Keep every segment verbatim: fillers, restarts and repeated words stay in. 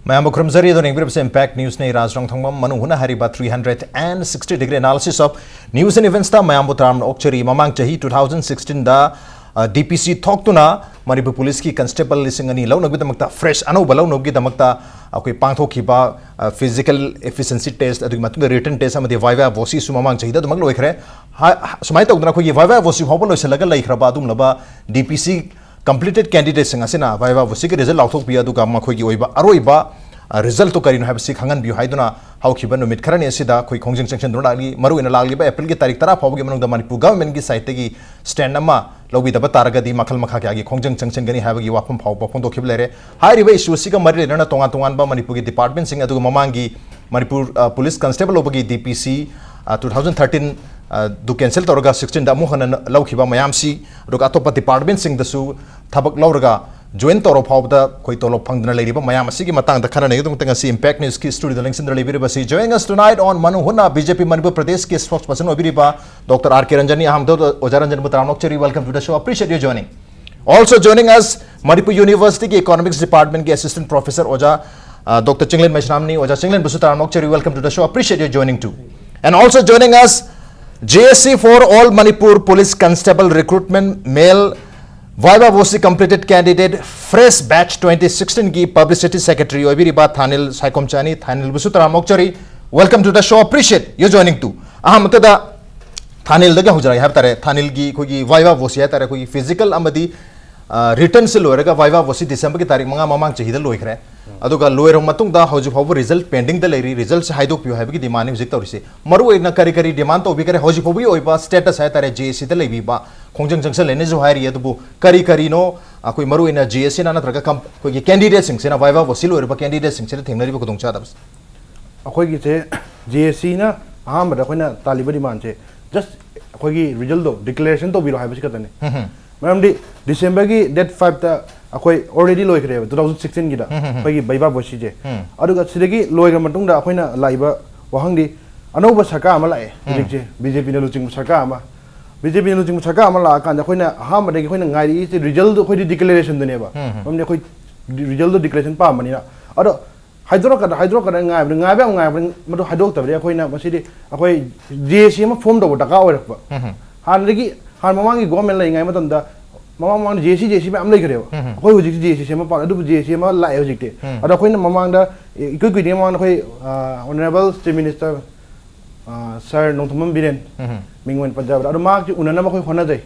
ꯃꯌꯥꯝꯕꯨ ꯈꯨꯔꯨꯝꯖꯔꯤ꯫ ꯑꯗꯣ ꯌꯦꯡꯕꯤꯔꯤꯕꯁꯦ Impact Newsꯅꯤ꯫ ꯔꯥꯖ ꯔꯣꯡꯊꯣꯡꯕꯝ ꯃꯅꯨꯡ ꯍꯨꯠꯅ ꯍꯥꯏꯔꯤꯕ three hundred and sixty degree analysis of news and eventsꯇ ꯃꯌꯥꯝꯕꯨ ꯇꯔꯥꯝꯅ ꯑꯣꯛꯆꯔꯤ꯫ ꯃꯃꯥꯡ ꯆꯍꯤ two thousand sixteenꯗ DPC ꯊꯣꯛꯇꯨꯅ ꯃꯅꯤꯄꯨꯔ ꯄꯨꯂꯤꯁꯀꯤ ꯀꯟꯁꯇꯦꯕꯜ ꯂꯤꯁꯤꯡ ꯑꯅꯤ ꯂꯧꯅꯕꯒꯤꯗꯃꯛꯇ, fresh ꯑꯅꯧꯕ ꯂꯧꯅꯕꯒꯤꯗꯃꯛꯇ ꯑꯩꯈꯣꯏ ꯄꯥꯡꯊꯣꯛꯈꯤꯕ physical efficiency test, ꯑꯗꯨꯒꯤ ꯃꯇꯨꯡꯗ written test ꯑꯃꯗꯤ viva vociꯁꯨ ꯃꯃꯥꯡ ꯆꯍꯤꯗ ꯑꯗꯨꯃꯛ ꯂꯣꯏꯈ꯭ꯔꯦ꯫ ꯍꯥ-, ꯁꯨꯃꯥꯏꯅ ꯇꯧꯗꯅ ꯑꯩꯈꯣꯏꯒꯤ viva voci ꯐꯥꯎꯕ ꯂꯣꯏꯁꯤꯜꯂꯒ ꯂꯩꯈ꯭ꯔꯕ ꯑꯗꯨꯒꯨꯝꯂꯕ DPC completed candidateꯁꯤꯡ ꯑꯁꯤꯅ viva vocꯒꯤ result ꯂꯥꯎꯊꯣꯛꯄꯤ, ꯑꯗꯨꯒ ꯃꯈꯣꯏꯒꯤ ꯑꯣꯏꯕ ꯑꯔꯣꯏꯕ, ꯑ, resultꯇꯨ ꯀꯔꯤꯅꯣ ꯍꯥꯏꯕꯁꯤ ꯈꯪꯍꯟꯕꯤꯌꯨ ꯍꯥꯏꯗꯨꯅ ꯍꯧꯈꯤꯕ ꯅꯨꯃꯤꯠ ꯈꯔꯅꯤ ꯑꯁꯤꯗ ꯑꯩꯈꯣꯏ ꯈꯣꯡꯖꯪ ꯆꯪꯁꯤꯟꯗꯨꯅ ꯂꯥꯛꯂꯤ꯫ ꯃꯔꯨꯑꯣꯏꯅ ꯂꯥꯛꯂꯤꯕ Aprilꯒꯤ ꯇꯥꯔꯤꯛ ꯇꯔꯥ ꯐꯥꯎꯕꯒꯤ ꯃꯅꯨꯡꯗ ꯃꯅꯤꯄꯨꯔ governmentꯀꯤ sideꯇꯒꯤ stand ꯑꯃ ꯂꯧꯕꯤꯗꯕ ꯇꯥꯔꯒꯗꯤ ꯃꯈꯜ ꯃꯈꯥ ꯀꯌꯥꯒꯤ ꯈꯣꯡꯖꯪ ꯆꯪꯁꯤꯟꯒꯅꯤ ꯍꯥꯏꯕꯒꯤ ꯋꯥꯐꯝ ꯐꯥꯎꯕ ꯐꯣꯡꯗꯣꯛꯈꯤꯕ ꯂꯩꯔꯦ꯫ ꯍꯥꯏꯔꯤꯕ issue ꯑꯁꯤꯒ ꯃꯔꯤ ꯂꯩꯅꯅ ꯇꯣꯉꯥꯟ ꯇꯣꯉꯥꯟꯕ ꯃꯅꯤꯄꯨꯔꯒꯤ departmentꯁꯤꯡ, ꯑꯗꯨꯒ ꯃꯃꯥꯡꯒꯤ ꯃꯅꯤꯄꯨꯔ, ꯑ, ꯄꯨꯂꯤꯁ ꯀꯟꯁꯇꯦꯕꯜ ꯂꯧꯕꯒꯤ DPC, ꯑ, two thousand thirteen, ꯑ, ꯗꯨ cancel ꯇꯧꯔꯒ sixteenꯗ ꯑꯃꯨꯛ ꯍꯟꯅ ꯂꯧꯈꯤꯕ ꯃꯌꯥꯝꯁꯤ, ꯑꯗꯨꯒ ꯑꯇꯣꯞꯄ departmentꯁꯤꯡꯗꯁꯨ ꯊꯕꯛ ꯂꯧꯔꯒ join ꯇꯧꯔ ꯐꯥꯎꯕꯗ ꯑꯩꯈꯣꯏ ꯇꯣꯂꯣꯞ ꯐꯪꯗꯅ ꯂꯩꯔꯤꯕ ꯃꯌꯥꯝ ꯑꯁꯤꯒꯤ ꯃꯇꯥꯡꯗ ꯈꯟꯅꯅꯕꯒꯤꯗꯃꯛꯇ ꯉꯁꯤ Impact Newsꯀꯤ studioꯗ ꯂꯦꯡꯁꯤꯟꯗꯨꯅ ꯂꯩꯕꯤꯔꯤꯕꯁꯤ, joining us tonight on ꯃꯅꯨꯡ ꯍꯨꯠꯅ BJP ꯃꯅꯤꯄꯨꯔ ꯄ꯭ꯔꯗꯦꯁꯀꯤ spokesperson ꯑꯣꯏꯕꯤꯔꯤꯕ Doctor R K Ranjanꯅꯤ꯫ ꯑꯍꯥꯟꯕꯗ ꯑꯣꯖꯥ ꯔꯟꯖꯟꯕꯨ ꯇꯔꯥꯝꯅ ꯑꯣꯛꯆꯔꯤ, welcome to the show, appreciate your joining. Also joining us, Manipur Universityꯒꯤ Economics Departmentꯀꯤ Assistant Professor ꯑꯣꯖꯥ, ꯑ, Doctor ꯆꯤꯡꯂꯦꯟ ꯃꯩꯁꯅꯥꯝꯅꯤ꯫ ꯑꯣꯖꯥ ꯆꯤꯡꯂꯦꯟꯕꯨꯁꯨ ꯇꯔꯥꯝꯅ ꯑꯣꯛꯆꯔꯤ, welcome to the show, appreciate your joining too. And also joining us, JAC for All Manipur Police Constable Recruitment Male viva voce completed candidate fresh batch twenty sixteenꯒꯤ Publicity Secretary ꯑꯣꯏꯕꯤꯔꯤꯕ ꯊꯥꯅꯤꯜ ꯁꯥꯏꯈꯣꯝꯆꯥꯅꯤ꯫ ꯊꯥꯅꯤꯜꯕꯨꯁꯨ ꯇꯔꯥꯝꯅ ꯑꯣꯛꯆꯔꯤ, welcome to the show, appreciate your joining too. ꯑꯍꯥꯟꯕꯗ ꯊꯥꯅꯤꯜꯗꯒꯤ ꯍꯧꯖꯔꯛꯑꯒꯦ ꯍꯥꯏꯕ ꯇꯥꯔꯦ꯫ ꯊꯥꯅꯤꯜꯒꯤ ꯑꯩꯈꯣꯏꯒꯤ viva voce ꯍꯥꯏ ꯇꯥꯔꯦ, ꯑꯩꯈꯣꯏꯒꯤ physical ꯑꯃꯗꯤ, ꯑ, writtenꯁꯦ ꯂꯣꯏꯔꯒ viva voce Decemberꯒꯤ ꯇꯥꯔꯤꯛ ꯃꯉꯥ ꯃꯃꯥꯡ ꯆꯍꯤꯗ ꯂꯣꯏꯈ꯭ꯔꯦ꯫ ꯑꯗꯨꯒ ꯂꯣꯏꯔꯕ ꯃꯇꯨꯡꯗ ꯍꯧꯖꯤꯛ ꯐꯥꯎꯕ result pendingꯗ ꯂꯩꯔꯤ꯫ Resultꯁꯦ ꯍꯥꯏꯗꯣꯛꯄꯤꯌꯨ ꯍꯥꯏꯕꯒꯤ demandꯅꯤ ꯍꯧꯖꯤꯛ ꯇꯧꯔꯤꯁꯤ꯫ ꯃꯔꯨꯑꯣꯏꯅ ꯀꯔꯤ ꯀꯔꯤ demand ꯇꯧꯕꯤꯈ꯭ꯔꯦ? ꯍꯧꯖꯤꯛ ꯐꯥꯎꯕꯒꯤ ꯑꯣꯏꯕ status ꯍꯥꯏ ꯇꯥꯔꯦ, JACꯗ ꯂꯩꯕꯤꯕ ꯈꯣꯡꯖꯪ ꯆꯪꯁꯜꯂꯦꯅꯁꯨ ꯍꯥꯏꯔꯤ꯫ ꯑꯗꯨꯕꯨ ꯀꯔꯤ ꯀꯔꯤꯅꯣ ꯑꯩꯈꯣꯏ ꯃꯔꯨꯑꯣꯏꯅ JACꯅ ꯅꯠꯇ꯭ꯔꯒ ꯀꯝ-, ꯑꯩꯈꯣꯏꯒꯤ candidateꯁꯤꯡꯁꯤꯅ, viva voce ꯂꯣꯏꯔꯕ candidateꯁꯤꯡꯁꯤꯅ ꯊꯦꯡꯅꯔꯤꯕ ꯈꯨꯗꯣꯡꯆꯥꯗꯕꯁꯦ? ꯑꯩꯈꯣꯏꯒꯤꯁꯦ, JACꯅ ꯑꯍꯥꯟꯕꯗ ꯑꯩꯈꯣꯏꯅ ꯇꯥꯜꯂꯤꯕ demandꯁꯦ just ꯑꯩꯈꯣꯏꯒꯤ resultꯗꯣ declaration ꯇꯧꯕꯤꯔꯣ ꯍꯥꯏꯕꯁꯤ ꯈꯛꯇꯅꯤ꯫ ꯎꯝ ꯍꯝ꯫ ꯃꯔꯝꯗꯤ Decemberꯒꯤ date fiveꯇ ꯑꯩꯈꯣꯏ already ꯂꯣꯏꯈ꯭ꯔꯦꯕ, two thousand sixteenꯒꯤꯗ ꯎꯝ ꯍꯝ ꯍꯝ꯫ ꯑꯩꯈꯣꯏꯒꯤ viva voceꯁꯦ꯫ ꯎꯝ꯫ ꯑꯗꯨꯒ ꯁꯤꯗꯒꯤ ꯂꯣꯏꯈ꯭ꯔ ꯃꯇꯨꯡꯗ ꯑꯩꯈꯣꯏꯅ ꯂꯥꯛꯏꯕ ꯋꯥꯍꯪꯗꯤ, ꯑꯅꯧꯕ ꯁꯔꯀꯥꯔ ꯑꯃ ꯂꯥꯛꯑꯦ ꯎꯝ꯫ ꯍꯧꯖꯤꯛꯁꯦ, BJPꯅ ꯂꯨꯆꯤꯡꯕ ꯁꯔꯀꯥꯔ ꯑꯃ꯫ BJPꯅ ꯂꯨꯆꯤꯡꯕ ꯁꯔꯀꯥꯔ ꯑꯃ ꯂꯥꯛꯑꯀꯥꯟꯗ ꯑꯩꯈꯣꯏꯅ ꯑꯍꯥꯟꯕꯗꯒꯤ ꯑꯩꯈꯣꯏꯅ ꯉꯥꯏꯔꯛꯏꯁꯦ resultꯗꯣ ꯑꯩꯈꯣꯏꯗꯤ declarationꯗꯨꯅꯦꯕ꯫ ꯎꯝ ꯍꯝ꯫ ꯃꯔꯝꯗꯤ ꯑꯩꯈꯣꯏ resultꯗꯣ declaration ꯄꯥꯝꯕꯅꯤꯅ꯫ ꯑꯗꯣ ꯍꯥꯏꯗꯣꯔꯛꯀꯗ꯭ꯔꯥ ꯍꯥꯏꯗꯣꯔꯛꯀꯗ꯭ꯔꯥ ꯉꯥꯏꯕꯅꯤ, ꯉꯥꯏꯕ ꯌꯥꯝ ꯉꯥꯏꯕꯅꯤ, ꯃꯗꯨ ꯍꯥꯏꯗꯣꯛꯇꯕꯗꯤ ꯑꯩꯈꯣꯏꯅ ꯃꯁꯤꯗꯤ ꯑꯩꯈꯣꯏ ꯖꯦ ꯑꯦ ꯁꯤ ꯑꯃ ꯐꯣꯝ ꯇꯧꯕ ꯗꯔꯀꯥꯔ ꯑꯣꯏꯔꯛꯄ꯫ ꯍꯥꯟꯅꯗꯒꯤ, ꯍꯥꯟꯅ ꯃꯃꯥꯡꯒꯤ ꯒꯣꯔꯃꯦꯟ ꯂꯩꯔꯤꯉꯩ ꯃꯇꯝꯗ, ꯃꯃꯥꯡ ꯃꯃꯥꯡꯗ ꯖꯦ ꯑꯦ ꯁꯤ, ꯖꯦ ꯑꯦ ꯁꯤ ꯃꯌꯥꯝ ꯂꯩꯈ꯭ꯔꯦꯕ꯫ ꯑꯩꯈꯣꯏ ꯍꯧꯖꯤꯛꯇꯤ ꯖꯦ ꯑꯦ ꯁꯤ ꯁꯦꯝꯕ ꯄꯥꯝꯃꯦ, ꯑꯗꯨꯕꯨ ꯖꯦ ꯑꯦ ꯁꯤ ꯑꯃ ꯂꯥꯛꯑꯦ ꯍꯧꯖꯤꯛꯇꯤ꯫ ꯑꯗꯣ ꯑꯩꯈꯣꯏꯅ ꯃꯃꯥꯡꯗ, ꯏꯀꯨꯏ ꯀꯨꯏꯗ꯭ꯔꯤꯉꯩ ꯃꯃꯥꯡꯗ ꯑꯩꯈꯣꯏ ꯑꯣꯅꯔꯦꯕꯜ ꯆꯤꯐ ꯃꯤꯅꯤꯁꯇꯔ ꯁꯥꯔ ꯅꯣꯡꯊꯣꯝꯕꯝ ꯕꯤꯔꯦꯟ, ꯃꯤꯡ ꯑꯣꯏꯅ ꯄꯟꯖꯕꯗ, ꯑꯗꯣ ꯃꯍꯥꯛꯁꯤ ꯎꯅꯅꯕ ꯑꯩꯈꯣꯏ ꯍꯣꯠꯅꯖꯩ꯫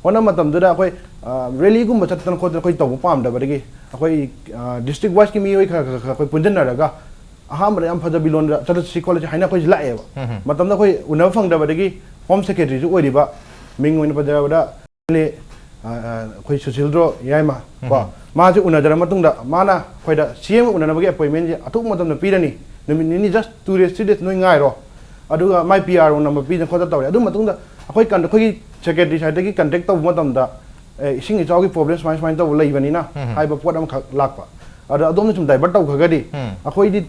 ꯍꯣꯠꯅꯕ ꯃꯇꯝꯗꯨꯗ ꯑꯩꯈꯣꯏ ꯔꯦꯂꯤꯒꯨꯝꯕ ꯆꯠꯇꯅ ꯈꯣꯠꯇꯅ ꯑꯩꯈꯣꯏ ꯇꯧꯕ ꯄꯥꯝꯗꯕꯗꯒꯤ ꯑꯩꯈꯣꯏ ꯗꯤꯁꯇ꯭ꯔꯤꯛ ꯋꯥꯏꯁꯀꯤ ꯃꯤꯑꯣꯏ ꯈꯔ ꯈꯔ ꯈꯔ ꯑꯩꯈꯣꯏ ꯄꯨꯟꯁꯤꯟꯅꯔꯒ ꯑꯍꯥꯟꯕꯗ ꯌꯥꯝ ꯐꯖꯕꯤ ꯂꯣꯟꯗ ꯆꯠꯂꯁꯤ ꯈꯣꯠꯂꯁꯤ ꯍꯥꯏꯅ ꯑꯩꯈꯣꯏꯁꯤ ꯂꯥꯛꯑꯦꯕ꯫ ꯃꯇꯝꯗ ꯑꯩꯈꯣꯏ ꯎꯅꯕ ꯐꯪꯗꯕꯗꯒꯤ ꯍꯣꯝ ꯁꯦꯀ꯭ꯔꯦꯇꯔꯤꯁꯨ ꯑꯣꯏꯔꯤꯕ, ꯃꯤꯡ ꯑꯣꯏꯅ ꯄꯟꯖꯔꯕꯗ ꯑꯦꯝ ꯑꯦꯜ ꯑꯦ, ꯑ, ꯑ, ꯑꯩꯈꯣꯏ ꯁꯨꯁꯤꯜꯗ꯭ꯔꯣ ꯌꯥꯏꯃ ꯀꯣ, ꯃꯥꯁꯦ ꯎꯅꯖꯔ ꯃꯇꯨꯡꯗ ꯃꯥꯅ ꯑꯩꯈꯣꯏꯗ ꯁꯤ ꯑꯦꯝ ꯎꯅꯅꯕꯒꯤ ꯑꯦꯄꯣꯏꯟꯃꯦꯟꯁꯦ ꯑꯊꯨꯕ ꯃꯇꯝꯗ ꯄꯤꯔꯅꯤ, ꯅꯨꯃꯤꯠ ꯅꯤꯅꯤ, just two days, three days ꯅꯣꯏ ꯉꯥꯏꯔꯣ, ꯑꯗꯨꯒ ꯃꯥꯏ ꯄꯤ ꯑꯥꯔ ꯑꯣ ꯅꯝꯕꯔ ꯄꯤꯗꯅ ꯈꯣꯠꯇꯅ ꯇꯧꯔꯦ꯫ ꯑꯗꯨ ꯃꯇꯨꯡꯗ ꯑꯩꯈꯣꯏ ꯀꯟ-, ꯑꯩꯈꯣꯏꯒꯤ ꯁꯦꯀ꯭ꯔꯦꯇꯔꯤ ꯁꯥꯏꯠꯇꯒꯤ ꯀꯟꯇꯦꯛ ꯇꯧꯕ ꯃꯇꯝꯗ, ꯑꯦ, ꯏꯁꯤꯡ ꯏꯆꯥꯎꯒꯤ ꯄ꯭ꯔꯣꯕ꯭ꯂꯦꯝ ꯁꯨꯃꯥꯏ ꯁꯨꯃꯥꯏꯅ ꯇꯧꯕ ꯂꯩꯕꯅꯤꯅ ꯍꯥꯏꯕ ꯄꯣꯠ ꯑꯃꯈꯛ ꯂꯥꯛꯄ꯫ ꯑꯗꯣ ꯑꯗꯣꯝꯅ ꯁꯨꯝ ꯗꯥꯏꯚꯔꯠ ꯇꯧꯈ꯭ꯔꯒꯗꯤ ꯑꯩꯈꯣꯏꯗꯤ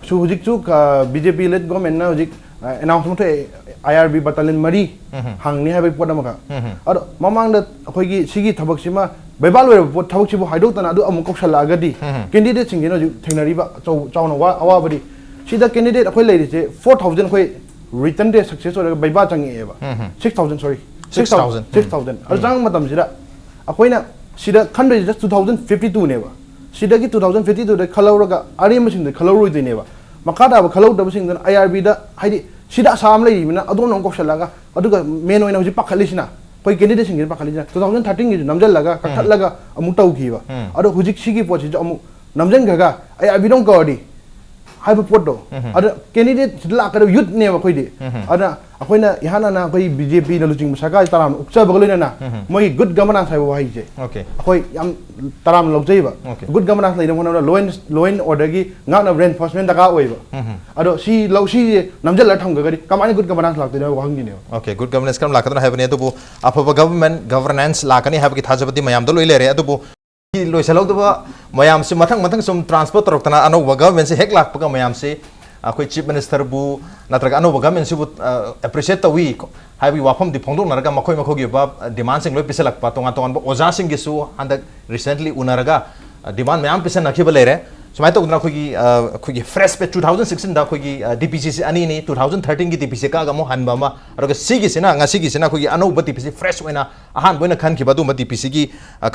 ꯁꯨ-, ꯍꯧꯖꯤꯛꯁꯨ ꯕꯤ ꯖꯦ ꯄꯤ ꯂꯦꯗ ꯒꯣꯔꯃꯦꯟꯅ ꯍꯧꯖꯤꯛ ꯑꯦꯅꯥꯎꯟꯁ ꯑꯃ ꯊꯣꯛꯑꯦ, ꯑꯥꯏ ꯑꯥꯔ ꯕꯤ ꯕꯇꯥꯂꯤꯌꯟ ꯃꯔꯤ ꯍꯥꯡꯅꯤ ꯍꯥꯏꯕꯒꯤ ꯄꯣꯠ ꯑꯃꯈꯛ꯫ ꯑꯗꯣ ꯃꯃꯥꯡꯗ ꯑꯩꯈꯣꯏꯒꯤ ꯁꯤꯒꯤ ꯊꯕꯛꯁꯤꯃ ꯕꯩꯕꯥ ꯂꯣꯏꯔꯕ ꯄꯣꯠ, ꯊꯕꯛꯁꯤꯕꯨ ꯍꯥꯏꯗꯣꯛꯇꯅ ꯑꯗꯨ ꯑꯃꯨꯛ ꯀꯧꯁꯜꯂꯛꯑꯒꯗꯤ ꯀꯦꯟꯗꯤꯗꯦꯠꯁꯤꯡꯁꯤꯅ ꯍꯧꯖꯤꯛ ꯊꯦꯡꯅꯔꯤꯕ ꯑꯆꯧ-, ꯆꯥꯎꯅ ꯋꯥ-, ꯑꯋꯥꯕꯗꯤ, ꯁꯤꯗ ꯀꯦꯟꯗꯤꯗꯦꯠ ꯑꯩꯈꯣꯏ ꯂꯩꯔꯤꯁꯦ ꯐꯣꯔ ꯊꯥꯎꯖꯟ ꯑꯩꯈꯣꯏ ꯔꯤꯇꯟ ꯇꯦꯁ ꯁꯛꯁꯦꯁ ꯑꯣꯏꯔꯒ ꯕꯩꯕꯥ ꯆꯪꯉꯛꯑꯦꯕ꯫ ꯁꯤꯛꯁ ꯊꯥꯎꯖꯟ, ꯁꯣꯔꯤ, ꯁꯤꯛꯁ ꯊꯥꯎꯖꯟ꯫ Six thousand. ꯑꯗꯨ ꯆꯪꯉꯛꯄ ꯃꯇꯝꯁꯤꯗ ꯑꯩꯈꯣꯏꯅ ꯁꯤꯗ ꯈꯟꯗꯣꯏꯁꯤꯗ ꯇꯨ ꯊꯥꯎꯖꯟ ꯐꯤꯐꯇꯤ ꯇꯨꯅꯦꯕ꯫ ꯁꯤꯗꯒꯤ ꯇꯨ ꯊꯥꯎꯖꯟ ꯐꯤꯐꯇꯤ ꯇꯨꯗ ꯈꯜꯍꯧꯔꯒ ꯑꯔꯦꯝꯕꯁꯤꯡꯗ ꯈꯜꯍꯧꯔꯣꯏꯗꯣꯏꯅꯦꯕ꯫ ꯃꯈꯥ ꯇꯥꯕ ꯈꯜꯍꯧꯗꯕꯁꯤꯡꯗꯨꯅ ꯑꯥꯏ ꯑꯥꯔ ꯕꯤꯗ, ꯍꯥꯏꯗꯤ, ꯁꯤꯗ ꯑꯁꯥ ꯑꯃ ꯂꯩꯔꯤꯕꯅꯤꯅ ꯑꯗꯣꯝꯅ ꯑꯃꯨꯛ ꯀꯧꯁꯜꯂꯒ, ꯑꯗꯨꯒ ꯃꯦꯟ ꯑꯣꯏꯅ ꯍꯧꯖꯤꯛ ꯄꯥꯈꯠꯂꯤꯁꯤꯅ, ꯑꯩꯈꯣꯏ ꯀꯦꯟꯗꯤꯗꯦꯠꯁꯤꯡꯁꯤꯅ ꯄꯥꯈꯠꯂꯤꯁꯤꯅ ꯇꯨ ꯊꯥꯎꯖꯟ ꯊꯥꯔꯇꯤꯟꯒꯤꯁꯨ ꯅꯝꯁꯤꯜꯂꯒ, ꯀꯛꯊꯠꯂꯒ ꯑꯃꯨꯛ ꯇꯧꯈꯤꯕ꯫ ꯑꯗꯣ ꯍꯧꯖꯤꯛ ꯁꯤꯒꯤ ꯄꯣꯠꯁꯤꯁꯨ ꯑꯃꯨꯛ ꯅꯝꯁꯤꯟꯈ꯭ꯔꯒ ꯑꯥꯏ ꯑꯥꯔ ꯕꯤꯗ ꯑꯃꯨꯛ ꯀꯧꯔꯗꯤ ꯍꯥꯏꯕ ꯄꯣꯠꯇꯣ꯫ ꯑꯗ ꯀꯦꯟꯗꯤꯗꯦꯠꯁꯤꯗ ꯂꯥꯛꯀꯗꯕ ꯌꯨꯠꯅꯦꯕ ꯑꯩꯈꯣꯏꯗꯤ꯫ ꯑꯗꯨꯅ ꯑꯩꯈꯣꯏꯅ ꯏꯍꯥꯟ ꯍꯥꯟꯅ ꯑꯩꯈꯣꯏ ꯕꯤ ꯖꯦ ꯄꯤꯅ ꯂꯨꯆꯤꯡꯕ ꯁꯔꯀꯥꯔꯁꯤ ꯇꯔꯥꯝꯅ ꯑꯣꯛꯆꯕꯒ ꯂꯣꯏꯅꯅ ꯃꯣꯏꯒꯤ ꯒꯨꯗ ꯒꯕꯔꯅꯥꯟꯁ ꯍꯥꯏꯕ ꯋꯥꯍꯩꯁꯦ ꯑꯩꯈꯣꯏ ꯌꯥꯝ ꯇꯔꯥꯝꯅ ꯂꯧꯖꯩꯕ꯫ ꯒꯨꯗ ꯒꯕꯔꯅꯥꯟꯁ ꯂꯩꯅꯕ ꯍꯣꯠꯅꯕꯗ ꯂꯣ ꯑꯦꯟ, ꯂꯣ ꯑꯦꯟ ꯑꯣꯔꯗꯔꯒꯤ ꯉꯥꯛꯅꯕ ꯔꯦꯟꯐꯣꯔꯁꯃꯦꯟ ꯗꯔꯀꯥꯔ ꯑꯣꯏꯕ꯫ ꯑꯗꯣ ꯁꯤ ꯂꯧ, ꯁꯤꯁꯦ ꯅꯝꯁꯤꯜꯂꯒ ꯊꯝꯈ꯭ꯔꯒꯗꯤ ꯀꯃꯥꯏꯅ ꯒꯨꯗ ꯒꯕꯔꯅꯥꯟꯁ ꯂꯥꯛꯇꯣꯏꯅꯣ ꯍꯥꯏꯕ ꯋꯥꯍꯪꯁꯤꯅꯦꯕ꯫ ꯑꯣꯀꯦ, ꯒꯨꯗ ꯒꯕꯔꯅꯦꯟꯁ ꯀꯔꯝ ꯂꯥꯛꯀꯗꯣꯏꯅꯣ ꯍꯥꯏꯕꯅꯤ, ꯑꯗꯨꯕꯨ ꯑꯐꯕ ꯒꯕꯔꯟꯃꯦꯟꯠ, ꯒꯕꯔꯅꯦꯟꯁ ꯂꯥꯛꯀꯅꯤ ꯍꯥꯏꯕꯒꯤ ꯊꯥꯖꯕꯗꯤ ꯃꯌꯥꯝꯗ ꯂꯣꯏ ꯂꯩꯔꯦ꯫ ꯑꯗꯨꯕꯨ ꯂꯣꯏꯁꯤꯜꯍꯧꯗꯕ ꯃꯌꯥꯝꯁꯤ ꯃꯊꯪ ꯃꯊꯪ ꯁꯨꯝ ꯇ꯭ꯔꯥꯟꯁꯐꯔ ꯇꯧꯔꯛꯇꯅ ꯑꯅꯧꯕ ꯒꯕꯔꯟꯃꯦꯟꯠꯁꯤ ꯍꯦꯛ ꯂꯥꯛꯄꯒ ꯃꯌꯥꯝꯁꯤ ꯑꯩꯈꯣꯏ ꯆꯤꯐ ꯃꯤꯅꯤꯁꯇꯔꯕꯨ ꯅꯠꯇ꯭ꯔꯒ ꯑꯅꯧꯕ ꯒꯕꯔꯟꯃꯦꯟꯠꯁꯤꯕꯨ, ꯑ, ꯑꯦꯄ꯭ꯔꯤꯁꯤꯌꯦꯠ ꯇꯧꯏ ꯍꯥꯏꯕꯒꯤ ꯋꯥꯐꯝꯗꯤ ꯐꯣꯡꯗꯣꯛꯅꯔꯒ ꯃꯈꯣꯏ ꯃꯈꯣꯏꯒꯤ ꯑꯣꯏꯕ ꯗꯤꯃꯥꯟꯁꯤꯡ ꯂꯣꯏ ꯄꯤꯁꯤꯜꯂꯛꯄ, ꯇꯣꯉꯥꯟ ꯇꯣꯉꯥꯟꯕ ꯑꯣꯖꯥꯁꯤꯡꯒꯤꯁꯨ ꯍꯟꯗꯛ ꯔꯤꯁꯦꯟꯠꯂꯤ ꯎꯅꯔꯒ, ꯑ, ꯗꯤꯃꯥꯟ ꯃꯌꯥꯝ ꯄꯤꯁꯤꯟꯅꯈꯤꯕ ꯂꯩꯔꯦ꯫ ꯁꯨꯃꯥꯏꯅ ꯇꯧꯗꯅ ꯑꯩꯈꯣꯏꯒꯤ ꯑ, ꯑꯩꯈꯣꯏꯒꯤ ꯐ꯭ꯔꯦꯁ ꯄꯦ ꯇꯨ ꯊꯥꯎꯖꯟ ꯁꯤꯛꯁꯇꯤꯟꯗ ꯑꯩꯈꯣꯏꯒꯤ ꯗꯤ ꯄꯤ ꯁꯤꯁꯦ ꯑꯅꯤꯅꯤ, ꯇꯨ ꯊꯥꯎꯖꯟ ꯊꯥꯔꯇꯤꯟꯒꯤ ꯗꯤ ꯄꯤ ꯁꯤ ꯀꯛꯑꯒ ꯑꯃꯨꯛ ꯍꯟꯕ ꯑꯃ, ꯑꯗꯨꯒ ꯁꯤꯒꯤꯁꯤꯅ, ꯉꯁꯤꯒꯤꯁꯤꯅ ꯑꯩꯈꯣꯏꯒꯤ ꯑꯅꯧꯕ ꯗꯤ ꯄꯤ ꯁꯤ ꯐ꯭ꯔꯦꯁ ꯑꯣꯏꯅ ꯑꯍꯥꯟꯕ ꯑꯣꯏꯅ ꯈꯟꯈꯤꯕ ꯑꯗꯨꯒꯨꯝꯕ ꯗꯤ ꯄꯤ ꯁꯤꯒꯤ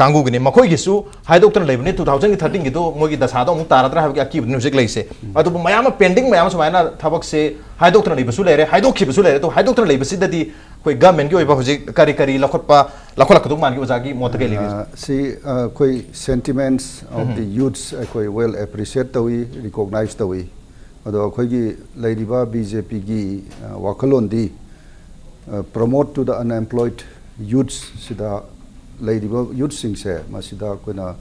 ꯀꯥꯡꯕꯨꯒꯤꯅꯤ꯫ ꯃꯈꯣꯏꯒꯤꯁꯨ ꯍꯥꯏꯗꯣꯛꯇꯅ ꯂꯩꯕꯅꯤ, ꯇꯨ ꯊꯥꯎꯖꯟꯒꯤ ꯊꯥꯔꯇꯤꯟꯒꯤꯗꯣ ꯃꯣꯏꯒꯤ ꯗꯁꯥꯗꯣ ꯑꯃꯨꯛ ꯇꯥꯔꯗ꯭ꯔꯥ ꯍꯥꯏꯕꯒꯤ ꯑꯀꯤꯕꯗꯨꯅꯤ ꯍꯧꯖꯤꯛ ꯂꯩꯔꯤꯁꯦ꯫ ꯑꯗꯨꯕꯨ ꯃꯌꯥꯝ ꯑꯃ ꯄꯦꯟꯗꯤꯡ ꯃꯌꯥꯝ ꯑꯃ ꯁꯨꯃꯥꯏꯅ ꯊꯕꯛꯁꯦ ꯍꯥꯏꯗꯣꯛꯇꯅ ꯂꯩꯕꯁꯨ ꯂꯩꯔꯦ, ꯍꯥꯏꯗꯣꯛꯈꯤꯕꯁꯨ ꯂꯩꯔꯦ꯫ ꯑꯗꯣ ꯍꯥꯏꯗꯣꯛꯇꯅ ꯂꯩꯕꯁꯤꯗꯗꯤ ꯑꯩꯈꯣꯏ ꯒꯃꯦꯟꯒꯤ ꯑꯣꯏꯕ ꯍꯧꯖꯤꯛ ꯀꯔꯤ ꯀꯔꯤ ꯂꯧꯈꯠꯄ, ꯂꯧꯈꯠꯂꯛꯀꯗꯧ ꯃꯥꯟꯒꯦ? ꯑꯣꯖꯥꯒꯤ ꯃꯣꯠꯇ ꯀꯩ ꯂꯩꯒꯦ? ꯑ, ꯁꯤ ꯑ, ꯑꯩꯈꯣꯏ sentiments of the youths ꯑꯩꯈꯣꯏ well appreciate ꯇꯧꯏ, recognize ꯇꯧꯏ꯫ ꯑꯗꯣ ꯑꯩꯈꯣꯏꯒꯤ ꯂꯩꯔꯤꯕ ꯕꯤ ꯖꯦ ꯄꯤꯒꯤ ꯋꯥꯈꯜꯂꯣꯟꯗꯤ, promote to the unemployed youths ꯁꯤꯗ ꯂꯩꯔꯤꯕ ꯌꯨꯠꯁꯤꯡꯁꯦ ꯃꯁꯤꯗ ꯑꯩꯈꯣꯏꯅ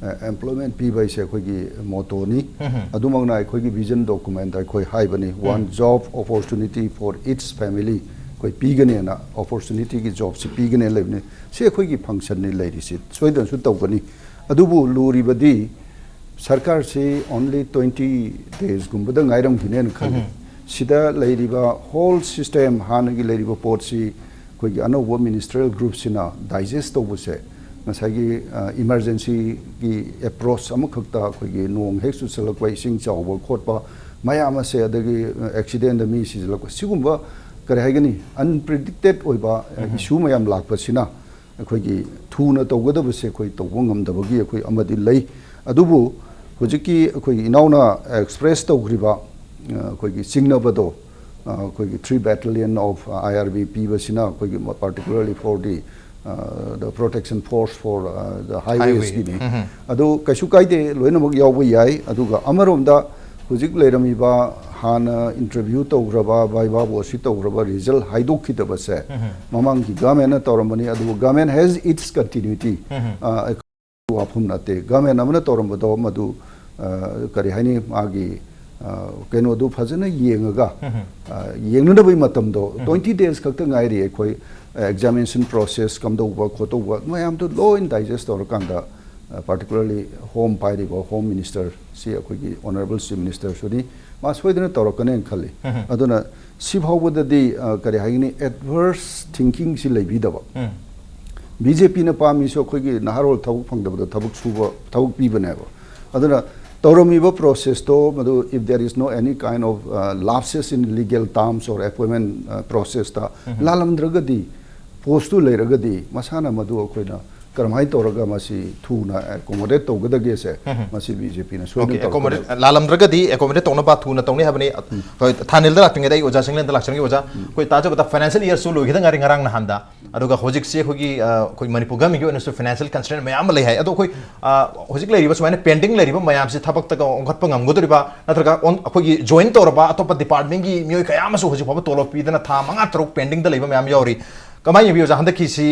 ꯑꯦꯝꯄ꯭ꯂꯣꯏꯃꯦꯟ ꯄꯤꯕ ꯍꯥꯏꯁꯦ ꯑꯩꯈꯣꯏꯒꯤ ꯃꯣꯇꯣꯅꯤ꯫ ꯑꯗꯨꯃꯛꯅ ꯑꯩꯈꯣꯏꯒꯤ ꯚꯤꯖꯟ ꯗꯣꯀꯨꯃꯦꯟꯗ ꯑꯩꯈꯣꯏ ꯍꯥꯏꯕꯅꯤ, "One job opportunity for each family" ꯑꯩꯈꯣꯏ ꯄꯤꯒꯅꯦꯅ, ꯑꯣꯄꯣꯔꯆꯨꯅꯤꯇꯤꯒꯤ ꯖꯣꯕꯁꯤ ꯄꯤꯒꯅꯦꯅ ꯂꯩꯕꯅꯤ꯫ ꯁꯤ ꯑꯩꯈꯣꯏꯒꯤ ꯐꯪꯁꯟꯅꯤ ꯂꯩꯔꯤꯁꯤ, ꯁꯣꯏꯗꯅꯁꯨ ꯇꯧꯒꯅꯤ꯫ ꯑꯗꯨꯕꯨ ꯂꯨꯔꯤꯕꯗꯤ ꯁꯔꯀꯥꯔꯁꯤ only twenty daysꯒꯨꯝꯕꯗ ꯉꯥꯏꯔꯝꯈꯤꯅꯦꯅ ꯈꯜꯂꯤ꯫ ꯁꯤꯗ ꯂꯩꯔꯤꯕ whole system, ꯍꯥꯟꯅꯒꯤ ꯂꯩꯔꯤꯕ ꯄꯣꯠꯁꯤ ꯑꯩꯈꯣꯏꯒꯤ ꯑꯅꯧꯕ ꯃꯤꯅꯤꯁꯇ꯭ꯔꯤꯌꯦꯜ ꯒ꯭ꯔꯨꯞꯁꯤꯅ ꯗꯥꯏꯖꯦꯁ ꯇꯧꯕꯁꯦ, ꯉꯁꯥꯏꯒꯤ ꯏꯃꯥꯔꯖꯦꯟꯁꯤꯒꯤ ꯑꯦꯄ꯭ꯔꯣꯆ ꯑꯃꯈꯛꯇ, ꯑꯩꯈꯣꯏꯒꯤ ꯅꯣꯡ ꯍꯦꯛ ꯆꯨꯁꯜꯂꯛꯄ, ꯏꯁꯤꯡ ꯆꯥꯎꯕ ꯈꯣꯠꯄ ꯃꯌꯥꯝ ꯑꯁꯦ, ꯑꯗꯒꯤ ꯑꯦꯛꯁꯤꯗꯦꯟꯗ ꯃꯤ ꯁꯤꯖꯤꯜꯂꯛꯄ, ꯁꯤꯒꯨꯝꯕ ꯀꯔꯤ ꯍꯥꯏꯒꯅꯤ, ꯑꯟꯄ꯭ꯔꯤꯗꯤꯛꯇꯦꯠ ꯑꯣꯏꯕ ꯏꯁꯨ ꯃꯌꯥꯝ ꯂꯥꯛꯄꯁꯤꯅ ꯑꯩꯈꯣꯏꯒꯤ ꯊꯨꯅ ꯇꯧꯒꯗꯕꯁꯦ ꯑꯩꯈꯣꯏ ꯇꯧꯕ ꯉꯝꯗꯕꯒꯤ ꯑꯩꯈꯣꯏ ꯑꯃꯗꯤ ꯂꯩ꯫ ꯑꯗꯨꯕꯨ ꯍꯧꯖꯤꯛꯀꯤ ꯑꯩꯈꯣꯏꯒꯤ ꯏꯅꯥꯎꯅ ꯑꯦꯛꯁꯄ꯭ꯔꯦꯁ ꯇꯧꯈ꯭ꯔꯤꯕ, ꯑ, ꯑꯩꯈꯣꯏꯒꯤ ꯆꯤꯡꯅꯕꯗꯣ, ꯑ, ꯑꯩꯈꯣꯏꯒꯤ three battalion of I R B ꯄꯤꯕꯁꯤꯅ ꯑꯩꯈꯣꯏꯒꯤ particularly for the, uh, the protection force for, uh, the highwaysꯀꯤꯅꯤ꯫ ꯑꯗꯨ ꯀꯩꯁꯨ ꯀꯥꯏꯗꯦ, ꯂꯣꯏꯅꯃꯛ ꯌꯥꯎꯕ ꯌꯥꯏ꯫ ꯑꯗꯨꯒ ꯑꯃꯔꯣꯝꯗ ꯍꯧꯖꯤꯛ ꯂꯩꯔꯝꯃꯤꯕ ꯍꯥꯟꯅ ꯏꯟꯇꯔꯚ꯭ꯌꯨ ꯇꯧꯈ꯭ꯔꯕ, ꯚꯥꯏꯚꯥ ꯕꯣꯁꯁꯤ ꯇꯧꯈ꯭ꯔꯕ, ꯔꯤꯖꯜ ꯍꯥꯏꯗꯣꯛꯈꯤꯗꯕꯁꯦ ꯃꯃꯥꯡꯒꯤ ꯒꯃꯦꯟꯅ ꯇꯧꯔꯝꯕꯅꯤ꯫ ꯑꯗꯨꯕꯨ ꯒꯃꯦꯟ has its continuity꯫ ꯑ, ꯋꯥꯐꯝ ꯅꯠꯇꯦ꯫ ꯒꯃꯦꯟ ꯑꯃꯅ ꯇꯧꯔꯝꯕꯗꯣ ꯃꯗꯨ, ꯑ, ꯀꯔꯤ ꯍꯥꯏꯅꯤ, ꯃꯥꯒꯤ, ꯑ, ꯀꯩꯅꯣꯗꯨ ꯐꯖꯅ ꯌꯦꯡꯉꯒ, ꯑ, ꯌꯦꯡꯅꯅꯕꯒꯤ ꯃꯇꯝꯗꯣ, twenty days ꯈꯛꯇ ꯉꯥꯏꯔꯤ꯫ ꯑꯩꯈꯣꯏ ꯑꯦꯛꯖꯥꯃꯤꯅꯦꯁꯟ ꯄ꯭ꯔꯣꯁꯦꯁ ꯀꯝꯗꯧꯕ ꯈꯣꯠꯇꯧꯕ ꯃꯌꯥꯝꯗꯨ ꯂꯣꯏ ꯗꯥꯏꯖꯦꯁ ꯇꯧꯔꯀꯥꯟꯗ, ꯑ, particularly ꯍꯣꯝ ꯄꯥꯏꯔꯤꯕ ꯍꯣꯝ ꯃꯤꯅꯤꯁꯇꯔꯁꯤ ꯑꯩꯈꯣꯏꯒꯤ ꯑꯣꯅꯔꯦꯕꯜ ꯆꯤꯐ ꯃꯤꯅꯤꯁꯇꯔꯁꯨꯅꯤ, ꯃꯥ ꯁꯣꯏꯗꯅ ꯇꯧꯔꯛꯀꯅꯦꯅ ꯈꯜꯂꯤ꯫ ꯑꯗꯨꯅ ꯁꯤ ꯐꯥꯎꯕꯗꯗꯤ, ꯑ, ꯀꯔꯤ ꯍꯥꯏꯒꯅꯤ, ꯑꯦꯗꯚꯔꯁ ꯊꯤꯡꯀꯤꯡꯁꯤ ꯂꯩꯕꯤꯗꯕ꯫ ꯕꯤ ꯖꯦ ꯄꯤꯅ ꯄꯥꯝꯃꯤꯁꯨ ꯑꯩꯈꯣꯏꯒꯤ ꯅꯍꯥꯔꯣꯜ ꯊꯕꯛ ꯐꯪꯗꯕꯗ ꯊꯕꯛ ꯁꯨꯕ, ꯊꯕꯛ ꯄꯤꯕꯅꯦꯕ꯫ ꯑꯗꯨꯅ ꯇꯧꯔꯝꯃꯤꯕ ꯄ꯭ꯔꯣꯁꯦꯁꯇꯣ ꯃꯗꯨ, if there is no any kind of lapses in legal terms or appointment ꯄ꯭ꯔꯣꯁꯦꯁꯇ ꯂꯥꯜꯂꯝꯗ꯭ꯔꯒꯗꯤ, ꯄꯣꯁꯇꯨ ꯂꯩꯔꯒꯗꯤ ꯃꯁꯥꯅ ꯃꯗꯨ ꯑꯩꯈꯣꯏꯅ ꯀꯔꯝꯍꯥꯏꯅ ꯇꯧꯔꯒ ꯃꯁꯤ ꯊꯨꯅ ꯑꯦꯀꯣꯃꯣꯗꯦꯠ ꯇꯧꯒꯗꯒꯦꯁꯦ, ꯃꯁꯤ ꯕꯤ ꯖꯦ ꯄꯤꯅ ꯁꯣꯏꯗꯅ ꯇꯧꯔꯛꯀꯗꯕꯅꯤ꯫ ꯂꯥꯜꯂꯝꯗ꯭ꯔꯒꯗꯤ ꯑꯦꯀꯣꯃꯣꯗꯦꯠ ꯇꯧꯅꯕ ꯊꯨꯅ ꯇꯧꯅꯤ ꯍꯥꯏꯕꯅꯤ꯫ ꯊꯥ ꯅꯤꯜꯗ ꯂꯥꯛꯇ꯭ꯔꯤꯉꯩꯗ ꯑꯩ ꯑꯣꯖꯥ ꯁꯤꯡꯂꯦꯟꯗ ꯂꯥꯛꯆꯔꯝꯒꯦ꯫ ꯑꯣꯖꯥ, ꯑꯩꯈꯣꯏ ꯇꯥꯖꯕꯗ ꯐꯥꯏꯅꯥꯟꯁꯤꯌꯦꯜ ꯏꯌꯔꯁꯨ ꯂꯣꯏꯈꯤꯗ ꯉꯥꯏꯔꯤ ꯉꯔꯥꯡ ꯅꯍꯥꯟꯗ꯫ ꯑꯗꯨꯒ ꯍꯧꯖꯤꯛꯁꯦ ꯑꯩꯈꯣꯏꯒꯤ ꯑꯩꯈꯣꯏ ꯃꯅꯤꯄꯨꯔ ꯒꯃꯦꯟꯒꯤ ꯑꯣꯏꯅꯁꯨ ꯐꯥꯏꯅꯥꯟꯁꯤꯌꯦꯜ ꯀꯟꯁꯇ꯭ꯔꯦꯟ ꯃꯌꯥꯝ ꯑꯃ ꯂꯩ ꯍꯥꯏ꯫ ꯑꯗꯣ ꯑꯩꯈꯣꯏ ꯍꯧꯖꯤꯛ ꯂꯩꯔꯤꯕ ꯁꯨꯃꯥꯏꯅ ꯄꯦꯟꯗꯤꯡ ꯂꯩꯔꯤꯕ ꯃꯌꯥꯝꯁꯤ ꯊꯕꯛꯇꯒ ꯑꯣꯟꯈꯠꯄ ꯉꯝꯒꯗꯧꯔꯤꯕ, ꯅꯠꯇ꯭ꯔꯒ ꯑꯩꯈꯣꯏꯒꯤ ꯖꯣꯏꯟ ꯇꯧꯔꯕ ꯑꯇꯣꯞꯄ ꯗꯤꯄꯥꯔꯠꯃꯦꯟꯒꯤ ꯃꯤꯑꯣꯏ ꯀꯌꯥ ꯑꯃꯁꯨ ꯍꯧꯖꯤꯛ ꯐꯥꯎꯕ ꯇꯣꯂꯣꯞ ꯄꯤꯗꯅ ꯊꯥ ꯃꯉꯥ ꯇꯔꯨꯛ ꯄꯦꯟꯗꯤꯡꯗ ꯂꯩꯕ ꯃꯌꯥꯝ ꯌꯥꯎꯔꯤ꯫ ꯀꯃꯥꯏꯅ ꯌꯦꯡꯕꯤ ꯑꯣꯖꯥ? ꯍꯟꯗꯛꯀꯤꯁꯤ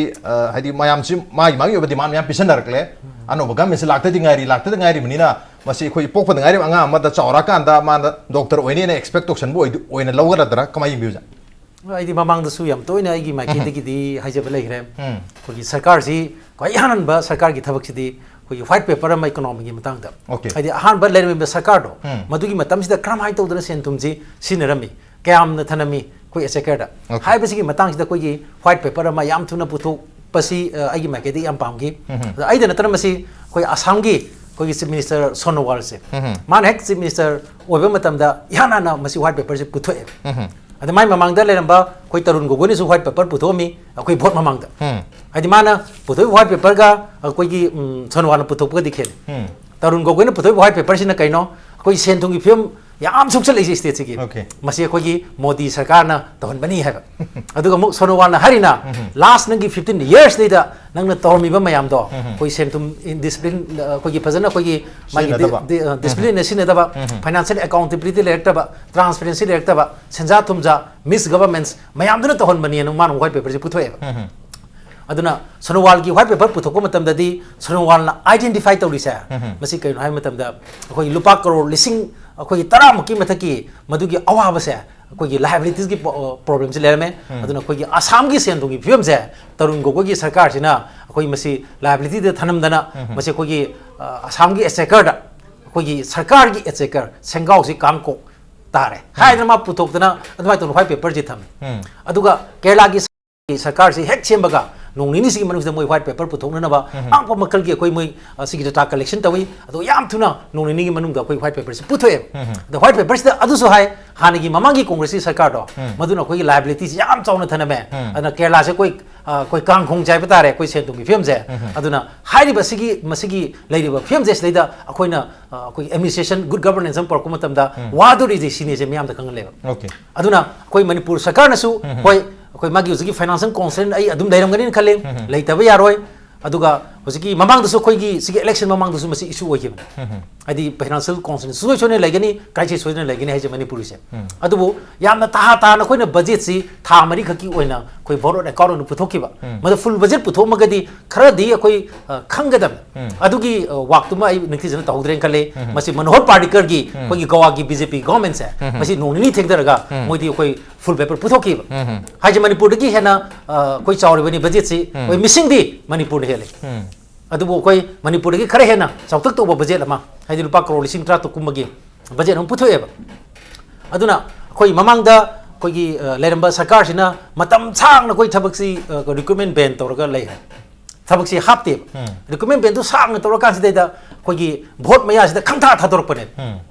ꯍꯥꯏꯗꯤ ꯃꯌꯥꯝꯁꯤ ꯃꯥꯒꯤ ꯃꯥꯒꯤ ꯑꯣꯏꯕ ꯗꯤꯃꯥꯟ ꯃꯌꯥꯝ ꯄꯤꯁꯟꯅꯔꯛꯂꯦ꯫ ꯑꯅꯧꯕ ꯒꯃꯦꯟꯁꯤ ꯂꯥꯛꯇꯗꯤ ꯉꯥꯏꯔꯤ, ꯂꯥꯛꯇꯗꯤ ꯉꯥꯏꯔꯤꯕꯅꯤꯅ ꯃꯁꯤ ꯑꯩꯈꯣꯏ ꯄꯣꯛꯄꯗ ꯉꯥꯏꯔꯤꯕ ꯑꯉꯥꯡ ꯑꯃꯗ ꯆꯥꯎꯔꯛꯑꯀꯥꯟꯗ ꯃꯥꯅ ꯗꯣꯛꯇꯔ ꯑꯣꯏꯅꯦꯅ ꯑꯦꯛꯁꯄꯦꯛ ꯇꯧꯁꯟꯕ ꯑꯣꯏꯅ ꯂꯧꯒꯗ꯭ꯔꯥ? ꯀꯃꯥꯏꯅ ꯌꯦꯡꯕꯤ ꯑꯣꯖꯥ? ꯑꯩꯗꯤ ꯃꯃꯥꯡꯗꯁꯨ ꯌꯥꯝ ꯇꯣꯏꯅ ꯑꯩꯒꯤ ꯃꯥꯏꯀꯩꯗꯒꯤꯗꯤ ꯍꯥꯏꯖꯕ ꯂꯩꯈ꯭ꯔꯦ꯫ ꯑꯩꯈꯣꯏꯒꯤ ꯁꯔꯀꯥꯔꯁꯤ ꯈ꯭ꯋꯥꯏ ꯑꯍꯥꯟꯕ ꯁꯔꯀꯥꯔꯒꯤ ꯊꯕꯛꯁꯤꯗꯤ ꯑꯩꯈꯣꯏꯒꯤ ꯋꯥꯏꯠ ꯄꯦꯄꯔ ꯑꯃ ꯏꯀꯣꯅꯣꯃꯤꯒꯤ ꯃꯇꯥꯡꯗ, ꯍꯥꯏꯗꯤ ꯑꯍꯥꯟꯕ ꯂꯩꯔꯝꯃꯤꯕ ꯁꯔꯀꯥꯔꯗꯣ, ꯃꯗꯨꯒꯤ ꯃꯇꯝꯁꯤꯗ ꯀꯔꯝꯍꯥꯏꯅ ꯇꯧꯗꯅ ꯁꯦꯟ ꯊꯨꯝꯁꯤ ꯁꯤꯖꯤꯟꯅꯔꯝꯃꯤ, ꯀꯌꯥꯝꯅ ꯊꯅꯝꯃꯤ ꯑꯩꯈꯣꯏ ꯑꯦꯛꯆꯦꯀꯔꯗ ꯍꯥꯏꯕꯁꯤꯒꯤ ꯃꯇꯥꯡꯁꯤꯗ ꯑꯩꯈꯣꯏꯒꯤ ꯋꯥꯏꯠ ꯄꯦꯄꯔ ꯑꯃ ꯌꯥꯝ ꯊꯨꯅ ꯄꯨꯊꯣꯛꯄꯁꯤ ꯑꯩꯒꯤ ꯃꯥꯏꯀꯩꯗꯒꯤ ꯌꯥꯝ ꯄꯥꯝꯈꯤ꯫ ꯑꯗ ꯑꯩꯗ ꯅꯠꯇꯅ ꯃꯁꯤ ꯑꯩꯈꯣꯏ ꯑꯁꯥꯝꯒꯤ ꯑꯩꯈꯣꯏꯒꯤ ꯆꯤꯐ ꯃꯤꯅꯤꯁꯇꯔ ꯁꯣꯅꯣꯋꯥꯜꯁꯦ, ꯃꯥꯅ ꯍꯦꯛ ꯆꯤꯐ ꯃꯤꯅꯤꯁꯇꯔ ꯑꯣꯏꯕ ꯃꯇꯝꯗ ꯏꯍꯥꯟ ꯍꯥꯟꯅ ꯃꯁꯤ ꯋꯥꯏꯠ ꯄꯦꯄꯔꯁꯦ ꯄꯨꯊꯣꯛꯑꯦꯕ꯫ ꯑꯗ ꯃꯥꯏ ꯃꯃꯥꯡꯗ ꯂꯩꯔꯝꯕ ꯑꯩꯈꯣꯏ ꯇꯔꯨꯟ ꯒꯣꯒꯣꯏꯅꯁꯨ ꯋꯥꯏꯠ ꯄꯦꯄꯔ ꯄꯨꯊꯣꯛꯑꯝꯃꯤ ꯑꯩꯈꯣꯏ ꯚꯣꯠ ꯃꯃꯥꯡꯗ꯫ ꯍꯥꯏꯗꯤ ꯃꯥꯅ ꯄꯨꯊꯣꯛꯏꯕ ꯋꯥꯏꯠ ꯄꯦꯄꯔꯒ ꯑꯩꯈꯣꯏꯒꯤ ꯁꯣꯅꯣꯋꯥꯜꯅ ꯄꯨꯊꯣꯛꯄꯒꯗꯤ ꯈꯦꯠꯅꯩ꯫ ꯇꯔꯨꯟ ꯒꯣꯒꯣꯏꯅ ꯄꯨꯊꯣꯛꯏꯕ ꯋꯥꯏꯠ ꯄꯦꯄꯔꯁꯤꯅ ꯀꯩꯅꯣ? ꯑꯩꯈꯣꯏ ꯁꯦꯟ ꯊꯨꯝꯒꯤ ꯐꯤꯕꯝ ꯌꯥꯝ ꯁꯣꯛꯆꯜꯂꯛꯏꯁꯦ ꯁ꯭ꯇꯦꯠꯁꯤꯒꯤ꯫ ꯃꯁꯤ ꯑꯩꯈꯣꯏꯒꯤ ꯃꯣꯗꯤ ꯁꯔꯀꯥꯔꯅ ꯇꯧꯍꯟꯕꯅꯤ ꯍꯥꯏꯕ꯫ ꯑꯗꯨꯒ ꯑꯃꯨꯛ ꯁꯣꯅꯣꯋꯥꯜꯅ ꯍꯥꯏꯔꯤꯅ, ꯂꯥꯁ ꯅꯪꯒꯤ ꯐꯤꯐꯇꯤꯟ ꯌꯔꯁꯇꯩꯗ ꯅꯪꯅ ꯇꯧꯔꯝꯃꯤꯕ ꯃꯌꯥꯝꯗꯣ, ꯑꯩꯈꯣꯏ ꯁꯦꯟ ꯊꯨꯝ ꯏꯟꯗꯤꯁꯤꯄ꯭ꯂꯤꯟ, ꯑꯩꯈꯣꯏꯒꯤ ꯐꯖꯅ ꯑꯩꯈꯣꯏꯒꯤ ꯃꯥꯒꯤ ꯗꯤꯁꯤꯄ꯭ꯂꯤꯟꯅ ꯁꯤꯖꯤꯟꯅꯗꯕ, ꯐꯥꯏꯅꯥꯟꯁꯤꯌꯦꯜ ꯑꯦꯀꯥꯎꯟꯇꯦꯕꯤꯂꯤꯇꯤ ꯂꯩꯔꯛꯇꯕ, ꯇ꯭ꯔꯥꯟꯁꯄꯦꯔꯦꯟꯁꯤ ꯂꯩꯔꯛꯇꯕ, ꯁꯦꯟꯖꯥ ꯊꯨꯝꯖꯥ, ꯃꯤꯁ ꯒꯕꯔꯃꯦꯟꯁ ꯃꯌꯥꯝꯗꯨꯅ ꯇꯧꯍꯟꯕꯅꯦꯅ ꯃꯥꯅ ꯋꯥꯏꯠ ꯄꯦꯄꯔꯁꯦ ꯄꯨꯊꯣꯛꯑꯦꯕ꯫ ꯑꯗꯨꯅ ꯁꯣꯅꯣꯋꯥꯜꯒꯤ ꯋꯥꯏꯠ ꯄꯦꯄꯔ ꯄꯨꯊꯣꯛꯄ ꯃꯇꯝꯗꯗꯤ ꯁꯣꯅꯣꯋꯥꯜꯅ ꯑꯥꯏꯗꯦꯟꯇꯤꯐꯥꯏ ꯇꯧꯔꯤꯁꯦ ꯃꯁꯤ ꯀꯩꯅꯣ ꯍꯥꯏꯕ ꯃꯇꯝꯗ, ꯑꯩꯈꯣꯏꯒꯤ ꯂꯨꯄꯥ ꯀꯔꯣꯔ ꯂꯤꯁꯤꯡ ꯑꯩꯈꯣꯏꯒꯤ ꯇꯔꯥꯃꯨꯛꯀꯤ ꯃꯊꯛꯀꯤ ꯃꯗꯨꯒꯤ ꯑꯋꯥꯕꯁꯦ ꯑꯩꯈꯣꯏꯒꯤ ꯂꯥꯏꯕꯤꯂꯤꯇꯤꯁꯀꯤ ꯄ꯭ꯔꯣꯕ꯭ꯂꯦꯝꯁꯤ ꯂꯩꯔꯝꯃꯦ꯫ ꯑꯗꯨꯅ ꯑꯩꯈꯣꯏꯒꯤ ꯑꯁꯥꯝꯒꯤ ꯁꯦꯟ ꯊꯨꯝꯒꯤ ꯐꯤꯕꯝꯁꯦ ꯇꯔꯨꯟ ꯒꯣꯒꯣꯏꯒꯤ ꯁꯔꯀꯥꯔꯁꯤꯅ ꯑꯩꯈꯣꯏ ꯃꯁꯤ ꯂꯥꯏꯕꯤꯂꯤꯇꯤꯗ ꯊꯅꯝꯗꯅ ꯃꯁꯤ ꯑꯩꯈꯣꯏꯒꯤ ꯑꯁꯥꯝꯒꯤ ꯑꯦꯛꯆꯦꯀꯔꯗ ꯑꯩꯈꯣꯏꯒꯤ ꯁꯔꯀꯥꯔꯒꯤ ꯑꯦꯛꯆꯦꯀꯔ ꯁꯦꯡꯒꯥꯎꯁꯤ ꯀꯥꯡꯀꯣꯛ ꯇꯥꯔꯦ ꯍꯥꯏꯗꯅ ꯃꯥ ꯄꯨꯊꯣꯛꯇꯅ ꯑꯗꯨꯃꯥꯏꯅ ꯇꯧꯅ ꯋꯥꯏꯠ ꯄꯦꯄꯔꯁꯤ ꯊꯝꯃꯤ꯫ ꯑꯗꯨꯒ ꯀꯦꯔꯂꯥꯒꯤ ꯁꯔꯀꯥꯔꯁꯤ ꯍꯦꯛ ꯁꯦꯝꯕꯒ ꯅꯣꯡ ꯅꯤꯅꯤꯁꯤꯒꯤ ꯃꯅꯨꯡꯁꯤꯗ ꯃꯣꯏ white paper ꯄꯨꯊꯣꯛꯅꯅꯕ ꯑꯉꯛꯄ ꯃꯈꯜꯒꯤ ꯑꯩꯈꯣꯏ ꯃꯣꯏ ꯑ, ꯁꯤꯒꯤ data collection ꯇꯧꯏ꯫ ꯑꯗꯣ ꯌꯥꯝ ꯊꯨꯅ ꯅꯣꯡ ꯅꯤꯅꯤꯒꯤ ꯃꯅꯨꯡꯗ ꯑꯩꯈꯣꯏ white paperꯁꯤ ꯄꯨꯊꯣꯛꯑꯦꯕ꯫ ꯑꯗꯣ white paperꯁꯤꯗ ꯑꯗꯨꯁꯨ ꯍꯥꯏ, ꯍꯥꯟꯅꯒꯤ ꯃꯃꯥꯡꯒꯤ ꯀꯣꯡꯒ꯭ꯔꯦꯁꯀꯤ ꯁꯔꯀꯥꯔꯗꯣ, ꯃꯗꯨꯅ ꯑꯩꯈꯣꯏꯒꯤ liabilityꯁꯤ ꯌꯥꯝ ꯆꯥꯎꯅ ꯊꯅꯝꯃꯦ꯫ ꯑꯗꯨꯅ ꯀꯦꯔꯂꯥꯁꯦ ꯑꯩꯈꯣꯏ ꯑ, ꯑꯩꯈꯣꯏ ꯀꯥꯡ ꯈꯣꯡ ꯆꯥꯏꯕ ꯇꯥꯔꯦ ꯑꯩꯈꯣꯏ ꯁꯦꯟ ꯊꯨꯝꯒꯤ ꯐꯤꯕꯝꯁꯦ꯫ ꯑꯗꯨꯅ ꯍꯥꯏꯔꯤꯕ ꯁꯤꯒꯤ, ꯃꯁꯤꯒꯤ ꯂꯩꯔꯤꯕ ꯐꯤꯕꯝꯁꯦ ꯁꯤꯗꯩꯗ ꯑꯩꯈꯣꯏꯅ ꯑ, ꯑꯩꯈꯣꯏꯒꯤ administration, good governance ꯑꯃ ꯄꯨꯔꯛꯄ ꯃꯇꯝꯗ ꯋꯥꯗꯣꯔꯤꯁꯦ ꯁꯤꯅꯤꯁꯦ ꯃꯤꯌꯥꯝꯗ ꯈꯪꯍꯜꯂꯦꯕ꯫ Okay. ꯑꯗꯨꯅ ꯑꯩꯈꯣꯏ ꯃꯅꯤꯄꯨꯔ ꯁꯔꯀꯥꯔꯅꯁꯨ, ꯍꯣꯏ, ꯑꯩꯈꯣꯏ ꯃꯥꯒꯤ ꯍꯧꯖꯤꯛꯀꯤ financial constraint ꯑꯩ ꯑꯗꯨꯝ ꯂꯩꯔꯝꯒꯅꯤꯅ ꯈꯜꯂꯤ, ꯂꯩꯇꯕ ꯌꯥꯔꯣꯏ꯫ ꯑꯗꯨꯒ ꯍꯧꯖꯤꯛꯀꯤ ꯃꯃꯥꯡꯗꯁꯨ, ꯑꯩꯈꯣꯏꯒꯤ ꯁꯤꯒꯤ election ꯃꯃꯥꯡꯗꯁꯨ ꯃꯁꯤ issue ꯑꯣꯏꯈꯤꯕꯅꯤ꯫ ꯍꯥꯏꯗꯤ financial constraint ꯁꯣꯏ ꯁꯣꯏꯗꯅ ꯂꯩꯒꯅꯤ, crisis ꯁꯣꯏꯗꯅ ꯂꯩꯒꯅꯤ ꯍꯥꯏꯁꯦ ꯃꯅꯤꯄꯨꯔꯒꯤꯁꯦ꯫ ꯑꯗꯨꯕꯨ ꯌꯥꯝꯅ ꯇꯍꯥ ꯇꯥꯅ ꯑꯩꯈꯣꯏꯅ budgetꯁꯤ ꯊꯥ ꯃꯔꯤꯈꯛꯀꯤ ꯑꯣꯏꯅ ꯑꯩꯈꯣꯏ vote on account ꯑꯣꯏꯅ ꯄꯨꯊꯣꯛꯈꯤꯕ, ꯃꯗꯨ full budget ꯄꯨꯊꯣꯛꯑꯝꯃꯒꯗꯤ ꯈꯔꯗꯤ ꯑꯩꯈꯣꯏ, ꯑ, ꯈꯪꯒꯗꯕꯅꯤ꯫ ꯑꯗꯨꯒꯤ, ꯑ, workꯇꯨꯃ ꯑꯩ ꯅꯤꯡꯊꯤꯖꯅ ꯇꯧꯍꯧꯗ꯭ꯔꯦꯅ ꯈꯜꯂꯤ꯫ ꯃꯁꯤ ꯃꯅꯣꯍꯔ ꯄꯥꯔꯤꯀꯔꯒꯤ ꯑꯩꯈꯣꯏꯒꯤ ꯒꯣꯋꯥꯒꯤ BJP governmentꯁꯦ, ꯃꯁꯤ ꯅꯣꯡ ꯅꯤꯅꯤ ꯊꯦꯡꯊꯔꯒ ꯃꯣꯏꯗꯤ ꯑꯩꯈꯣꯏ full paper ꯄꯨꯊꯣꯛꯈꯤꯕ꯫ ꯍꯥꯏꯁꯦ ꯃꯅꯤꯄꯨꯔꯗꯒꯤ ꯍꯦꯟꯅ, ꯑ, ꯑꯩꯈꯣꯏ ꯆꯥꯎꯔꯤꯕꯅꯤ budgetꯁꯤ, ꯑꯩꯈꯣꯏ ꯃꯤꯁꯤꯡꯗꯤ ꯃꯅꯤꯄꯨꯔꯅ ꯍꯦꯜꯂꯤ꯫ ꯑꯗꯨꯕꯨ ꯑꯩꯈꯣꯏ ꯃꯅꯤꯄꯨꯔꯗꯒꯤ ꯈꯔ ꯍꯦꯟꯅ ꯆꯥꯎꯊꯛ ꯇꯧꯕ budget ꯑꯃ, ꯍꯥꯏꯗꯤ ꯂꯨꯄꯥ ꯀ꯭ꯔꯣꯔ ꯂꯤꯁꯤꯡ ꯇꯔꯥ ꯇꯔꯨꯛ ꯀꯨꯝꯕꯒꯤ budget ꯑꯃ ꯄꯨꯊꯣꯛꯑꯦꯕ꯫ ꯑꯗꯨꯅ ꯑꯩꯈꯣꯏ ꯃꯃꯥꯡꯗ ꯑꯩꯈꯣꯏꯒꯤ, ꯑ, ꯂꯩꯔꯝꯕ ꯁꯔꯀꯥꯔꯁꯤꯅ ꯃꯇꯝ ꯁꯥꯡꯅ ꯑꯩꯈꯣꯏ ꯊꯕꯛꯁꯤ, ꯑ, recruitment ban ꯇꯧꯔꯒ ꯂꯩ꯫ ꯊꯕꯛꯁꯤ ꯍꯥꯞꯇꯦꯕ꯫ Recruitment banꯗꯨ ꯁꯥꯡꯅ ꯇꯧꯔꯀꯥꯟꯁꯤꯗꯩꯗ ꯑꯩꯈꯣꯏꯒꯤ vote ꯃꯌꯥꯁꯤꯗ ꯈꯪꯊꯥ ꯊꯥꯗꯣꯔꯛꯄꯅꯦ꯫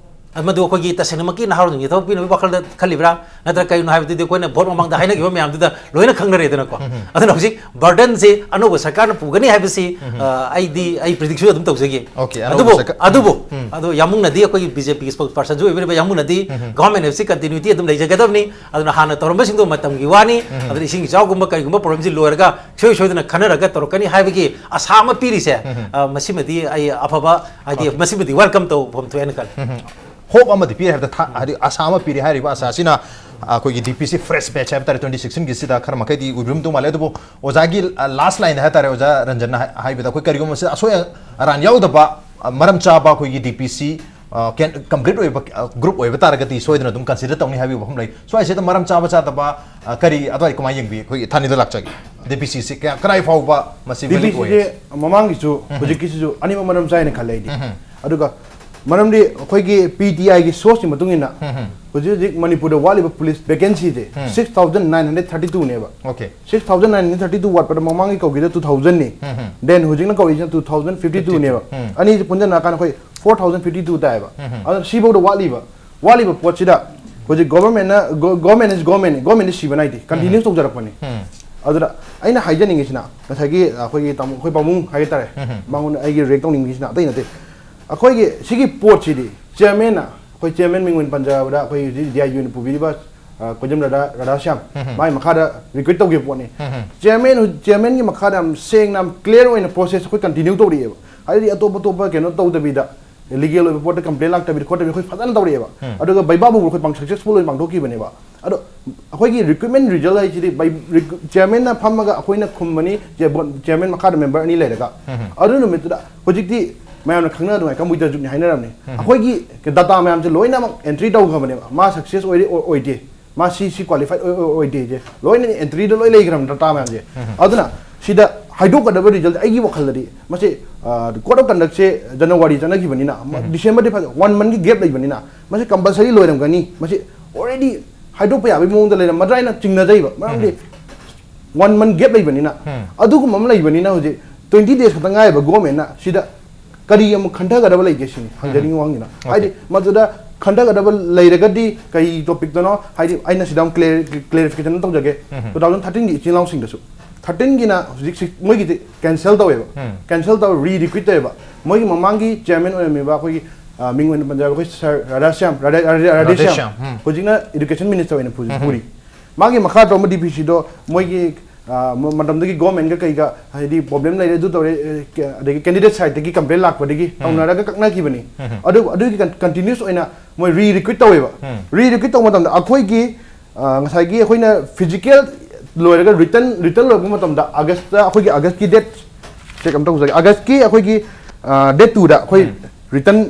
ꯃꯗꯨ ꯑꯩꯈꯣꯏꯒꯤ ꯇꯁꯦꯡꯅꯃꯛꯀꯤ ꯅꯍꯥꯔꯣꯜꯁꯤꯡꯒꯤ ꯊꯕꯛ ꯄꯤꯅꯕꯒꯤ ꯋꯥꯈꯜꯗ ꯈꯜꯂꯤꯕ꯭ꯔꯥ? ꯅꯠꯇ꯭ꯔꯒ ꯀꯔꯤꯒꯤꯅꯣ ꯍꯥꯏꯕꯗꯨꯗꯤ ꯑꯩꯈꯣꯏꯅ vote ꯃꯃꯥꯡꯗ ꯍꯥꯏꯅꯈꯤꯕ ꯃꯌꯥꯝꯗꯨꯗ ꯂꯣꯏꯅ ꯈꯪꯅꯔꯦꯗꯅꯀꯣ꯫ ꯑꯗꯨꯅ ꯍꯧꯖꯤꯛ burdenꯁꯦ ꯑꯅꯧꯕ ꯁꯔꯀꯥꯔꯅ ꯄꯨꯒꯅꯤ ꯍꯥꯏꯕꯁꯤ, ꯑ, ꯑꯩꯗꯤ, ꯑꯩ prediction ꯑꯗꯨꯝ ꯇꯧꯖꯒꯦ꯫ Okay, ꯑꯅꯧꯕ ꯑꯗꯨꯕꯨ, ꯁꯔꯀꯥꯔ, ꯑꯗꯨꯕꯨ, ꯑꯗꯣ ꯌꯥꯝꯕꯨꯡꯅꯗꯤ, ꯑꯩꯈꯣꯏꯒꯤ BJPꯒꯤ spokespersonꯁꯨ ꯑꯣꯏꯕꯤꯔꯤꯕ ꯌꯥꯝꯕꯨꯡꯅꯗꯤ government ꯍꯥꯏꯕꯁꯤ continuity ꯑꯗꯨꯝ ꯂꯩꯖꯒꯗꯕꯅꯤ꯫ ꯑꯗꯨꯅ ꯍꯥꯟꯅ ꯇꯧꯔꯝꯕꯁꯤꯡꯗꯣ ꯃꯇꯝꯒꯤ ꯋꯥꯅꯤ꯫ ꯑꯗꯨꯅ ꯏꯁꯤꯡ ꯏꯆꯥꯎꯒꯨꯝꯕ ꯀꯔꯤꯒꯨꯝꯕ problemꯁꯤ ꯂꯣꯏꯔꯒ ꯁꯨꯡꯁꯣꯏ ꯁꯣꯏꯗꯅ ꯈꯟꯅꯔꯒ ꯇꯧꯔꯛꯀꯅꯤ ꯍꯥꯏꯕꯒꯤ ꯑꯁꯥ ꯑꯃ ꯄꯤꯔꯤꯁꯦ, ꯑ, ꯃꯁꯤꯃꯗꯤ ꯑꯩ ꯑꯐꯕ, ꯍꯥꯏꯗꯤ ꯃꯁꯤꯃꯗꯤ welcome ꯇꯧꯐꯝ ꯊꯣꯛꯑꯦꯅ ꯈꯜꯂꯤ꯫ Hope ꯑꯃꯗꯤ ꯄꯤꯔꯦ ꯍꯥꯏꯕꯗ ꯊꯥ-, ꯍꯥꯏꯗꯤ ꯑꯁꯥ ꯑꯃ ꯄꯤꯔꯦ ꯍꯥꯏꯔꯤꯕ ꯑꯁꯥꯁꯤꯅ ꯑꯩꯈꯣꯏꯒꯤ DPC fresh batch ꯍꯥꯏꯕ ꯇꯥꯔꯦ, twenty sixteenꯒꯤꯁꯤꯗ ꯈꯔ ꯃꯈꯩꯗꯤ ꯑꯣꯏꯕꯤꯔꯝꯗꯧ ꯃꯥꯜꯂꯦ꯫ ꯑꯗꯨꯕꯨ ꯑꯣꯖꯥꯒꯤ, ꯑ, last lineꯗ ꯍꯥꯏ ꯇꯥꯔꯦ, ꯑꯣꯖꯥ ꯔꯟꯖꯟꯅ ꯍꯥꯏ-, ꯍꯥꯏꯕꯗ ꯑꯩꯈꯣꯏ ꯀꯔꯤꯒꯨꯝꯕ ꯁꯤꯗ ꯑꯁꯣꯏ ꯑꯔꯥꯟ ꯌꯥꯎꯗꯕ, ꯑ, ꯃꯔꯝ ꯆꯥꯕ ꯑꯩꯈꯣꯏꯒꯤ DPC, ꯑ, ꯀꯦꯟ-, complete ꯑꯣꯏꯕ, ꯑ, group ꯑꯣꯏꯕ ꯇꯥꯔꯒꯗꯤ ꯁꯣꯏꯗꯅ ꯑꯗꯨꯝ consider ꯇꯧꯅꯤ ꯍꯥꯏꯕꯒꯤ ꯋꯥꯐꯝ ꯂꯩ꯫ ꯁ꯭ꯋꯥꯏꯁꯤꯗ ꯃꯔꯝ ꯆꯥꯕ ꯆꯥꯗꯕ, ꯑ, ꯀꯔꯤ ꯑꯗꯨꯋꯥꯏ ꯀꯃꯥꯏꯅ ꯌꯦꯡꯕꯤ? ꯑꯩꯈꯣꯏ ꯊꯥꯅꯤꯗ ꯂꯥꯛꯆꯒꯦ꯫ DPCꯁꯤ ꯀꯌꯥ, ꯀꯗꯥꯏ ꯐꯥꯎꯕ ꯃꯁꯤ valid ꯑꯣꯏ? DPCꯁꯦ ꯃꯃꯥꯡꯒꯤꯁꯨ ꯍꯧꯖꯤꯛꯀꯤꯁꯤꯁꯨ ꯑꯅꯤꯃꯛ ꯃꯔꯝ ꯆꯥꯏꯅ ꯈꯜꯂꯦ ꯑꯩꯗꯤ꯫ ꯑꯗꯨꯒ ꯃꯔꯝꯗꯤ ꯑꯩꯈꯣꯏꯒꯤ ꯄꯤ ꯇꯤ ꯑꯥꯏꯒꯤ ꯁꯣꯔꯁꯀꯤ ꯃꯇꯨꯡ ꯏꯟꯅ ꯍꯧꯖꯤꯛ ꯍꯧꯖꯤꯛ ꯃꯅꯤꯄꯨꯔꯗ ꯋꯥꯠꯂꯤꯕ ꯄꯨꯂꯤꯁ ꯚꯦꯀꯦꯟꯁꯤꯁꯦ six thousand nine hundred thirty ꯇꯨꯅꯦꯕ꯫ Okay. Six thousand nine hundred thirty two ꯋꯥꯠꯄꯗ ꯃꯃꯥꯡꯒꯤ ꯀꯧꯈꯤꯗ ꯇꯨ ꯊꯥꯎꯖꯟꯅꯤ꯫ ꯗꯦꯟ ꯍꯧꯖꯤꯛꯅ ꯀꯧꯔꯤꯁꯤꯅ ꯇꯨ ꯊꯥꯎꯖꯟ ꯐꯤꯐꯇꯤ ꯇꯨꯅꯦꯕ꯫ ꯑꯅꯤꯁꯤ ꯄꯨꯟꯁꯤꯟꯅꯔꯀꯥꯟꯗ ꯑꯩꯈꯣꯏ ꯐꯣꯔ ꯊꯥꯎꯖꯟ ꯐꯤꯐꯇꯤ ꯇꯨ ꯇꯥꯏꯌꯦꯕ꯫ ꯑꯗꯨꯅ ꯁꯤꯐꯥꯎꯗ ꯋꯥꯠꯂꯤꯕ ꯋꯥꯠꯂꯤꯕ ꯄꯣꯠꯁꯤꯗ ꯍꯧꯖꯤꯛ ꯒꯣꯚꯔꯟꯃꯦꯟꯠꯅ ꯒꯣꯚꯔꯟꯃꯦꯟꯠ ꯏꯁ ꯒꯣꯚꯔꯟꯃꯦꯟꯠ ꯒꯣꯚꯔꯟꯃꯦꯟꯠꯇ ꯁꯤꯕ ꯅꯥꯏꯗꯦ ꯀꯟꯇꯤꯅ꯭ꯌꯨꯁ ꯇꯧꯖꯔꯛꯄꯅꯤ꯫ ꯑꯗꯨꯗ ꯑꯩꯅ ꯍꯥꯏꯖꯅꯤꯡꯉꯤꯁꯤꯅ ꯉꯁꯥꯏꯒꯤ ꯑꯩꯈꯣꯏꯒꯤ ꯇꯥꯃꯣ ꯑꯩꯈꯣꯏ ꯄꯥꯕꯨꯡ ꯍꯥꯏꯒꯦ ꯇꯥꯔꯦ꯫ ꯃꯉꯣꯟꯗ ꯑꯩꯒꯤ ꯔꯤꯌꯦꯛ ꯇꯧꯅꯤꯡꯉꯤꯁꯤꯅ ꯑꯇꯩ ꯅꯠꯇꯦ꯫ ꯑꯩꯈꯣꯏꯒꯤ ꯁꯤꯒꯤ ꯄꯣꯠꯁꯤꯗꯤ ꯆꯤꯌꯔꯃꯦꯟꯅ ꯑꯩꯈꯣꯏ ꯆꯤꯌꯔꯃꯦꯟ ꯃꯤꯡ ꯑꯣꯏꯅ ꯄꯟꯖꯔꯕꯗ ꯑꯩꯈꯣꯏ ꯍꯧꯖꯤꯛ ꯗꯤ ꯑꯥꯏ ꯌꯨꯅ ꯄꯨꯕꯤꯔꯤꯕ ꯑ, ꯀꯣꯏꯖꯝ ꯔꯥꯙꯥ ꯔꯥꯙꯥꯁ꯭ꯌꯥꯝ ꯃꯥꯒꯤ ꯃꯈꯥꯗ ꯔꯤꯀ꯭ꯔꯨꯠ ꯇꯧꯈꯤꯕ ꯄꯣꯠꯅꯤ꯫ ꯆꯤꯌꯔꯃꯦꯟ ꯆꯤꯌꯔꯃꯦꯟꯒꯤ ꯃꯈꯥꯗ ꯌꯥꯝ ꯁꯦꯡꯅ ꯌꯥꯝ ꯀ꯭ꯂꯤꯌꯥꯔ ꯑꯣꯏꯅ ꯄ꯭ꯔꯣꯁꯦꯁ ꯑꯩꯈꯣꯏ ꯀꯟꯇꯤꯅ꯭ꯌꯨ ꯇꯧꯔꯛꯑꯦꯕ꯫ ꯍꯥꯏꯗꯤ ꯑꯇꯣꯞ ꯑꯇꯣꯞꯄ ꯀꯩꯅꯣ ꯇꯧꯗꯕꯤꯗ ꯂꯤꯒꯦꯜ ꯑꯣꯏꯕ ꯄꯣꯠꯇ ꯀꯝꯄ꯭ꯂꯦꯟ ꯂꯥꯛꯇꯕꯤꯗ ꯈꯣꯠꯇꯕꯤꯗ ꯑꯩꯈꯣꯏ ꯐꯖꯅ ꯇꯧꯔꯛꯑꯦꯕ꯫ ꯑꯗꯨꯒ ꯕꯩꯕꯥꯕꯨ ꯑꯩꯈꯣꯏ ꯄꯥꯡ ꯁꯛꯁꯦꯁꯐꯨꯜ ꯑꯣꯏꯅ ꯄꯥꯡꯊꯣꯛꯈꯤꯕꯅꯦꯕ꯫ ꯑꯗꯣ ꯑꯩꯈꯣꯏꯒꯤ ꯔꯤꯀ꯭ꯔꯨꯠꯃꯦꯟ ꯔꯤꯖꯜ ꯍꯥꯏꯁꯤꯗꯤ ꯆꯤꯌꯔꯃꯦꯟꯅ ꯐꯝꯃꯒ ꯑꯩꯈꯣꯏꯅ ꯈꯨꯝꯕꯅꯤ꯫ ꯆꯤꯌꯔꯃꯦꯟ ꯃꯈꯥꯗ ꯃꯦꯝꯕꯔ ꯑꯅꯤ ꯂꯩꯔꯒ ꯑꯗꯨ ꯅꯨꯃꯤꯠꯇꯨꯗ ꯍꯧꯖꯤꯛꯇꯤ ꯃꯌꯥꯝꯅ ꯈꯪꯅꯗꯨꯉꯥꯏ ꯀꯝꯄ꯭ꯌꯨꯇꯔ ꯖꯨꯛꯅꯤ ꯍꯥꯏꯅꯔꯝꯅꯤ꯫ ꯑꯩꯈꯣꯏꯒꯤ ꯗꯇꯥ ꯃꯌꯥꯝꯁꯦ ꯂꯣꯏꯅꯃꯛ ꯑꯦꯟꯇ꯭ꯔꯤ ꯇꯧꯈ꯭ꯔꯕꯅꯦꯕ꯫ ꯃꯥ ꯁꯛꯁꯦꯁ ꯑꯣꯏꯔꯦ ꯑꯣꯏ- ꯑꯣꯏꯗꯦ, ꯃꯥ ꯁꯤ ꯁꯤ ꯀ꯭ꯋꯥꯂꯤꯐꯥꯏꯠ ꯑꯣꯏ ꯑꯣꯏ- ꯑꯣꯏꯗꯦꯁꯦ ꯂꯣꯏꯅ ꯑꯦꯟꯇ꯭ꯔꯤꯗ ꯂꯣꯏ ꯂꯩꯈ꯭ꯔꯕꯅꯤ ꯗꯇꯥ ꯃꯌꯥꯝꯁꯦ꯫ ꯑꯗꯨꯅ ꯁꯤꯗ ꯍꯥꯏꯗꯣꯛꯀꯗꯕ ꯔꯤꯖꯜ ꯑꯩꯒꯤ ꯋꯥꯈꯜꯗꯗꯤ ꯃꯁꯤ ꯀꯣꯗ ꯑꯣꯐ ꯀꯟꯗꯛꯁꯦ ꯖꯅꯋꯥꯔꯤ ꯆꯠꯅꯈꯤꯕꯅꯤꯅ ꯗꯤꯁꯦꯝꯕꯔꯗꯤ ꯐꯖ ꯋꯥꯟ ꯃꯟꯒꯤ ꯒꯦꯞ ꯂꯩꯕꯅꯤꯅ ꯃꯁꯤ ꯀꯝꯄꯜꯁꯔꯤ ꯂꯣꯏꯔꯝꯒꯅꯤ꯫ ꯃꯁꯤ ꯑꯣꯜꯔꯦꯗꯤ ꯍꯥꯏꯗꯣꯛꯄ ꯌꯥꯕꯒꯤ ꯃꯑꯣꯡꯗ ꯂꯩꯔꯝꯃꯗ꯭ꯔꯥ ꯍꯥꯏꯅ ꯆꯤꯡꯅꯖꯩꯕ꯫ ꯃꯔꯝꯗꯤ ꯋꯥꯟ ꯃꯟ ꯒꯦꯞ ꯂꯩꯕꯅꯤꯅ ꯑꯗꯨꯒꯨꯝꯕ ꯑꯃ ꯂꯩꯕꯅꯤꯅ ꯍꯧꯖꯤꯛ ꯇ꯭ꯋꯦꯟꯇꯤ ꯗꯦꯖ ꯈꯛꯇ ꯉꯥꯏꯔꯕ ꯒꯣꯔꯃꯦꯟꯅ ꯁꯤꯗ ꯀꯔꯤ ꯑꯃꯨꯛ ꯈꯟꯊꯒꯗꯕ ꯂꯩꯒꯦ ꯁꯤꯅꯤ ꯍꯪꯖꯅꯤꯡꯉꯤ ꯋꯥꯍꯪꯁꯤꯅ꯫ ꯍꯥꯏꯗꯤ ꯃꯗꯨꯗ ꯈꯟꯊꯒꯗꯕ ꯂꯩꯔꯒꯗꯤ ꯀꯩ ꯇꯣꯄꯤꯛꯇꯅꯣ ꯍꯥꯏꯗꯤ ꯑꯩꯅ ꯁꯤꯗ ꯑꯃꯨꯛ ꯀ꯭ꯂꯤꯌꯥꯔꯤꯐꯤꯀꯦꯁꯟ ꯇꯧꯖꯒꯦ꯫ ꯇꯨ ꯊꯥꯎꯖꯟ ꯊꯥꯔꯇꯤꯟꯒꯤ ꯏꯆꯤꯜ ꯏꯅꯥꯎꯁꯤꯡꯗꯁꯨ ꯊꯥꯔꯇꯤꯟꯒꯤꯅ ꯍꯧꯖꯤꯛ ꯃꯣꯏꯒꯤꯗꯤ ꯀꯦꯟꯁꯦꯜ ꯇꯧꯋꯦꯕ꯫ ꯀꯦꯟꯁꯦꯜ ꯇꯧꯔ ꯔꯤ ꯔꯤꯀ꯭ꯔꯨꯠ ꯇꯧꯋꯦꯕ꯫ ꯃꯣꯏꯒꯤ ꯃꯃꯥꯡꯒꯤ ꯆꯤꯌꯔꯃꯦꯟ ꯑꯣꯏꯔꯝꯃꯤꯕ ꯑꯩꯈꯣꯏꯒꯤ ꯑ, ꯃꯤꯡ ꯑꯣꯏꯅ ꯄꯟꯖꯔꯕ ꯑꯩꯈꯣꯏ ꯁꯥꯔ ꯔꯥꯙꯥꯁ꯭ꯌꯥꯝ ꯔꯥꯙꯥ- ꯔꯥꯙꯥ- ꯔꯥꯙꯦꯁ꯭ꯌꯥꯝ ꯔꯥꯙꯦꯁ꯭ꯌꯥꯝ, ꯎꯝ꯫ ꯍꯧꯖꯤꯛꯅ ꯏꯗꯨꯀꯦꯁꯟ ꯃꯤꯅꯤꯁꯇꯔ ꯑꯣꯏꯅ ꯄꯨ- ꯄꯨꯔꯤ꯫ ꯃꯥꯒꯤ ꯃꯈꯥ ꯇꯧꯔꯝꯕ ꯗꯤ ꯄꯤ ꯁꯤꯗꯣ ꯃꯣꯏꯒꯤ ꯑ, ꯃ- ꯃꯇꯝꯗꯨꯒꯤ ꯒꯣꯔꯃꯦꯟꯒ ꯀꯩꯒ ꯍꯥꯏꯗꯤ ꯄ꯭ꯔꯣꯕ꯭ꯂꯦꯝ ꯂꯩꯔꯦ ꯑꯗꯨ ꯇꯧꯔꯦ ꯑ, ꯀ- ꯑꯗꯒꯤ ꯀꯦꯟꯗꯤꯗꯦꯠ ꯁꯥꯏꯠꯇꯒꯤ ꯀꯝꯄ꯭ꯂꯦꯟ ꯂꯥꯛꯄꯗꯒꯤ ꯇꯧꯅꯔꯒ ꯀꯛꯅꯈꯤꯕꯅꯤ꯫ ꯑꯗꯨ ꯑꯗꯨꯒꯤ ꯀꯟꯇꯤꯅ꯭ꯌꯨꯁ ꯑꯣꯏꯅ ꯃꯣꯏ ꯔꯤ ꯔꯤꯀ꯭ꯔꯨꯠ ꯇꯧꯋꯦꯕ꯫ ꯔꯤ ꯔꯤꯀ꯭ꯔꯨꯠ ꯇꯧꯕ ꯃꯇꯝꯗ ꯑꯩꯈꯣꯏꯒꯤ ꯑ, ꯉꯁꯥꯏꯒꯤ ꯑꯩꯈꯣꯏꯅ ꯐꯤꯖꯤꯀꯦꯜ ꯂꯣꯏꯔꯒ ꯔꯤꯇꯟ ꯔꯤꯇꯟ ꯂꯣꯏꯔꯛꯄ ꯃꯇꯝꯗ ꯑꯥꯒꯁꯇ ꯑꯩꯈꯣꯏꯒꯤ ꯑꯥꯒꯁꯀꯤ ꯗꯦꯠ ꯆꯦꯛ ꯑꯃ ꯇꯧꯖꯒꯦ꯫ ꯑꯥꯒꯁꯀꯤ ꯑꯩꯈꯣꯏꯒꯤ ꯗꯦꯠ ꯇꯨꯗ ꯑꯩꯈꯣꯏ ꯔꯤꯇꯟ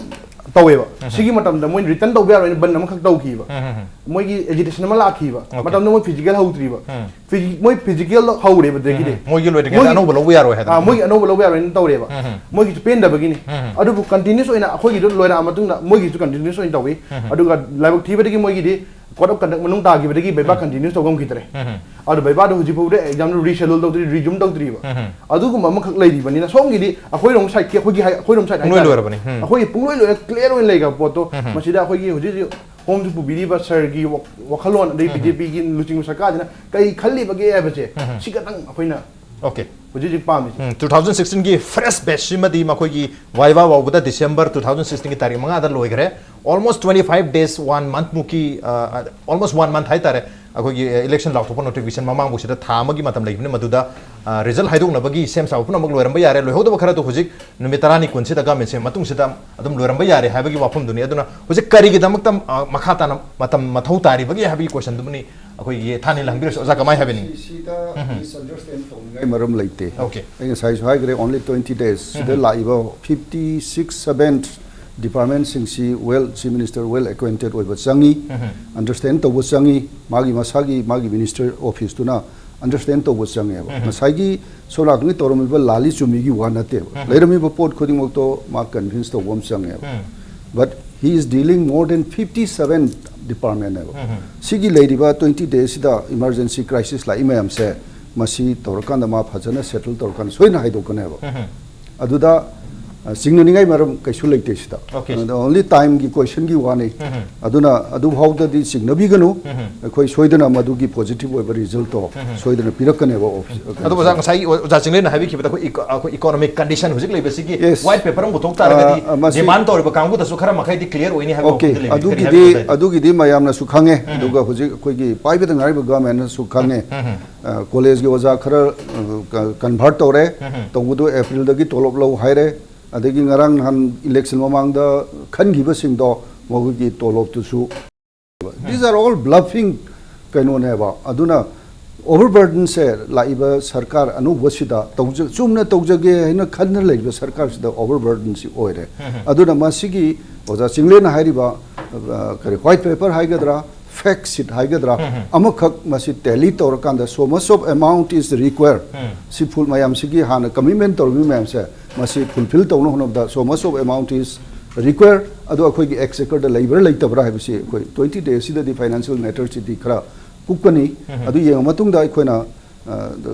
ꯇꯧꯋꯦꯕ꯫ ꯁꯤꯒꯤ ꯃꯇꯝꯗ ꯃꯣꯏꯅ ꯔꯤꯇꯔꯟ ꯇꯧꯕ ꯌꯥꯔꯣꯏꯅ ꯕꯟ ꯑꯃꯈꯛ ꯇꯧꯈꯤꯕ꯫ ꯎꯝ, ꯎꯝ, ꯎꯝ꯫ ꯃꯣꯏꯒꯤ ꯑꯦꯖꯤꯇꯦꯁꯟ ꯑꯃ ꯂꯥꯛꯈꯤꯕ꯫ Okay. ꯃꯇꯝꯗ ꯃꯣꯏ ꯐꯤꯖꯤꯀꯦꯜ ꯍꯧꯗ꯭ꯔꯤꯕ꯫ ꯎꯝ꯫ ꯐꯤꯖꯤ-, ꯃꯣꯏ ꯐꯤꯖꯤꯀꯦꯜ ꯍꯧꯔꯦꯕ ꯑꯗꯨꯗꯒꯤꯗꯤ꯫ ꯎꯝ, ꯃꯣꯏꯒꯤ ꯂꯣꯏꯗ꯭ꯔꯤꯉꯩꯗ ꯃꯣꯏꯒꯤ ꯑꯅꯧꯕ ꯂꯧꯕ ꯌꯥꯔꯣꯏ ꯍꯥꯏꯗꯅ꯫ ꯑꯥ, ꯃꯣꯏꯒꯤ ꯑꯅꯧꯕ ꯂꯧꯕ ꯌꯥꯔꯣꯏꯅ ꯇꯧꯔꯦꯕ꯫ ꯎꯝ, ꯎꯝ꯫ ꯃꯣꯏꯒꯤꯁꯨ ꯄꯦꯟꯗꯕꯒꯤꯅꯤ꯫ ꯎꯝ, ꯎꯝ꯫ ꯑꯗꯨꯕꯨ ꯀꯟꯇꯤꯅ꯭ꯌꯨꯁ ꯑꯣꯏꯅ ꯑꯩꯈꯣꯏꯒꯤꯗꯨ ꯂꯣꯏꯔꯛꯑ ꯃꯇꯨꯡꯗ ꯃꯣꯏꯒꯤꯁꯨ ꯀꯟꯇꯤꯅ꯭ꯌꯨꯁ ꯑꯣꯏꯅ ꯇꯧꯏ꯫ ꯎꯝ, ꯎꯝ꯫ ꯑꯗꯨꯒ ꯂꯥꯏꯕꯛ ꯊꯤꯕꯗꯒꯤ ꯃꯣꯏꯒꯤꯗꯤ ꯀꯣꯗ ꯑꯣꯐ ꯀꯟꯗꯛ ꯃꯅꯨꯡ ꯇꯥꯈꯤꯕꯗꯒꯤ ꯕꯩꯕꯥ ꯎꯝ꯫ ꯀꯟꯇꯤꯅ꯭ꯌꯨꯁ ꯇꯧꯕ ꯉꯝꯈꯤꯗ꯭ꯔꯦ꯫ ꯎꯝ, ꯎꯝ꯫ ꯑꯗꯨ ꯕꯩꯕꯥꯗꯣ ꯍꯧꯖꯤꯛ ꯐꯥꯎꯗ ꯑꯦꯛꯖꯥꯝꯗꯣ ꯔꯤꯁꯦꯗ꯭ꯌꯨꯜ ꯇꯧꯗ꯭ꯔꯤ, ꯔꯤꯖꯨꯝ ꯇꯧꯗ꯭ꯔꯤꯕ꯫ ꯎꯝ, ꯎꯝ꯫ ꯑꯗꯨꯒꯨꯝꯕ ꯑꯃꯈꯛ ꯂꯩꯔꯤꯕꯅꯤꯅ ꯁꯣꯝꯒꯤꯗꯤ ꯑꯩꯈꯣꯏꯔꯣꯝ ꯁꯥꯏꯠꯀꯤ ꯑꯩꯈꯣꯏꯒꯤ ꯍꯥꯏ-, ꯑꯩꯈꯣꯏꯔꯣꯝ ꯁꯥꯏꯠ ꯄꯨꯡꯂꯣꯏ ꯍꯥꯏꯇꯥꯔꯦ꯫ ꯂꯣꯏꯔꯕꯅꯤ꯫ ꯎꯝ꯫ ꯑꯩꯈꯣꯏꯒꯤ ꯄꯨꯡꯂꯣꯏ ꯂꯣꯏꯔ ꯀ꯭ꯂꯤꯌꯥꯔ ꯑꯣꯏꯅ ꯂꯩꯈ꯭ꯔꯕ ꯄꯣꯠꯇꯣ ꯎꯝ, ꯎꯝ꯫ ꯃꯁꯤꯗ ꯑꯩꯈꯣꯏꯒꯤ ꯍꯧꯖꯤꯛ ꯍꯧꯖꯤꯛ ꯍꯣꯝꯁꯨ ꯄꯨꯕꯤꯔꯤꯕ ꯁꯔꯒꯤ ꯋꯥ-, ꯋꯥꯈꯜꯂꯣꯟ, ꯑꯗꯩ ꯎꯝ, ꯎꯝ꯫ ꯕꯤ ꯖꯦ ꯄꯤꯒꯤ ꯂꯨꯆꯤꯡꯕ ꯁꯔꯀꯥꯔꯁꯤꯅ ꯀꯔꯤ ꯈꯜꯂꯤꯕꯒꯦ ꯍꯥꯏꯕꯁꯦ ꯎꯝ, ꯎꯝ꯫ ꯁꯤ ꯈꯛꯇꯪ ꯑꯩꯈꯣꯏꯅ Okay. ꯍꯧꯖꯤꯛ ꯍꯧꯖꯤꯛ ꯄꯥꯝꯃꯤꯁꯦ꯫ ꯎꯝ, two thousand sixteen ꯒꯤ first batch ꯁꯤꯃꯗꯤ ꯃꯈꯣꯏꯒꯤ ꯋꯥꯏꯕꯥ ꯐꯥꯎꯕꯗ December two thousand sixteen ꯒꯤ ꯇꯥꯔꯤꯛ ꯃꯉꯥꯗ ꯂꯣꯏꯈ꯭ꯔꯦ꯫ Almost twenty five days, one month ꯃꯨꯛꯀꯤ, ꯑ, almost one month ꯍꯥꯏꯇꯥꯔꯦ, ꯑꯩꯈꯣꯏꯒꯤ, ꯑ, election ꯂꯥꯎꯊꯣꯛꯄ notification ꯃꯃꯥꯡꯐꯥꯎꯁꯤꯗ ꯊꯥ ꯑꯃꯒꯤ ꯃꯇꯝ ꯂꯩꯕꯅꯤ꯫ ꯃꯗꯨꯗ, ꯑ, result ꯍꯥꯏꯗꯣꯛꯅꯕꯒꯤ ꯁꯦꯝ ꯁꯥꯕ ꯄꯨꯝꯅꯃꯛ ꯂꯣꯏꯔꯝꯕ ꯌꯥꯔꯦ꯫ ꯂꯣꯏꯍꯧꯗꯕ ꯈꯔꯗꯣ ꯍꯧꯖꯤꯛ ꯅꯨꯃꯤꯠ ꯇꯔꯥꯅꯤ ꯀꯨꯟꯁꯤꯗ government ꯁꯦ ꯃꯇꯨꯡꯁꯤꯗ ꯑꯗꯨꯝ ꯂꯣꯏꯔꯝꯕ ꯌꯥꯔꯦ ꯍꯥꯏꯕꯒꯤ ꯋꯥꯐꯝꯗꯨꯅꯤ꯫ ꯑꯗꯨꯅ ꯍꯧꯖꯤꯛ ꯀꯔꯤꯒꯤꯗꯃꯛꯇ, ꯑ, ꯃꯈꯥ ꯇꯥꯅ ꯃꯇꯝ ꯃꯊꯧ ꯇꯥꯔꯤꯕꯒꯦ ꯍꯥꯏꯕꯒꯤ question ꯗꯨꯃꯅꯤ ꯑꯩꯈꯣꯏꯒꯤ ꯊꯥꯅꯤꯜ ꯍꯪꯕꯤꯔꯁꯨ꯫ ꯑꯣꯖꯥ, ꯀꯃꯥꯏ ꯍꯥꯏꯕꯤꯅꯤꯡꯉꯤ? ꯁꯤ-, ꯁꯤꯗ ꯎꯝ, ꯎꯝ꯫ Misunderstand ꯇꯧꯅꯤꯡꯉꯥꯏ ꯃꯔꯝ ꯂꯩꯇꯦ꯫ Okay. ꯑꯩ ꯉꯁꯥꯏꯁꯨ ꯍꯥꯏꯈ꯭ꯔꯦ, only twenty days꯫ ꯁꯤꯗ ꯎꯝ, ꯎꯝ꯫ ꯂꯥꯛꯏꯕ fifty six, seven department ꯁꯤꯡꯁꯤ well, Chief Minister well acquainted ꯑꯣꯏꯕ ꯆꯪꯉꯤ, ꯎꯝ, ꯎꯝ꯫ Understand ꯇꯧꯕ ꯆꯪꯉꯤ, ꯃꯥꯒꯤ ꯃꯁꯥꯒꯤ, ꯃꯥꯒꯤ minister office ꯇꯨꯅ understand ꯇꯧꯕ ꯆꯪꯉꯦꯕ꯫ ꯎꯝ, ꯎꯝ꯫ ꯉꯁꯥꯏꯒꯤ ꯁꯣꯝ ꯅꯥꯀꯟꯒꯤ ꯇꯧꯔꯝꯃꯤꯕ ꯂꯥꯜꯂꯤ ꯆꯨꯝꯃꯤꯒꯤ ꯋꯥ ꯅꯠꯇꯦꯕ꯫ ꯎꯝ, ꯎꯝ꯫ ꯂꯩꯔꯝꯃꯤꯕ ꯄꯣꯠ ꯈꯨꯗꯤꯡꯃꯛꯇꯣ ꯃꯥ convince ꯇꯧꯕ ꯑꯃ ꯆꯪꯉꯦꯕ꯫ ꯎꯝ꯫ But he is dealing more than fifty seven department ꯅꯦꯕ꯫ ꯎꯝ, ꯎꯝ꯫ ꯁꯤꯒꯤ ꯂꯩꯔꯤꯕ twenty days ꯁꯤꯗ emergency crisis ꯂꯥꯛꯏ ꯃꯌꯥꯝꯁꯦ, ꯃꯁꯤ ꯇꯧꯔꯀꯥꯟꯗ, ꯃꯥ ꯐꯖꯅ settle ꯇꯧꯔꯀꯥꯟꯗ ꯁꯣꯏꯗꯅ ꯍꯥꯏꯗꯣꯛꯀꯅꯦꯕ꯫ ꯎꯝ, ꯎꯝ꯫ ꯑꯗꯨꯗ, ꯑ, ꯆꯤꯡꯅꯅꯤꯡꯉꯥꯏ ꯃꯔꯝ ꯀꯩꯁꯨ ꯂꯩꯇꯦ ꯁꯤꯗ꯫ Okay. ꯑꯗ only time ꯒꯤ question ꯒꯤ ꯋꯥꯅꯤ꯫ ꯎꯝ, ꯎꯝ꯫ ꯑꯗꯨꯅ ꯑꯗꯨꯐꯥꯎꯗꯗꯤ ꯆꯤꯡꯅꯕꯤꯒꯅꯨ꯫ ꯎꯝ, ꯎꯝ꯫ ꯑꯩꯈꯣꯏ ꯁꯣꯏꯗꯅ ꯃꯗꯨꯒꯤ positive ꯑꯣꯏꯕ result ꯇꯣ ꯎꯝ, ꯎꯝ꯫ ꯁꯣꯏꯗꯅ ꯄꯤꯔꯛꯀꯅꯦꯕ office, ꯑꯗꯨ ꯑꯣꯖꯥ, ꯉꯁꯥꯏꯒꯤ ꯑꯣꯖꯥ ꯆꯤꯡꯂꯦꯟꯅ ꯍꯥꯏꯕꯤꯈꯤꯕꯗ ꯑꯩꯈꯣꯏ eco-, ꯑꯩꯈꯣꯏ economic condition ꯍꯧꯖꯤꯛ ꯂꯩꯕꯁꯤꯒꯤ Yes. white paper ꯑꯃ ꯄꯨꯊꯣꯛ ꯇꯥꯔꯒꯗꯤ ꯑ, ꯑ, ꯃꯁꯤ demand ꯇꯧꯔꯤꯕ ꯀꯥꯡꯕꯨꯗꯁꯨ ꯈꯔ ꯃꯈꯩꯗꯤ clear ꯑꯣꯏꯅꯤ ꯍꯥꯏꯕ Okay, ꯋꯥꯐꯝꯗꯤ ꯂꯩꯕꯤ꯫ ꯀꯔꯤ ꯑꯗꯨꯒꯤꯗꯤ, ꯍꯥꯏꯕꯤꯕ ꯇꯥꯏ? ꯑꯗꯨꯒꯤꯗꯤ ꯃꯌꯥꯝꯅꯁꯨ ꯈꯪꯉꯦ꯫ ꯎꯝ, ꯎꯝ꯫ ꯑꯗꯨꯒ ꯍꯧꯖꯤꯛ ꯑꯩꯈꯣꯏꯒꯤ ꯄꯥꯏꯕꯗ ꯉꯥꯏꯔꯤꯕ government ꯅꯁꯨ ꯈꯪꯉꯦ꯫ ꯎꯝ, ꯎꯝ꯫ ꯑ, college ꯒꯤ ꯑꯣꯖꯥ ꯈꯔ, ꯑ, ꯀ-, convert ꯇꯧꯔꯦ꯫ ꯎꯝ, ꯎꯝ꯫ ꯇꯧꯕꯗꯣ April ꯗꯒꯤ ꯇꯣꯂꯣꯞ ꯂꯧ ꯍꯥꯏꯔꯦ꯫ ꯑꯗꯒꯤ ꯉꯔꯥꯡ ꯅꯍꯥꯟ election ꯃꯃꯥꯡꯗ ꯈꯟꯈꯤꯕꯁꯤꯡꯗꯣ ꯃꯈꯣꯏꯒꯤ ꯇꯣꯂꯣꯞꯇꯨꯁꯨ These are all bluffing ꯀꯩꯅꯣꯅꯦꯕ꯫ ꯑꯗꯨꯅ ꯑꯣꯚꯔꯕꯔꯗꯟꯁꯦ ꯂꯥꯛꯏꯕ ꯁꯔꯀꯥꯔ ꯑꯅꯧꯕꯁꯤꯗ ꯇꯧꯖ ꯆꯨꯝꯅ ꯇꯧꯖꯒꯦ ꯍꯥꯏꯅ ꯈꯟꯅ ꯂꯩꯔꯤꯕ ꯁꯔꯀꯥꯔꯁꯤꯗ ꯑꯣꯚꯔꯕꯔꯗꯟꯁꯤ ꯑꯣꯏꯔꯦ꯫ ꯑꯗꯨꯅ ꯃꯁꯤꯒꯤ ꯑꯣꯖꯥ ꯆꯤꯡꯂꯦꯟꯅ ꯍꯥꯏꯔꯤꯕ, ꯑ, ꯀꯔꯤ, ꯋꯥꯏꯠ ꯄꯦꯄꯔ ꯍꯥꯏꯒꯗ꯭ꯔꯥ, ꯐꯦꯛ ꯁꯤꯠ ꯍꯥꯏꯒꯗ꯭ꯔꯥ, ꯑꯃꯈꯛ ꯃꯁꯤ ꯇꯦꯂꯤ ꯇꯧꯔꯀꯥꯟꯗ so much of amount is required, ꯁꯤ ꯐꯨꯜ ꯃꯌꯥꯝꯁꯤꯒꯤ ꯍꯥꯟꯅ ꯀꯃꯤꯠꯃꯦꯟ ꯇꯧꯔꯝꯃꯤ ꯃꯌꯥꯝꯁꯦ ꯃꯁꯤ ꯐꯨꯜꯐꯤꯜ ꯇꯧꯅ ꯍꯣꯠꯅꯕꯗ so much of amount is required, ꯑꯗꯣ ꯑꯩꯈꯣꯏꯒꯤ ꯑꯦꯛꯁꯦꯀꯔꯗ ꯂꯩꯕ꯭ꯔꯥ ꯂꯩꯇꯕ꯭ꯔꯥ ꯍꯥꯏꯕꯁꯤ ꯑꯩꯈꯣꯏ ꯇ꯭ꯋꯦꯟꯇꯤ ꯗꯦꯁꯁꯤꯗꯗꯤ ꯐꯥꯏꯅꯥꯟꯁꯤꯌꯦꯜ ꯃꯦꯇꯔꯁꯤꯗꯤ ꯈꯔ ꯀꯨꯞꯀꯅꯤ꯫ ꯑꯗꯨ ꯌꯦꯡꯉ ꯃꯇꯨꯡꯗ ꯑꯩꯈꯣꯏꯅ, ꯑ,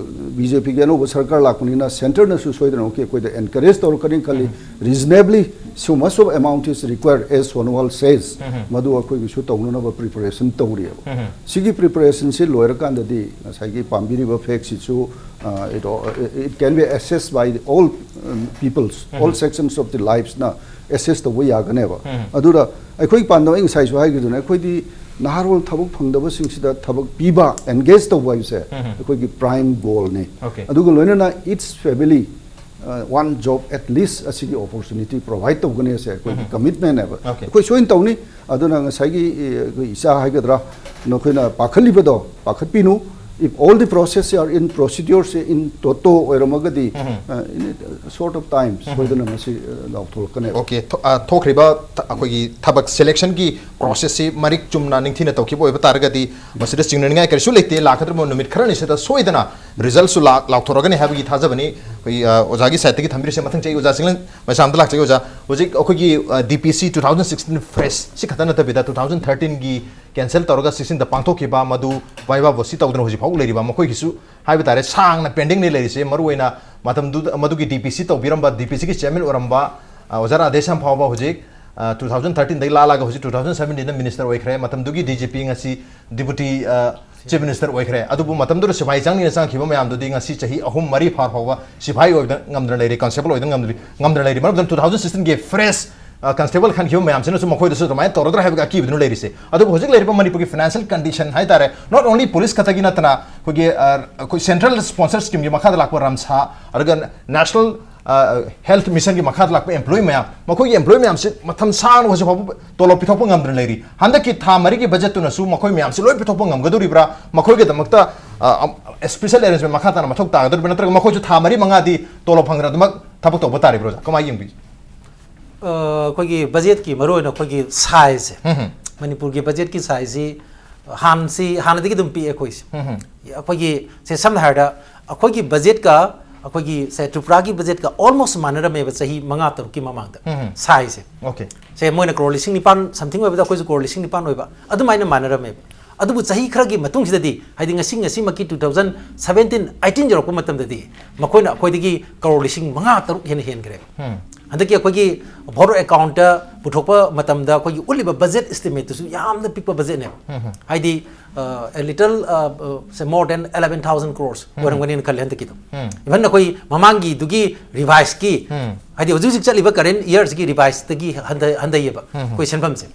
ꯕꯤ ꯖꯦ ꯄꯤꯒꯤ ꯑꯅꯧꯕ ꯁꯔꯀꯥꯔ ꯂꯥꯛꯄꯅꯤꯅ ꯁꯦꯟꯇꯔꯅꯁꯨ ꯁꯣꯏꯗꯅꯃꯛꯀꯤ ꯑꯩꯈꯣꯏꯗ ꯑꯦꯟꯀꯔꯦꯖ ꯇꯧꯔꯛꯀꯅꯤ ꯈꯜꯂꯤ꯫ Reasonably, so much of amount is required, as Sonowal says, ꯃꯗꯨ ꯑꯩꯈꯣꯏꯒꯤꯁꯨ ꯇꯧꯅꯅꯕ ꯄ꯭ꯔꯤꯄꯦꯔꯦꯁꯟ ꯇꯧꯔꯤꯑꯕ꯫ ꯁꯤꯒꯤ ꯄ꯭ꯔꯤꯄꯦꯔꯦꯁꯟꯁꯤ ꯂꯣꯏꯔꯀꯥꯟꯗꯗꯤ ꯉꯁꯥꯏꯒꯤ ꯄꯥꯝꯕꯤꯔꯤꯕ ꯐꯦꯛꯁꯤꯁꯨ, ꯑ, it, it can be assessed by the all, um, peoples, all sections of the lives ꯅ ꯑꯦꯁꯦꯁ ꯇꯧꯕ ꯌꯥꯒꯅꯦꯕ꯫ ꯑꯗꯨꯗ ꯑꯩꯈꯣꯏꯒꯤ ꯄꯥꯟꯗꯝ, ꯑꯩ ꯉꯁꯥꯏꯁꯨ ꯍꯥꯏꯈꯤꯗꯨꯅ, ꯑꯩꯈꯣꯏꯗꯤ ꯅꯍꯥꯔꯣꯜ ꯊꯕꯛ ꯐꯪꯗꯕꯁꯤꯡꯁꯤꯗ ꯊꯕꯛ ꯄꯤꯕ, ꯑꯦꯟꯒꯦꯖ ꯇꯧꯕ ꯍꯥꯏꯕꯁꯦ ꯑꯩꯈꯣꯏꯒꯤ ꯄ꯭ꯔꯥꯏꯝ ꯒꯣꯜꯅꯤ꯫ Okay. ꯑꯗꯨꯒ ꯂꯣꯏꯅꯅ each family, uh, one job at least ꯑꯁꯤꯒꯤ ꯑꯣꯄꯣꯔꯆꯨꯅꯤꯇꯤ ꯄ꯭ꯔꯣꯚꯥꯏꯠ ꯇꯧꯒꯅꯤ꯫ ꯑꯁꯦ ꯑꯩꯈꯣꯏꯒꯤ ꯀꯃꯤꯠꯃꯦꯟꯅꯦꯕ꯫ Okay. ꯑꯩꯈꯣꯏ ꯁꯣꯏꯅ ꯇꯧꯅꯤ꯫ ꯑꯗꯨꯅ ꯉꯁꯥꯏꯒꯤ, ꯑꯦ, ꯑꯩꯈꯣꯏ ꯏꯆꯥ ꯍꯥꯏꯒꯗ꯭ꯔꯥ, ꯅꯈꯣꯏꯅ ꯄꯥꯈꯠꯂꯤꯕꯗꯣ ꯄꯥꯈꯠꯄꯤꯅꯨ꯫ If all the process are in, procedures in toto ꯑꯣꯏꯔꯝꯃꯒꯗꯤ, uh, in a short of time ꯁꯣꯏꯗꯅ ꯃꯁꯤ, ꯑ, ꯂꯥꯎꯊꯣꯔꯛꯀꯅꯦꯕ꯫ Okay, ꯊꯣ- ꯑ, ꯊꯣꯛꯈ꯭ꯔꯤꯕ ꯊ- ꯑꯩꯈꯣꯏꯒꯤ ꯊꯕꯛ ꯁꯦꯂꯦꯛꯁꯟꯒꯤ ꯄ꯭ꯔꯣꯁꯦꯁꯁꯤ ꯃꯔꯤꯛ ꯆꯨꯝꯅ ꯅꯤꯡꯊꯤꯅ ꯇꯧꯈꯤꯕ ꯑꯣꯏꯕ ꯇꯥꯔꯒꯗꯤ ꯃꯁꯤꯗ ꯆꯤꯡꯅꯅꯤꯡꯉꯥꯏ ꯀꯔꯤꯁꯨ ꯂꯩꯇꯦ꯫ ꯂꯥꯛꯀꯗꯧꯔꯤꯕ ꯅꯨꯃꯤꯠ ꯈꯔꯅꯤꯁꯤꯗ ꯁꯣꯏꯗꯅ ꯔꯤꯖꯜꯁꯨ ꯂꯥꯛ- ꯂꯥꯎꯊꯣꯔꯛꯀꯅꯤ ꯍꯥꯏꯕꯒꯤ ꯊꯥꯖꯕꯅꯤ꯫ ꯑꯩꯈꯣꯏ, ꯑ, ꯑꯣꯖꯥꯒꯤ ꯁꯥꯏꯠꯇꯒꯤ ꯊꯝꯕꯤꯔꯤꯁꯦ꯫ ꯃꯊꯪ ꯆꯍꯤ ꯑꯣꯖꯥ ꯆꯤꯡꯂꯦꯟ ꯃꯩꯁꯥꯝꯗ ꯂꯥꯛꯆꯒꯦ꯫ ꯑꯣꯖꯥ, ꯍꯧꯖꯤꯛ ꯑꯩꯈꯣꯏꯒꯤ, ꯑ, ꯗꯤ ꯄꯤ ꯁꯤ two thousand sixteen ꯐ꯭ꯔꯦꯁ ꯁꯤ ꯈꯛꯇ ꯅꯠꯇꯕꯤꯗ two thousand thirteenꯒꯤ ꯀꯦꯟꯁꯦꯜ ꯇꯧꯔꯒ sixteenꯗ ꯄꯥꯡꯊꯣꯛꯈꯤꯕ ꯃꯗꯨ ꯋꯥꯏꯕꯥ ꯚꯣꯠꯁꯤ ꯇꯧꯗꯅ ꯍꯧꯖꯤꯛ ꯐꯥꯎ ꯂꯩꯔꯤꯕ ꯃꯈꯣꯏꯒꯤꯁꯨ ꯍꯥꯏꯕ ꯇꯥꯔꯦ, ꯁꯥꯡꯅ ꯄꯦꯟꯗꯤꯡꯅꯤ ꯂꯩꯔꯤꯁꯦ꯫ ꯃꯔꯨꯑꯣꯏꯅ ꯃꯇꯝꯗꯨꯗ ꯃꯗꯨꯒꯤ ꯗꯤ ꯄꯤ ꯁꯤ ꯇꯧꯕꯤꯔꯝꯕ, ꯗꯤ ꯄꯤ ꯁꯤꯒꯤ ꯆꯤꯌꯔꯃꯦꯟ ꯑꯣꯏꯔꯝꯕ, ꯑ, ꯑꯣꯖꯥ ꯔꯥꯙꯦꯁ꯭ꯌꯥꯝ ꯐꯥꯎꯕ ꯍꯧꯖꯤꯛ, ꯑ, two thousand thirteenꯗꯒꯤ ꯂꯥꯜꯂꯒ ꯍꯧꯖꯤꯛ two thousand seventeenꯗ ꯃꯤꯅꯤꯁꯇꯔ ꯑꯣꯏꯈ꯭ꯔꯦ꯫ ꯃꯇꯝꯗꯨꯒꯤ ꯗꯤ ꯖꯤ ꯄꯤ ꯉꯁꯤ ꯗꯤꯄꯨꯇꯤ, ꯑ, ꯆꯤꯐ ꯃꯤꯅꯤꯁꯇꯔ ꯑꯣꯏꯈ꯭ꯔꯦ꯫ ꯑꯗꯨꯕꯨ ꯃꯇꯝꯗꯨꯗ ꯁꯤꯐꯥꯏ ꯆꯪꯅꯤꯅ ꯆꯪꯈꯤꯕ ꯃꯌꯥꯝꯗꯨꯗꯤ ꯉꯁꯤ ꯆꯍꯤ ꯑꯍꯨꯝ ꯃꯔꯤ ꯐꯥ ꯐꯥꯎꯕ ꯁꯤꯐꯥꯏ ꯑꯣꯏꯕꯗ ꯉꯝꯗꯅ ꯂꯩꯔꯤ, ꯀꯟꯁꯇꯦꯕꯜ ꯑꯣꯏꯗ ꯉꯝꯗ꯭ꯔꯤ, ꯉꯝꯗꯅ ꯂꯩꯔꯤ꯫ ꯃꯔꯝꯗꯤ two thousand sixteenꯒꯤ ꯐ꯭ꯔꯦꯁ, ꯑ, ꯀꯟꯁꯇꯦꯕꯜ ꯈꯟꯈꯤꯕ ꯃꯌꯥꯝꯁꯤꯅꯁꯨ ꯃꯈꯣꯏꯗꯁꯨ ꯑꯗꯨꯃꯥꯏꯅ ꯇꯧꯔꯗ꯭ꯔꯥ ꯍꯥꯏꯕꯒꯤ ꯑꯀꯤꯕꯗꯨꯅ ꯂꯩꯔꯤꯁꯦ꯫ ꯑꯗꯨꯕꯨ ꯍꯧꯖꯤꯛ ꯂꯩꯔꯤꯕ ꯃꯅꯤꯄꯨꯔꯒꯤ ꯐꯥꯏꯅꯥꯟꯁꯤꯌꯦꯜ ꯀꯟꯗꯤꯁꯟ ꯍꯥꯏ ꯇꯥꯔꯦ, not only ꯄꯨꯂꯤꯁ ꯈꯛꯇꯒꯤ ꯅꯠꯇꯅ ꯑꯩꯈꯣꯏꯒꯤ, ꯑ, ꯑꯩꯈꯣꯏ ꯁꯦꯟꯇ꯭ꯔꯦꯜ ꯁ꯭ꯄꯣꯟꯁꯔ ꯁ꯭ꯀꯤꯝꯒꯤ ꯃꯈꯥꯗ ꯂꯥꯛꯄ ꯔꯝꯁꯥ, ꯑꯗꯨꯒ ꯅꯦꯁꯅꯦꯜ ꯍꯦꯜꯊ ꯃꯤꯁꯟꯒꯤ ꯃꯈꯥꯗ ꯂꯥꯛꯄ ꯑꯦꯝꯄ꯭ꯂꯣꯌꯤ ꯃꯌꯥꯝ, ꯃꯈꯣꯏꯒꯤ ꯑꯦꯝꯄ꯭ꯂꯣꯌꯤ ꯃꯌꯥꯝꯁꯤ ꯃꯇꯝ ꯁꯥꯡꯅ ꯍꯧꯖꯤꯛ ꯐꯥꯎꯕ ꯇꯣꯂꯣꯞ ꯄꯤꯊꯣꯛꯄ ꯉꯝꯗꯅ ꯂꯩꯔꯤ꯫ ꯍꯟꯗꯛꯀꯤ ꯊꯥ ꯃꯔꯤꯒꯤ ꯕꯖꯦꯠꯇꯨꯅꯁꯨ ꯃꯈꯣꯏ ꯃꯌꯥꯝꯁꯤ ꯂꯣꯏ ꯄꯤꯊꯣꯛꯄ ꯉꯝꯒꯗꯧꯔꯤꯕ꯭ꯔꯥ? ꯃꯈꯣꯏꯒꯤꯗꯃꯛꯇ ꯁ꯭ꯄꯦꯁꯦꯜ ꯑꯦꯔꯦꯟꯖꯃꯦꯟ ꯃꯈꯥ ꯇꯥꯅ ꯃꯊꯧ ꯇꯥꯒꯗꯧꯔꯤꯕ꯭ꯔꯥ? ꯅꯠꯇ꯭ꯔꯒ ꯃꯈꯣꯏꯁꯨ ꯊꯥ ꯃꯔꯤ ꯃꯉꯥꯗꯤ ꯇꯣꯂꯣꯞ ꯐꯪꯗꯅ ꯑꯗꯨꯃꯛ ꯊꯕꯛ ꯇꯧꯕ ꯇꯥꯔꯤꯕ꯭ꯔꯣ, ꯑꯣꯖꯥ? ꯀꯃꯥꯏꯅ ꯌꯦꯡꯕꯤ? ꯑ, ꯑꯩꯈꯣꯏꯒꯤ ꯕꯖꯦꯠꯀꯤ ꯃꯔꯨꯑꯣꯏꯅ ꯑꯩꯈꯣꯏꯒꯤ ꯁꯥꯏꯖꯁꯦ, ꯃꯅꯤꯄꯨꯔꯒꯤ ꯕꯖꯦꯠꯀꯤ ꯁꯥꯏꯖꯁꯤ ꯍꯥꯟꯅꯁꯤ, ꯍꯥꯟꯅꯗꯒꯤ ꯑꯗꯨꯝ ꯄꯤꯛꯑꯦ ꯑꯩꯈꯣꯏꯁꯦ꯫ ꯑꯩꯈꯣꯏꯒꯤ ꯁꯦ, ꯁꯝꯅ ꯍꯥꯏꯔꯕꯗ, ꯑꯩꯈꯣꯏꯒꯤ ꯕꯖꯦꯠꯀ ꯑꯩꯈꯣꯏꯒꯤ ꯁꯦ, ꯇ꯭ꯔꯤꯄꯨꯔꯥꯒꯤ ꯕꯖꯦꯠꯀ ꯑꯣꯜꯃꯣꯁ ꯃꯥꯟꯅꯔꯝꯃꯦꯕ ꯆꯍꯤ ꯃꯉꯥ ꯇꯔꯨꯛꯀꯤ ꯃꯃꯥꯡꯗ꯫ ꯁꯥꯏꯖꯁꯦ, ꯑꯣꯀꯦ꯫ ꯁꯦ, ꯃꯣꯏꯅ ꯀ꯭ꯔꯣꯔ ꯂꯤꯁꯤꯡ ꯅꯤꯄꯥꯟ ꯁꯝꯊꯤꯡ ꯑꯣꯏꯕꯗ ꯑꯩꯈꯣꯏꯁꯨ ꯀ꯭ꯔꯣꯔ ꯂꯤꯁꯤꯡ ꯅꯤꯄꯥꯟ ꯑꯣꯏꯕ, ꯑꯗꯨꯃꯥꯏꯅ ꯃꯥꯟꯅꯔꯝꯃꯦꯕ꯫ ꯑꯗꯨꯕꯨ ꯆꯍꯤ ꯈꯔꯒꯤ ꯃꯇꯨꯡꯁꯤꯗꯗꯤ, ꯍꯥꯏꯗꯤ ꯉꯁꯤ, ꯉꯁꯤꯃꯛꯀꯤ two thousand seventeen eighteen ꯌꯧꯔꯛꯄ ꯃꯇꯝꯗꯗꯤ, ꯃꯈꯣꯏꯅ ꯑꯩꯈꯣꯏꯗꯒꯤ ꯀ꯭ꯔꯣꯔ ꯂꯤꯁꯤꯡ ꯃꯉꯥ ꯇꯔꯨꯛ ꯍꯦꯟꯅ ꯍꯦꯟꯈ꯭ꯔꯦꯕ꯫ ꯍꯟꯗꯛꯀꯤ ꯑꯩꯈꯣꯏꯒꯤ ꯚꯣꯇꯔ ꯑꯦꯀꯥꯎꯟꯠꯇ ꯄꯨꯊꯣꯛꯄ ꯃꯇꯝꯗ ꯑꯩꯈꯣꯏꯒꯤ ꯎꯠꯂꯤꯕ ꯕꯖꯦꯠ ꯑꯦꯁꯇꯤꯃꯦꯠꯇꯨꯁꯨ ꯌꯥꯝꯅ ꯄꯤꯛꯄ ꯕꯖꯦꯠꯅꯦꯕ꯫ ꯍꯥꯏꯗꯤ, ꯑ, a little, ꯑ, ꯑ, say more than eleven thousand crores ꯑꯣꯏꯔꯝꯒꯅꯤꯅ ꯈꯜꯂꯦ ꯍꯟꯗꯛꯀꯤꯗꯣ꯫ Even ꯑꯩꯈꯣꯏ ꯃꯃꯥꯡꯒꯤꯗꯨꯒꯤ ꯔꯤꯚꯥꯏꯁꯀꯤ, ꯍꯥꯏꯗꯤ ꯍꯧꯖꯤꯛ ꯍꯧꯖꯤꯛ ꯆꯠꯂꯤꯕ ꯀꯔꯦꯟ ꯏꯌꯥꯔꯁꯤꯒꯤ ꯔꯤꯚꯥꯏꯁꯇꯒꯤ ꯍꯟꯊ-, ꯍꯟꯊꯩꯌꯦꯕ ꯑꯩꯈꯣꯏ ꯁꯦꯟꯐꯝꯁꯦ꯫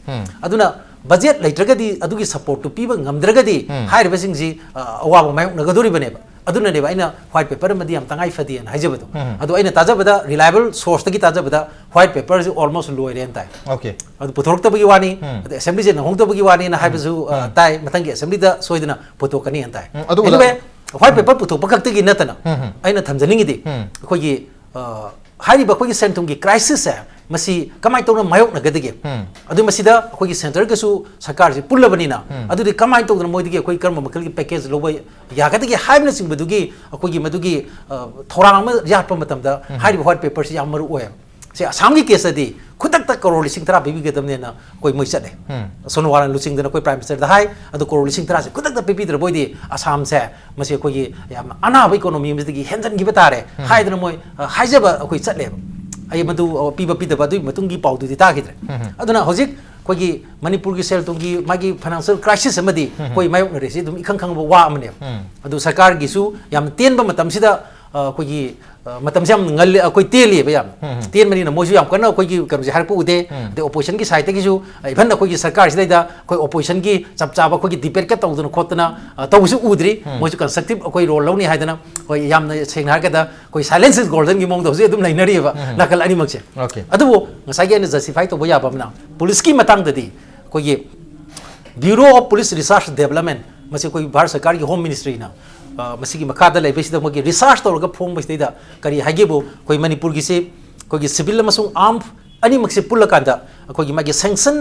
ꯑꯗꯨꯅ ꯕꯖꯦꯠ ꯂꯩꯇ꯭ꯔꯒꯗꯤ, ꯑꯗꯨꯒꯤ ꯁꯞꯄꯣꯔꯠꯇꯨ ꯄꯤꯕ ꯉꯝꯗ꯭ꯔꯒꯗꯤ, ꯍꯥꯏꯔꯤꯕꯁꯤꯡꯁꯤ, ꯑ, ꯑꯋꯥꯕ ꯃꯥꯌꯣꯛꯅꯒꯗꯧꯔꯤꯕꯅꯦꯕ꯫ ꯑꯗꯨꯅꯅꯦꯕ ꯑꯩꯅ ꯋꯥꯏꯠ ꯄꯦꯄꯔ ꯑꯃꯗꯤ ꯌꯥꯝ ꯇꯉꯥꯏ ꯐꯗꯦꯅ ꯍꯥꯏꯖꯕꯗꯣ꯫ ꯑꯗꯣ ꯑꯩꯅ ꯇꯥꯖꯕꯗ, ꯔꯤꯂꯥꯏꯕꯜ ꯁꯣꯔꯁꯇꯒꯤ ꯇꯥꯖꯕꯗ, ꯋꯥꯏꯠ ꯄꯦꯄꯔꯁꯤ ꯑꯣꯜꯃꯣꯁ ꯂꯣꯏꯔꯦꯅ ꯇꯥꯏ꯫ ꯑꯣꯀꯦ꯫ ꯑꯗꯨ ꯄꯨꯊꯣꯔꯛꯇꯕꯒꯤ ꯋꯥꯅꯤ, ꯑꯗ ꯑꯦꯁꯦꯝꯕ꯭ꯂꯤꯁꯦ ꯅꯪꯍꯧꯗꯕꯒꯤ ꯋꯥꯅꯤꯅ ꯍꯥꯏꯕꯁꯨ, ꯑ, ꯇꯥꯏ꯫ ꯃꯊꯪꯒꯤ ꯑꯦꯁꯦꯝꯕ꯭ꯂꯤꯗ ꯁꯣꯏꯗꯅ ꯄꯨꯊꯣꯛꯀꯅꯤꯅ ꯇꯥꯏ꯫ ꯎꯝ, ꯑꯗꯨ Anyway, ꯋꯥꯏꯠ ꯄꯦꯄꯔ ꯄꯨꯊꯣꯛꯄ ꯈꯛꯇꯒꯤ ꯅꯠꯇꯅ, ꯑꯩꯅ ꯊꯝꯖꯅꯤꯡꯉꯤꯗꯤ, ꯑꯩꯈꯣꯏꯒꯤ, ꯑ, ꯍꯥꯏꯔꯤꯕ ꯑꯩꯈꯣꯏꯒꯤ ꯁꯦꯟ ꯊꯨꯝꯒꯤ ꯀ꯭ꯔꯥꯏꯁꯤꯁꯁꯦ, ꯃꯁꯤ ꯀꯃꯥꯏꯅ ꯇꯧꯅ ꯃꯥꯌꯣꯛꯅꯒꯗꯒꯦ? ꯑꯗꯨ ꯃꯁꯤꯗ ꯑꯩꯈꯣꯏꯒꯤ ꯁꯦꯟꯇꯔꯒꯁꯨ ꯁꯔꯀꯥꯔꯁꯤ ꯄꯨꯜꯂꯕꯅꯤꯅ, ꯑꯗꯨꯗꯤ ꯀꯃꯥꯏꯅ ꯇꯧꯗꯅ ꯃꯣꯏꯗꯒꯤ ꯑꯩꯈꯣꯏ ꯀꯔꯝꯕ ꯃꯈꯜꯒꯤ ꯄꯦꯀꯦꯖ ꯂꯧꯕ ꯌꯥꯒꯗꯒꯦ ꯍꯥꯏꯕꯅꯆꯤꯡꯕꯗꯨꯒꯤ ꯑꯩꯈꯣꯏꯒꯤ ꯃꯗꯨꯒꯤ, ꯑ, ꯊꯧꯔꯥꯡ ꯑꯃ ꯌꯥꯠꯄ ꯃꯇꯝꯗ, ꯍꯥꯏꯔꯤꯕ ꯋꯥꯏꯠ ꯄꯦꯄꯔꯁꯤ ꯌꯥꯝ ꯃꯔꯨ ꯑꯣꯏꯌꯦꯕ꯫ ꯁꯦ, ꯑꯁꯥꯝꯒꯤ ꯀꯦꯁꯇꯗꯤ ꯈꯨꯗꯛꯇ ꯀꯔꯣꯔ ꯂꯤꯁꯤꯡ ꯇꯔꯥ ꯄꯤꯕꯤꯒꯗꯕꯅꯦꯅ ꯑꯩꯈꯣꯏ ꯃꯣꯏ ꯆꯠꯂꯦ꯫ ꯁꯣꯅꯣꯋꯥꯜꯅ ꯂꯨꯆꯤꯡꯗꯅ ꯑꯩꯈꯣꯏ ꯄ꯭ꯔꯥꯏꯝ ꯃꯤꯅꯤꯁꯇꯔꯗ ꯍꯥꯏ, ꯑꯗꯨ ꯀꯔꯣꯔ ꯂꯤꯁꯤꯡ ꯇꯔꯥꯁꯦ ꯈꯨꯗꯛꯇ ꯄꯤꯕꯤꯗ꯭ꯔꯕ ꯑꯣꯏꯗꯤ ꯑꯁꯥꯝꯁꯦ, ꯃꯁꯤ ꯑꯩꯈꯣꯏꯒꯤ ꯌꯥꯝꯅ ꯑꯅꯥꯕ ꯏꯀꯣꯅꯣꯃꯤ ꯑꯃꯗꯒꯤ ꯍꯦꯟꯖꯟꯈꯤꯕ ꯇꯥꯔꯦ ꯍꯥꯏꯗꯅ ꯃꯣꯏ, ꯑ, ꯍꯥꯏꯖꯕ ꯑꯩꯈꯣꯏ ꯆꯠꯂꯦꯕ꯫ ꯑꯩ ꯃꯗꯨ, ꯑ, ꯄꯤꯕ ꯄꯤꯗꯕ ꯑꯗꯨꯒꯤ ꯃꯇꯨꯡꯒꯤ ꯄꯥꯎꯗꯨꯗꯤ ꯇꯥꯈꯤꯗ꯭ꯔꯦ꯫ ꯑꯗꯨꯅ ꯍꯧꯖꯤꯛ ꯑꯩꯈꯣꯏꯒꯤ ꯃꯅꯤꯄꯨꯔꯒꯤ ꯁꯦꯜ ꯊꯨꯝꯒꯤ ꯃꯥꯒꯤ ꯐꯥꯏꯅꯥꯟꯁꯤꯌꯦꯜ ꯀ꯭ꯔꯥꯏꯁꯤꯁ ꯑꯃꯗꯤ ꯑꯩꯈꯣꯏ ꯃꯥꯌꯣꯛꯅꯔꯤꯁꯤ ꯑꯗꯨꯝ ꯏꯈꯪ ꯈꯪꯕ ꯋꯥ ꯑꯃꯅꯦꯕ꯫ ꯑꯗꯨ ꯁꯔꯀꯥꯔꯒꯤꯁꯨ ꯌꯥꯝꯅ ꯇꯦꯟꯕ ꯃꯇꯝꯁꯤꯗ, ꯑ, ꯑꯩꯈꯣꯏꯒꯤ, ꯑ, ꯃꯇꯝꯁꯦ ꯌꯥꯝ ꯉꯜꯂꯤ, ꯑꯩꯈꯣꯏ ꯇꯦꯜꯂꯤꯑꯕ ꯌꯥꯝ꯫ ꯎꯝ, ꯎꯝ꯫ ꯇꯦꯟꯕꯅꯤꯅ ꯃꯣꯏꯁꯨ ꯌꯥꯝ ꯀꯟꯅ ꯑꯩꯈꯣꯏꯒꯤ ꯀꯩꯅꯣꯁꯦ ꯍꯥꯏꯔꯛꯄ ꯎꯗꯦ꯫ ꯎꯝ꯫ ꯑꯗꯩ oppositionꯒꯤ sideꯇꯒꯤꯁꯨ, ꯑ, even ꯑꯩꯈꯣꯏꯒꯤ ꯁꯔꯀꯥꯔꯁꯤꯗꯩꯗ ꯑꯩꯈꯣꯏ oppositionꯒꯤ ꯆꯞ ꯆꯥꯕ ꯑꯩꯈꯣꯏꯒꯤ debateꯀ ꯇꯧꯗꯅ ꯈꯣꯠꯇꯅ, ꯑ, ꯇꯧꯕꯁꯨ ꯎꯗ꯭ꯔꯤ꯫ ꯎꯝ꯫ ꯃꯣꯏꯁꯨ constructive ꯑꯩꯈꯣꯏ role ꯂꯧꯅꯤ ꯍꯥꯏꯗꯅ, ꯑꯩꯈꯣꯏ ꯌꯥꯝꯅ ꯁꯦꯡꯅ ꯍꯥꯏꯔꯒꯗ ꯑꯩꯈꯣꯏ silence is goldenꯒꯤ ꯃꯑꯣꯡꯗ ꯍꯧꯖꯤꯛ ꯑꯗꯨꯝ ꯂꯩꯅꯔꯤꯑꯕ ꯎꯝ꯫ ꯅꯥꯀꯜ ꯑꯅꯤꯃꯛꯁꯦ꯫ Okay꯫ ꯑꯗꯨꯕꯨ ꯉꯁꯥꯏꯒꯤ ꯑꯩꯅ justify ꯇꯧꯕ ꯌꯥꯕ ꯑꯃꯅ, policeꯀꯤ ꯃꯇꯥꯡꯗꯗꯤ ꯑꯩꯈꯣꯏꯒꯤ Bureau of Police Research Development, ꯃꯁꯤ ꯑꯩꯈꯣꯏ ꯚꯥꯔꯠ ꯁꯔꯀꯥꯔꯒꯤ Home Ministryꯅ, ꯑ, ꯃꯁꯤꯒꯤ ꯃꯈꯥꯗ ꯂꯩꯕꯁꯤꯗ ꯃꯣꯏꯒꯤ research ꯇꯧꯔꯒ ꯐꯣꯡꯕꯁꯤꯗꯩꯗ ꯀꯔꯤ ꯍꯥꯏꯒꯦꯕꯨ, ꯑꯩꯈꯣꯏ ꯃꯅꯤꯄꯨꯔꯒꯤꯁꯤ ꯑꯩꯈꯣꯏꯒꯤ civil ꯑꯃꯁꯨꯡ armed ꯑꯅꯤꯃꯛꯁꯤ ꯄꯨꯜꯂꯀꯥꯟꯗ ꯑꯩꯈꯣꯏꯒꯤ ꯃꯥꯒꯤ sanction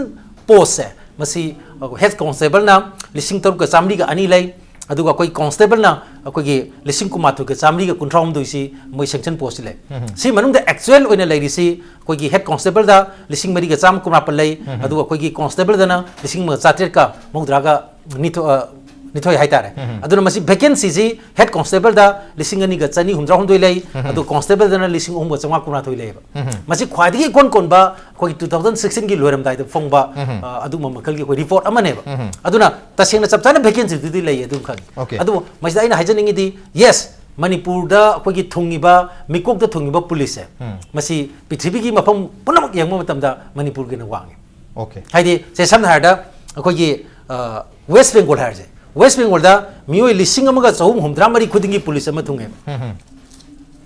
postꯁꯦ, ꯃꯁꯤ head constableꯅ ꯂꯤꯁꯤꯡ ꯇꯔꯨꯛꯀ ꯆꯥꯃꯔꯤꯒ ꯑꯅꯤ ꯂꯩ, ꯑꯗꯨꯒ ꯑꯩꯈꯣꯏ constableꯅ ꯑꯩꯈꯣꯏꯒꯤ ꯂꯤꯁꯤꯡ ꯀꯨꯟꯃꯥꯊꯣꯏꯒ ꯆꯥꯃꯔꯤꯒ ꯀꯨꯟꯊ꯭ꯔꯥ ꯍꯨꯝꯗꯣꯏꯁꯤ ꯃꯣꯏ sanction postꯁꯤ ꯂꯩ꯫ ꯎꯝ꯫ ꯁꯤ ꯃꯅꯨꯡꯗ actual ꯑꯣꯏꯅ ꯂꯩꯔꯤꯁꯤ ꯑꯩꯈꯣꯏꯒꯤ head constableꯗ ꯂꯤꯁꯤꯡ ꯃꯔꯤꯒ ꯆꯥꯝꯃ ꯀꯨꯟꯃꯥꯄꯟ ꯂꯩ, ꯎꯝ꯫ ꯑꯗꯨꯒ ꯑꯩꯈꯣꯏꯒꯤ constableꯗꯅ ꯂꯤꯁꯤꯡ ꯑꯃꯒ ꯆꯥꯇ꯭ꯔꯦꯠꯀ ꯃꯧꯗ꯭ꯔꯥꯒ ꯅꯤꯊꯣꯏ, ꯑ, ꯅꯤꯊꯣꯏ ꯍꯥꯏꯇꯥꯔꯦ꯫ ꯎꯝ꯫ ꯑꯗꯨꯅ ꯃꯁꯤ vacancyꯁꯤ head constableꯗ ꯂꯤꯁꯤꯡ ꯑꯅꯤꯒ ꯆꯅꯤ ꯍꯨꯝꯗ꯭ꯔꯥ ꯍꯨꯝꯗꯣꯏ ꯂꯩ, ꯎꯝ꯫ ꯑꯗꯨ constableꯗꯅ ꯂꯤꯁꯤꯡ ꯑꯍꯨꯝꯒ ꯆꯥꯝꯃꯉꯥ ꯀꯨꯟꯃꯥꯊꯣꯏ ꯂꯩꯌꯦꯕ꯫ ꯎꯝ꯫ ꯃꯁꯤ ꯈ꯭ꯋꯥꯏꯗꯒꯤ ꯏꯀꯣꯟ ꯀꯣꯟꯕ ꯑꯩꯈꯣꯏꯒꯤ two thousand sixteenꯒꯤ ꯂꯣꯏꯔꯝꯗꯥꯏꯗ ꯐꯣꯡꯕ, ꯎꯝ꯫ ꯑ, ꯑꯗꯨꯒꯨꯝꯕ ꯃꯈꯜꯒꯤ ꯑꯩꯈꯣꯏ report ꯑꯃꯅꯦꯕ꯫ ꯎꯝ꯫ ꯑꯗꯨꯅ ꯇꯁꯦꯡꯅ ꯆꯞ ꯆꯥꯅ vacancyꯗꯨꯗꯤ ꯂꯩ ꯑꯗꯨꯝ ꯈꯪꯉꯤ꯫ Okay꯫ ꯑꯗꯨꯕꯨ ꯃꯁꯤꯗ ꯑꯩꯅ ꯍꯥꯏꯖꯅꯤꯡꯉꯤꯗꯤ, yes, ꯃꯅꯤꯄꯨꯔꯗ ꯑꯩꯈꯣꯏꯒꯤ ꯊꯨꯡꯉꯤꯕ, ꯃꯤꯀꯣꯛꯇ ꯊꯨꯡꯉꯤꯕ policeꯁꯦ, ꯎꯝ꯫ ꯃꯁꯤ ꯄ꯭ꯔꯤꯊꯤꯕꯤꯒꯤ ꯃꯐꯝ ꯄꯨꯝꯅꯃꯛ ꯌꯦꯡꯕ ꯃꯇꯝꯗ ꯃꯅꯤꯄꯨꯔꯒꯤꯅ ꯋꯥꯡꯉꯤ꯫ Okay꯫ ꯍꯥꯏꯗꯤ, ꯁꯦ, ꯁꯝꯅ ꯍꯥꯏꯔꯕꯗ ꯑꯩꯈꯣꯏꯒꯤ, ꯑ, West Bengal ꯍꯥꯏꯔꯁꯦ, West Bengalꯗ ꯃꯤꯑꯣꯏ ꯂꯤꯁꯤꯡ ꯑꯃꯒ ꯆꯍꯨꯝ ꯍꯨꯝꯗ꯭ꯔꯥ ꯃꯔꯤ ꯈꯨꯗꯤꯡꯒꯤ police ꯑꯃ ꯊꯨꯡꯉꯦꯕ꯫ ꯎꯝ, ꯎꯝ꯫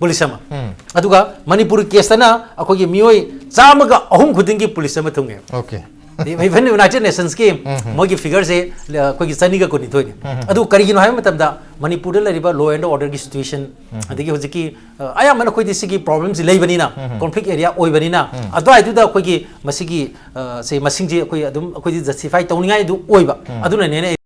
Police ꯑꯃ꯫ ꯎꯝ꯫ ꯑꯗꯨꯒ ꯃꯅꯤꯄꯨꯔꯒꯤ caseꯇꯅ ꯑꯩꯈꯣꯏꯒꯤ ꯃꯤꯑꯣꯏ ꯆꯥꯝꯃꯒ ꯑꯍꯨꯝ ꯈꯨꯗꯤꯡꯒꯤ police ꯑꯃ ꯊꯨꯡꯉꯦꯕ꯫ Okay꯫ Even United Nationsꯀꯤ ꯎꯝ, ꯎꯝ꯫ ꯃꯣꯏꯒꯤ figureꯁꯦ, ꯑ, ꯑꯩꯈꯣꯏꯒꯤ ꯆꯅꯤꯒ ꯀꯨꯟꯅꯤꯊꯣꯏꯅꯤ꯫ ꯎꯝ, ꯎꯝ꯫ ꯑꯗꯨ ꯀꯔꯤꯒꯤꯅꯣ ꯍꯥꯏꯕ ꯃꯇꯝꯗ ꯃꯅꯤꯄꯨꯔꯗ ꯂꯩꯔꯤꯕ law and orderꯒꯤ situation, ꯎꯝ, ꯎꯝ꯫ ꯑꯗꯒꯤ ꯍꯧꯖꯤꯛꯀꯤ, ꯑ, ꯑꯌꯥꯝꯕꯅ ꯑꯩꯈꯣꯏꯗꯤ ꯁꯤꯒꯤ problemꯁꯤ ꯂꯩꯕꯅꯤꯅ, ꯎꯝ, ꯎꯝ꯫ Conflict area ꯑꯣꯏꯕꯅꯤꯅ, ꯎꯝ꯫ ꯑꯗꯨꯋꯥꯏꯗꯨꯗ ꯑꯩꯈꯣꯏꯒꯤ ꯃꯁꯤꯒꯤ, ꯑ, ꯁꯦ ꯃꯁꯤꯡꯁꯤ ꯑꯩꯈꯣꯏ ꯑꯗꯨꯝ ꯑꯩꯈꯣꯏꯗꯤ justify ꯇꯧꯅꯤꯡꯉꯥꯏ ꯑꯗꯨ ꯑꯣꯏꯕ꯫ ꯎꯝ꯫ ꯑꯗꯨꯅꯅꯦꯅ ꯑꯩ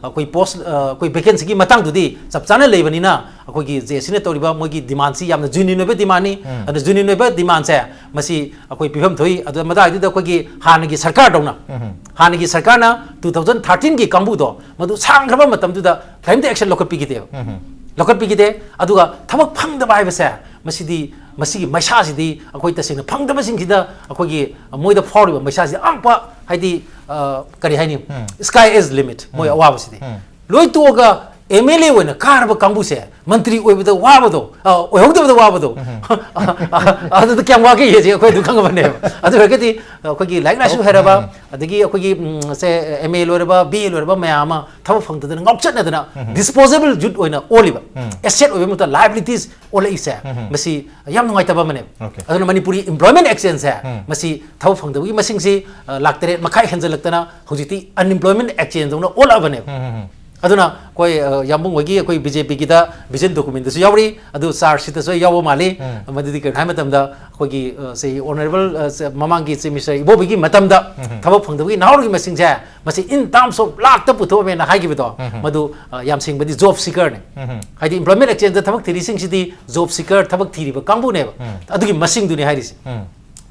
ꯑꯩꯈꯣꯏ post, ꯑ, ꯑꯩꯈꯣꯏ vacancyꯒꯤ ꯃꯇꯥꯡꯗꯨꯗꯤ ꯆꯞ ꯆꯥꯅ ꯂꯩꯕꯅꯤꯅ, ꯑꯩꯈꯣꯏꯒꯤ JACꯅ ꯇꯧꯔꯤꯕ ꯃꯣꯏꯒꯤ demandꯁꯤ ꯌꯥꯝꯅ genuine ꯑꯣꯏꯕ demandꯅꯤ꯫ ꯎꯝ꯫ ꯑꯗꯨꯅ genuine ꯑꯣꯏꯕ demandꯁꯦ ꯃꯁꯤ ꯑꯩꯈꯣꯏ ꯄꯤꯐꯝ ꯊꯣꯛꯏ꯫ ꯑꯗꯨ ꯃꯇꯥꯏꯗꯨꯗ ꯑꯩꯈꯣꯏꯒꯤ ꯍꯥꯟꯅꯒꯤ ꯁꯔꯀꯥꯔꯗꯧꯅ, ꯎꯝ꯫ ꯍꯥꯟꯅꯒꯤ ꯁꯔꯀꯥꯔꯅ two thousand thirteenꯒꯤ ꯀꯥꯡꯕꯨꯗꯣ ꯃꯗꯨ ꯁꯥꯡꯈ꯭ꯔꯕ ꯃꯇꯝꯗꯨꯗ ꯀꯔꯤꯝꯇ action ꯂꯧꯈꯠꯄꯤꯈꯤꯗꯦꯕ꯫ ꯎꯝ꯫ ꯂꯧꯈꯠꯄꯤꯈꯤꯗꯦ꯫ ꯑꯗꯨꯒ ꯊꯕꯛ ꯐꯪꯗꯕ ꯍꯥꯏꯕꯁꯦ, ꯃꯁꯤꯗꯤ, ꯃꯁꯤꯒꯤ ꯃꯩꯁꯥꯁꯤꯗꯤ ꯑꯩꯈꯣꯏ ꯇꯁꯦꯡꯅ ꯐꯪꯗꯕꯁꯤꯡꯁꯤꯗ ꯑꯩꯈꯣꯏꯒꯤ ꯃꯣꯏꯗ ꯐꯥꯎꯔꯤꯕ ꯃꯩꯁꯥꯁꯤ ꯑꯉꯛꯄ, ꯍꯥꯏꯗꯤ, ꯑ, ꯀꯔꯤ ꯍꯥꯏꯅꯤ? ꯎꯝ꯫ Sky is limit, ꯃꯣꯏ ꯎꯝ꯫ ꯑꯋꯥꯕꯁꯤꯗꯤ꯫ ꯎꯝ꯫ ꯂꯣꯏ ꯇꯣꯛꯑꯒ ꯑꯦꯝ ꯑꯦꯜ ꯑꯦ ꯑꯣꯏꯅ ꯀꯥꯔꯕ ꯀꯥꯡꯕꯨꯁꯦ ꯃꯟꯇ꯭ꯔꯤ ꯑꯣꯏꯕꯗ ꯋꯥꯕꯗꯣ, ꯑ, ꯑꯣꯏꯍꯧꯗꯕꯗ ꯋꯥꯕꯗꯣ, ꯑꯗꯨꯗ ꯀꯌꯥꯝ ꯋꯥꯒꯦ ꯌꯦꯡꯁꯦ, ꯑꯩꯈꯣꯏ ꯑꯗꯨ ꯈꯪꯉꯕꯅꯦꯕ꯫ ꯑꯗꯨ ꯑꯣꯏꯔꯒꯗꯤ ꯑꯩꯈꯣꯏꯒꯤ ꯂꯥꯏꯔꯤꯛ ꯂꯥꯏꯁꯨ ꯍꯩꯔꯕ, ꯑꯗꯒꯤ ꯑꯩꯈꯣꯏꯒꯤ, ꯎꯝ, ꯁꯦ, ꯑꯦꯝ ꯑꯦ ꯂꯣꯏꯔꯕ, ꯕꯤ ꯑꯦ ꯂꯣꯏꯔꯕ ꯃꯌꯥꯝ ꯑꯃ ꯊꯕꯛ ꯐꯪꯗꯗꯅ ꯉꯥꯎꯆꯠꯅꯗꯅ disposable youth ꯑꯣꯏꯅ ꯑꯣꯜꯂꯤꯕ, asset ꯑꯣꯏꯕ ꯃꯍꯨꯠꯇ liabilities ꯑꯣꯜꯂꯛꯏꯁꯦ, ꯃꯁꯤ ꯌꯥꯝ ꯅꯨꯡꯉꯥꯏꯇꯕ ꯑꯃꯅꯦꯕ꯫ Okay. ꯑꯗꯨꯅ ꯃꯅꯤꯄꯨꯔꯤ employment exchange ꯁꯦ, ꯃꯁꯤ ꯊꯕꯛ ꯐꯪꯗꯕꯒꯤ ꯃꯁꯤꯡꯁꯤ, ꯑ, ꯂꯥꯛ ꯇꯔꯦꯠ ꯃꯈꯥꯏ ꯍꯦꯟꯖꯜꯂꯛꯇꯅ ꯍꯧꯖꯤꯛꯇꯤ unemployment exchange ꯗꯧꯅ ꯑꯣꯜꯂꯛꯑꯕꯅꯦꯕ꯫ ꯑꯗꯨꯅ ꯑꯩꯈꯣꯏ, ꯑ, ꯌꯥꯝꯕꯨꯡ ꯍꯣꯏꯒꯤ ꯑꯩꯈꯣꯏ ꯕꯤ ꯖꯦ ꯄꯤꯒꯤꯗ vision document ꯗꯁꯨ ꯌꯥꯎꯔꯤ, ꯑꯗꯨ charge sheet ꯇꯁꯨ ꯌꯥꯎꯕ ꯃꯥꯜꯂꯤ꯫ ꯃꯗꯨꯗꯤ ꯀꯔꯤꯅꯣ ꯍꯥꯏꯕ ꯃꯇꯝꯗ ꯑꯩꯈꯣꯏꯒꯤ, ꯑ, ꯁꯤ honourable, ꯑ, ꯁ-, ꯃꯃꯥꯡꯒꯤ Chief Minister ꯏꯕꯣꯕꯤꯒꯤ ꯃꯇꯝꯗ ꯊꯕꯛ ꯐꯪꯗꯕꯒꯤ ꯅꯍꯥꯔꯣꯜꯒꯤ ꯃꯁꯤꯡꯁꯦ ꯃꯁꯤ in terms of ꯂꯥꯛꯇ ꯄꯨꯊꯣꯛꯑꯝꯃꯦꯅ ꯍꯥꯏꯈꯤꯕꯗꯣ, ꯃꯗꯨ, ꯑ, ꯌꯥꯝ ꯁꯦꯡꯕꯗꯤ job seeker ꯅꯤ꯫ ꯍꯥꯏꯗꯤ employment exchange ꯗ ꯊꯕꯛ ꯊꯤꯔꯤꯁꯤꯡꯁꯤꯗꯤ job seeker, ꯊꯕꯛ ꯊꯤꯔꯤꯕ ꯀꯥꯡꯕꯨꯅꯦꯕ꯫ ꯑꯗꯨꯒꯤ ꯃꯁꯤꯡꯗꯨꯅꯤ ꯍꯥꯏꯔꯤꯁꯦ꯫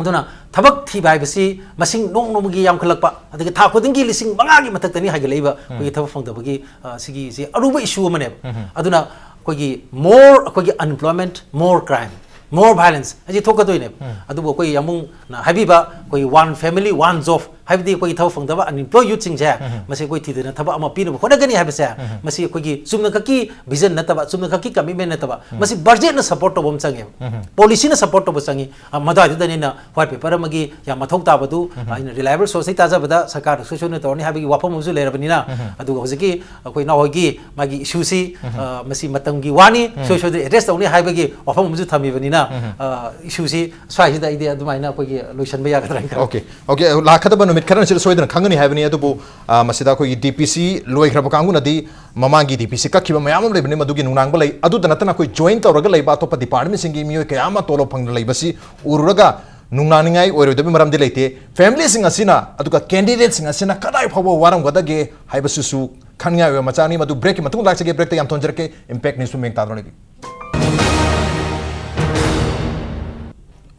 ꯑꯗꯨꯅ ꯊꯕꯛ ꯊꯤꯕ ꯍꯥꯏꯕꯁꯤ ꯃꯁꯤꯡ ꯅꯣꯡ ꯅꯣꯡꯃꯒꯤ ꯌꯥꯝꯈꯠꯂꯛꯄ, ꯑꯗꯒꯤ ꯊꯥ ꯈꯨꯗꯤꯡꯒꯤ ꯂꯤꯁꯤꯡ ꯃꯉꯥꯒꯤ ꯃꯊꯛꯇꯅꯤ ꯍꯥꯏꯒꯠꯂꯛꯏꯕ ꯑꯩꯈꯣꯏꯒꯤ ꯊꯕꯛ ꯐꯪꯗꯕꯒꯤ, ꯑ, ꯁꯤꯒꯤꯁꯤ ꯑꯔꯨꯕ issue ꯑꯃꯅꯦꯕ꯫ ꯑꯗꯨꯅ ꯑꯩꯈꯣꯏꯒꯤ more, ꯑꯩꯈꯣꯏꯒꯤ unemployment, more crime, more violence ꯍꯥꯏꯁꯤ ꯊꯣꯛꯀꯗꯣꯏꯅꯦꯕ꯫ ꯑꯗꯨꯕꯨ ꯑꯩꯈꯣꯏ ꯌꯥꯝꯕꯨꯡꯅ ꯍꯥꯏꯕꯤꯕ ꯑꯩꯈꯣꯏꯒꯤ one family, one job ꯍꯥꯏꯕꯗꯤ ꯑꯩꯈꯣꯏꯒꯤ ꯊꯕꯛ ꯐꯪꯗꯕ unemployed youth ꯁꯤꯡꯁꯦ, ꯃꯁꯤ ꯑꯩꯈꯣꯏ ꯊꯤꯗꯅ ꯊꯕꯛ ꯑꯃ ꯄꯤꯅꯕ ꯍꯣꯠꯅꯒꯅꯤ ꯍꯥꯏꯕꯁꯦ, ꯃꯁꯤ ꯑꯩꯈꯣꯏꯒꯤ ꯆꯨꯝꯅ ꯈꯛꯀꯤ vision ꯅꯠꯇꯕ, ꯆꯨꯝꯅ ꯈꯛꯀꯤ commitment ꯅꯠꯇꯕ, ꯃꯁꯤ budget ꯅ support ꯇꯧꯕ ꯑꯃ ꯆꯪꯉꯦꯕ, policy ꯅ support ꯇꯧꯕ ꯆꯪꯉꯤ꯫ ꯑ, ꯃꯗꯨꯋꯥꯏꯗꯨꯗꯅꯤ ꯑꯩꯅ white paper ꯑꯃꯒꯤ ꯌꯥꯝ ꯃꯊꯧ ꯇꯥꯕꯗꯨ, ꯑ, ꯑꯩꯅ reliable source ꯇꯒꯤ ꯇꯥꯖꯕꯗ ꯁꯔꯀꯥꯔꯅ ꯁꯣꯏ ꯁꯣꯏꯗꯅ ꯇꯧꯔꯅꯤ ꯍꯥꯏꯕꯒꯤ ꯋꯥꯐꯝ ꯑꯃꯁꯨ ꯂꯩꯔꯕꯅꯤꯅ, ꯑꯗꯨꯒ ꯍꯧꯖꯤꯛꯀꯤ ꯑꯩꯈꯣꯏ ꯏꯅꯥꯎ ꯍꯣꯏꯒꯤ ꯃꯥꯒꯤ issue ꯁꯤ, ꯑ, ꯃꯁꯤ ꯃꯇꯝꯒꯤ ꯋꯥꯅꯤ, ꯁꯣꯏ ꯁꯣꯏꯗꯅ address ꯇꯧꯅꯤ ꯍꯥꯏꯕꯒꯤ ꯋꯥꯐꯝ ꯑꯃꯁꯨ ꯊꯝꯃꯤꯕꯅꯤꯅ, ꯑ, issue ꯁꯤ ꯁ꯭ꯋꯥꯏꯁꯤꯗ ꯑꯩꯗꯤ ꯑꯗꯨꯃꯥꯏꯅ ꯑꯩꯈꯣꯏꯒꯤ ꯂꯣꯏꯁꯤꯟꯕ ꯌꯥꯒꯗ꯭ꯔꯥ ꯍꯥꯏꯅ ꯈꯜꯂꯤ꯫ Okay, okay, ꯂꯥꯛꯀꯗꯕ ꯅꯨꯃꯤꯠ ꯈꯔꯅꯤꯁꯤꯗ ꯁꯣꯏꯗꯅ ꯈꯪꯒꯅꯤ ꯍꯥꯏꯕꯅꯤ꯫ ꯑꯗꯨꯕꯨ, ꯑ, ꯃꯁꯤꯗ ꯑꯩꯈꯣꯏꯒꯤ D P C ꯂꯣꯏꯈ꯭ꯔꯕ ꯀꯥꯡꯕꯨꯅꯗꯤ ꯃꯃꯥꯡꯒꯤ D P C ꯀꯛꯈꯤꯕ ꯃꯌꯥꯝ ꯑꯃ ꯂꯩꯕꯅꯤ, ꯃꯗꯨꯒꯤ ꯅꯨꯡꯅꯥꯡꯕ ꯂꯩ꯫ ꯑꯗꯨꯗ ꯅꯠꯇꯅ ꯑꯩꯈꯣꯏ join ꯇꯧꯔꯒ ꯂꯩꯕ ꯑꯇꯣꯞꯄ department ꯁꯤꯡꯒꯤ ꯃꯤꯑꯣꯏ ꯀꯌꯥ ꯑꯃ ꯇꯣꯂꯣꯞ ꯐꯪꯗꯅ ꯂꯩꯕꯁꯤ ꯎꯔꯨꯔꯒ ꯅꯨꯡꯅꯥꯡꯅꯤꯡꯉꯥꯏ ꯑꯣꯏꯔꯣꯏꯗꯕꯒꯤ ꯃꯔꯝꯗꯤ ꯂꯩꯇꯦ꯫ Family ꯁꯤꯡ ꯑꯁꯤꯅ, ꯑꯗꯨꯒ candidate ꯁꯤꯡ ꯑꯁꯤꯅ ꯀꯗꯥꯏ ꯐꯥꯎꯕ ꯋꯥꯔꯝꯒꯗꯒꯦ ꯍꯥꯏꯕꯁꯤꯁꯨ ꯈꯟꯅꯤꯡꯉꯥꯏ ꯑꯣꯏꯕ ꯃꯆꯥꯛꯅꯤ꯫ ꯃꯗꯨ break ꯀꯤ ꯃꯇꯨꯡ ꯂꯥꯛꯆꯒꯦ꯫ Break ꯇ ꯌꯥꯝ ꯊꯣꯟꯖꯔꯛꯀꯦ꯫ Impact News ꯁꯨ ꯃꯤꯡ ꯇꯥꯗꯨꯅ ꯂꯩꯕꯤꯌꯨ꯫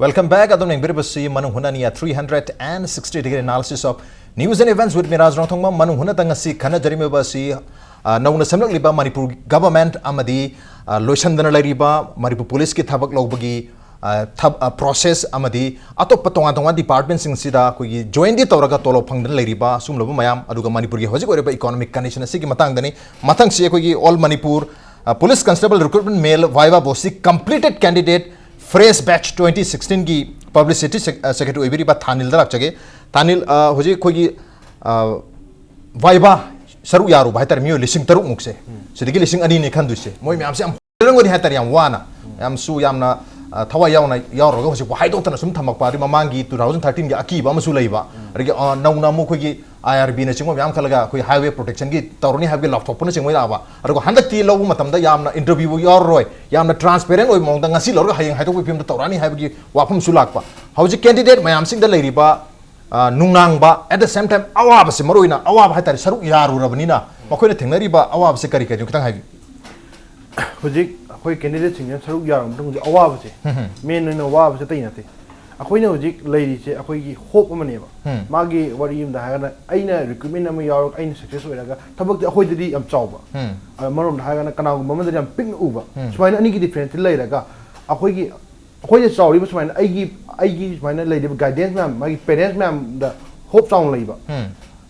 Welcome back. ꯑꯗꯨꯝ ꯌꯦꯡꯕꯤꯔꯤꯕꯁꯤ ꯃꯅꯨꯡ ꯍꯨꯠꯅꯅꯤ, three hundred and sixty degree analysis of news and events with me, ꯔꯥꯖ ꯔꯣꯡꯊꯣꯡꯕꯝ꯫ ꯃꯅꯨꯡ ꯍꯨꯠꯅꯗ ꯉꯁꯤ ꯈꯟꯅꯖꯔꯤꯕ ꯑꯁꯤ, ꯑ, ꯅꯧꯅ ꯁꯦꯝꯂꯛꯂꯤꯕ ꯃꯅꯤꯄꯨꯔ government ꯑꯃꯗꯤ, ꯑ, ꯂꯣꯏꯁꯤꯟꯗꯅ ꯂꯩꯔꯤꯕ ꯃꯅꯤꯄꯨꯔ police ꯀꯤ ꯊꯕꯛ ꯂꯧꯕꯒꯤ ꯄ꯭ꯔꯣꯁꯦꯁ ꯑꯃꯗꯤ ꯑꯇꯣꯞꯄ ꯇꯣꯉꯥꯟ ꯇꯣꯉꯥꯟꯕ ꯗꯤꯄꯥꯔꯠꯃꯦꯟꯁꯤꯡꯁꯤꯗ ꯑꯩꯈꯣꯏꯒꯤ ꯖꯣꯏꯟꯗꯤ ꯇꯧꯔꯒ ꯇꯣꯂꯣꯞ ꯐꯪꯗꯅ ꯂꯩꯔꯤꯕ ꯁꯤꯒꯨꯝꯂꯕ ꯃꯌꯥꯝ, ꯑꯗꯨꯒ ꯃꯅꯤꯄꯨꯔꯒꯤ ꯍꯧꯖꯤꯛ ꯑꯣꯏꯔꯤꯕ ꯏꯀꯣꯅꯣꯃꯤꯛ ꯀꯟꯗꯤꯁꯟ ꯑꯁꯤꯒꯤ ꯃꯇꯥꯡꯗꯅꯤ꯫ ꯃꯊꯪꯁꯤ ꯑꯩꯈꯣꯏꯒꯤ All Manipur Police Constable Recruitment Male Viva Boss Completed Candidate Fresh Batch twenty sixteen ꯒꯤ ꯄꯕ꯭ꯂꯤꯁꯤꯇꯤ ꯁꯦꯀ꯭ꯔꯦꯇꯔꯤ ꯑꯣꯏꯕꯤꯔꯤꯕ ꯊꯥꯅꯤꯜꯗ ꯂꯥꯛꯆꯒꯦ꯫ ꯊꯥꯅꯤꯜ, ꯑ, ꯍꯧꯖꯤꯛ ꯑꯩꯈꯣꯏꯒꯤ, ꯑ, ꯚꯥꯏꯚꯥ ꯁꯔꯨꯛ ꯌꯥꯔꯨꯕ ꯍꯥꯏꯇꯥꯔꯦ, ꯃꯤꯑꯣꯏ ꯂꯤꯁꯤꯡ ꯇꯔꯨꯛ ꯃꯨꯛꯁꯦ, ꯁꯤꯗꯒꯤ ꯂꯤꯁꯤꯡ ꯑꯅꯤꯅꯤ ꯈꯟꯗꯣꯏꯁꯦ꯫ ꯃꯣꯏ ꯃꯌꯥꯝꯁꯦ ꯌꯥꯝ ꯍꯣꯠꯅꯔꯝꯒꯅꯤ ꯍꯥꯏꯇꯥꯔꯦ, ꯌꯥꯝ ꯋꯥꯅ, ꯌꯥꯝꯁꯨ ꯌꯥꯝꯅ, ꯑ, ꯊꯋꯥꯏ ꯌꯥꯎꯅ ꯌꯥꯎꯔꯒ ꯍꯧꯖꯤꯛ ꯍꯥꯏꯗꯣꯛꯇꯅ ꯁꯨꯝ ꯊꯝꯃꯛꯄ꯫ ꯑꯗꯩ ꯃꯃꯥꯡꯒꯤ two thousand thirteen ꯒꯤ ꯑꯀꯤꯕ ꯑꯃꯁꯨ ꯂꯩꯕ, ꯑꯗꯒꯤ, ꯑ, ꯅꯧꯅ ꯑꯃꯨꯛ ꯑꯩꯈꯣꯏꯒꯤ I R B ꯅꯆꯤꯡꯕ ꯃꯌꯥꯝ ꯈꯜꯂꯒ ꯑꯩꯈꯣꯏ highway protection ꯒꯤ ꯇꯧꯔꯅꯤ ꯍꯥꯏꯕꯒꯤ ꯂꯥꯎꯊꯣꯛꯄꯅꯆꯤꯡꯕ ꯂꯥꯛꯑꯕ꯫ ꯑꯗꯨꯒ ꯍꯟꯗꯛꯇꯤ ꯂꯧꯕ ꯃꯇꯝꯗ ꯌꯥꯝꯅ interview ꯌꯥꯎꯔꯔꯣꯏ, ꯌꯥꯝꯅ transparent ꯑꯣꯏꯕ ꯃꯑꯣꯡꯗ ꯉꯁꯤ ꯂꯧꯔꯒ ꯍꯌꯦꯡ ꯍꯥꯏꯗꯣꯛꯄꯒꯤ ꯐꯤꯕꯝꯗ ꯇꯧꯔꯛꯑꯅꯤ ꯍꯥꯏꯕꯒꯤ ꯋꯥꯐꯝꯁꯨ ꯂꯥꯛꯄ꯫ ꯍꯧꯖꯤꯛ candidate ꯃꯌꯥꯝꯁꯤꯡꯗ ꯂꯩꯔꯤꯕ, ꯑ, ꯅꯨꯡꯅꯥꯡꯕ, at the same time ꯑꯋꯥꯕꯁꯦ, ꯃꯔꯨꯑꯣꯏꯅ ꯑꯋꯥꯕ ꯍꯥꯏꯇꯥꯔꯦ, ꯁꯔꯨꯛ ꯌꯥꯔꯨꯔꯕꯅꯤꯅ ꯃꯈꯣꯏꯅ ꯊꯦꯡꯅꯔꯤꯕ ꯑꯋꯥꯕꯁꯦ ꯀꯔꯤ ꯀꯔꯤꯅꯣ ꯈꯤꯇꯪ ꯍꯥꯏꯕꯤꯌꯨ꯫ ꯍꯧꯖꯤꯛ ꯑꯩꯈꯣꯏ candidateꯁꯤꯡꯁꯤꯅ ꯁꯔꯨꯛ ꯌꯥꯔꯨꯕ ꯃꯇꯨꯡꯗ ꯑꯋꯥꯕꯁꯦ, main ꯑꯣꯏꯅ ꯋꯥꯕꯁꯦ ꯑꯇꯩ ꯅꯠꯇꯦ꯫ ꯑꯩꯈꯣꯏꯅ ꯍꯧꯖꯤꯛ ꯂꯩꯔꯤꯁꯦ ꯑꯩꯈꯣꯏꯒꯤ hope ꯑꯃꯅꯦꯕ꯫ ꯃꯥꯒꯤ ꯋꯥꯔꯤ ꯑꯃꯗ ꯍꯥꯏꯔꯒꯅ, ꯑꯩꯅ recruitment ꯑꯃ ꯌꯥꯎꯔꯒ ꯑꯩꯅ success ꯑꯣꯏꯔꯒ ꯊꯕꯛꯇꯤ ꯑꯩꯈꯣꯏꯗꯗꯤ ꯌꯥꯝ ꯆꯥꯎꯕ꯫ ꯑꯃꯔꯣꯝꯗ ꯍꯥꯏꯔꯒꯅ ꯀꯅꯥꯒꯨꯝꯕ ꯑꯃꯗꯗꯤ ꯌꯥꯝ ꯄꯤꯛꯅ ꯎꯕ꯫ ꯁꯨꯃꯥꯏꯅ ꯑꯅꯤꯒꯤ difference ꯂꯩꯔꯒ ꯑꯩꯈꯣꯏꯒꯤ ꯑꯩꯈꯣꯏꯗ ꯆꯥꯎꯔꯤꯕ ꯁꯨꯃꯥꯏꯅ ꯑꯩꯒꯤ ꯑꯩꯒꯤ ꯁꯨꯃꯥꯏꯅ ꯂꯩꯔꯤꯕ guidance ꯃꯌꯥꯝ, ꯃꯥꯒꯤ parents ꯃꯌꯥꯝꯗ hope ꯆꯥꯎꯅ ꯂꯩꯕ꯫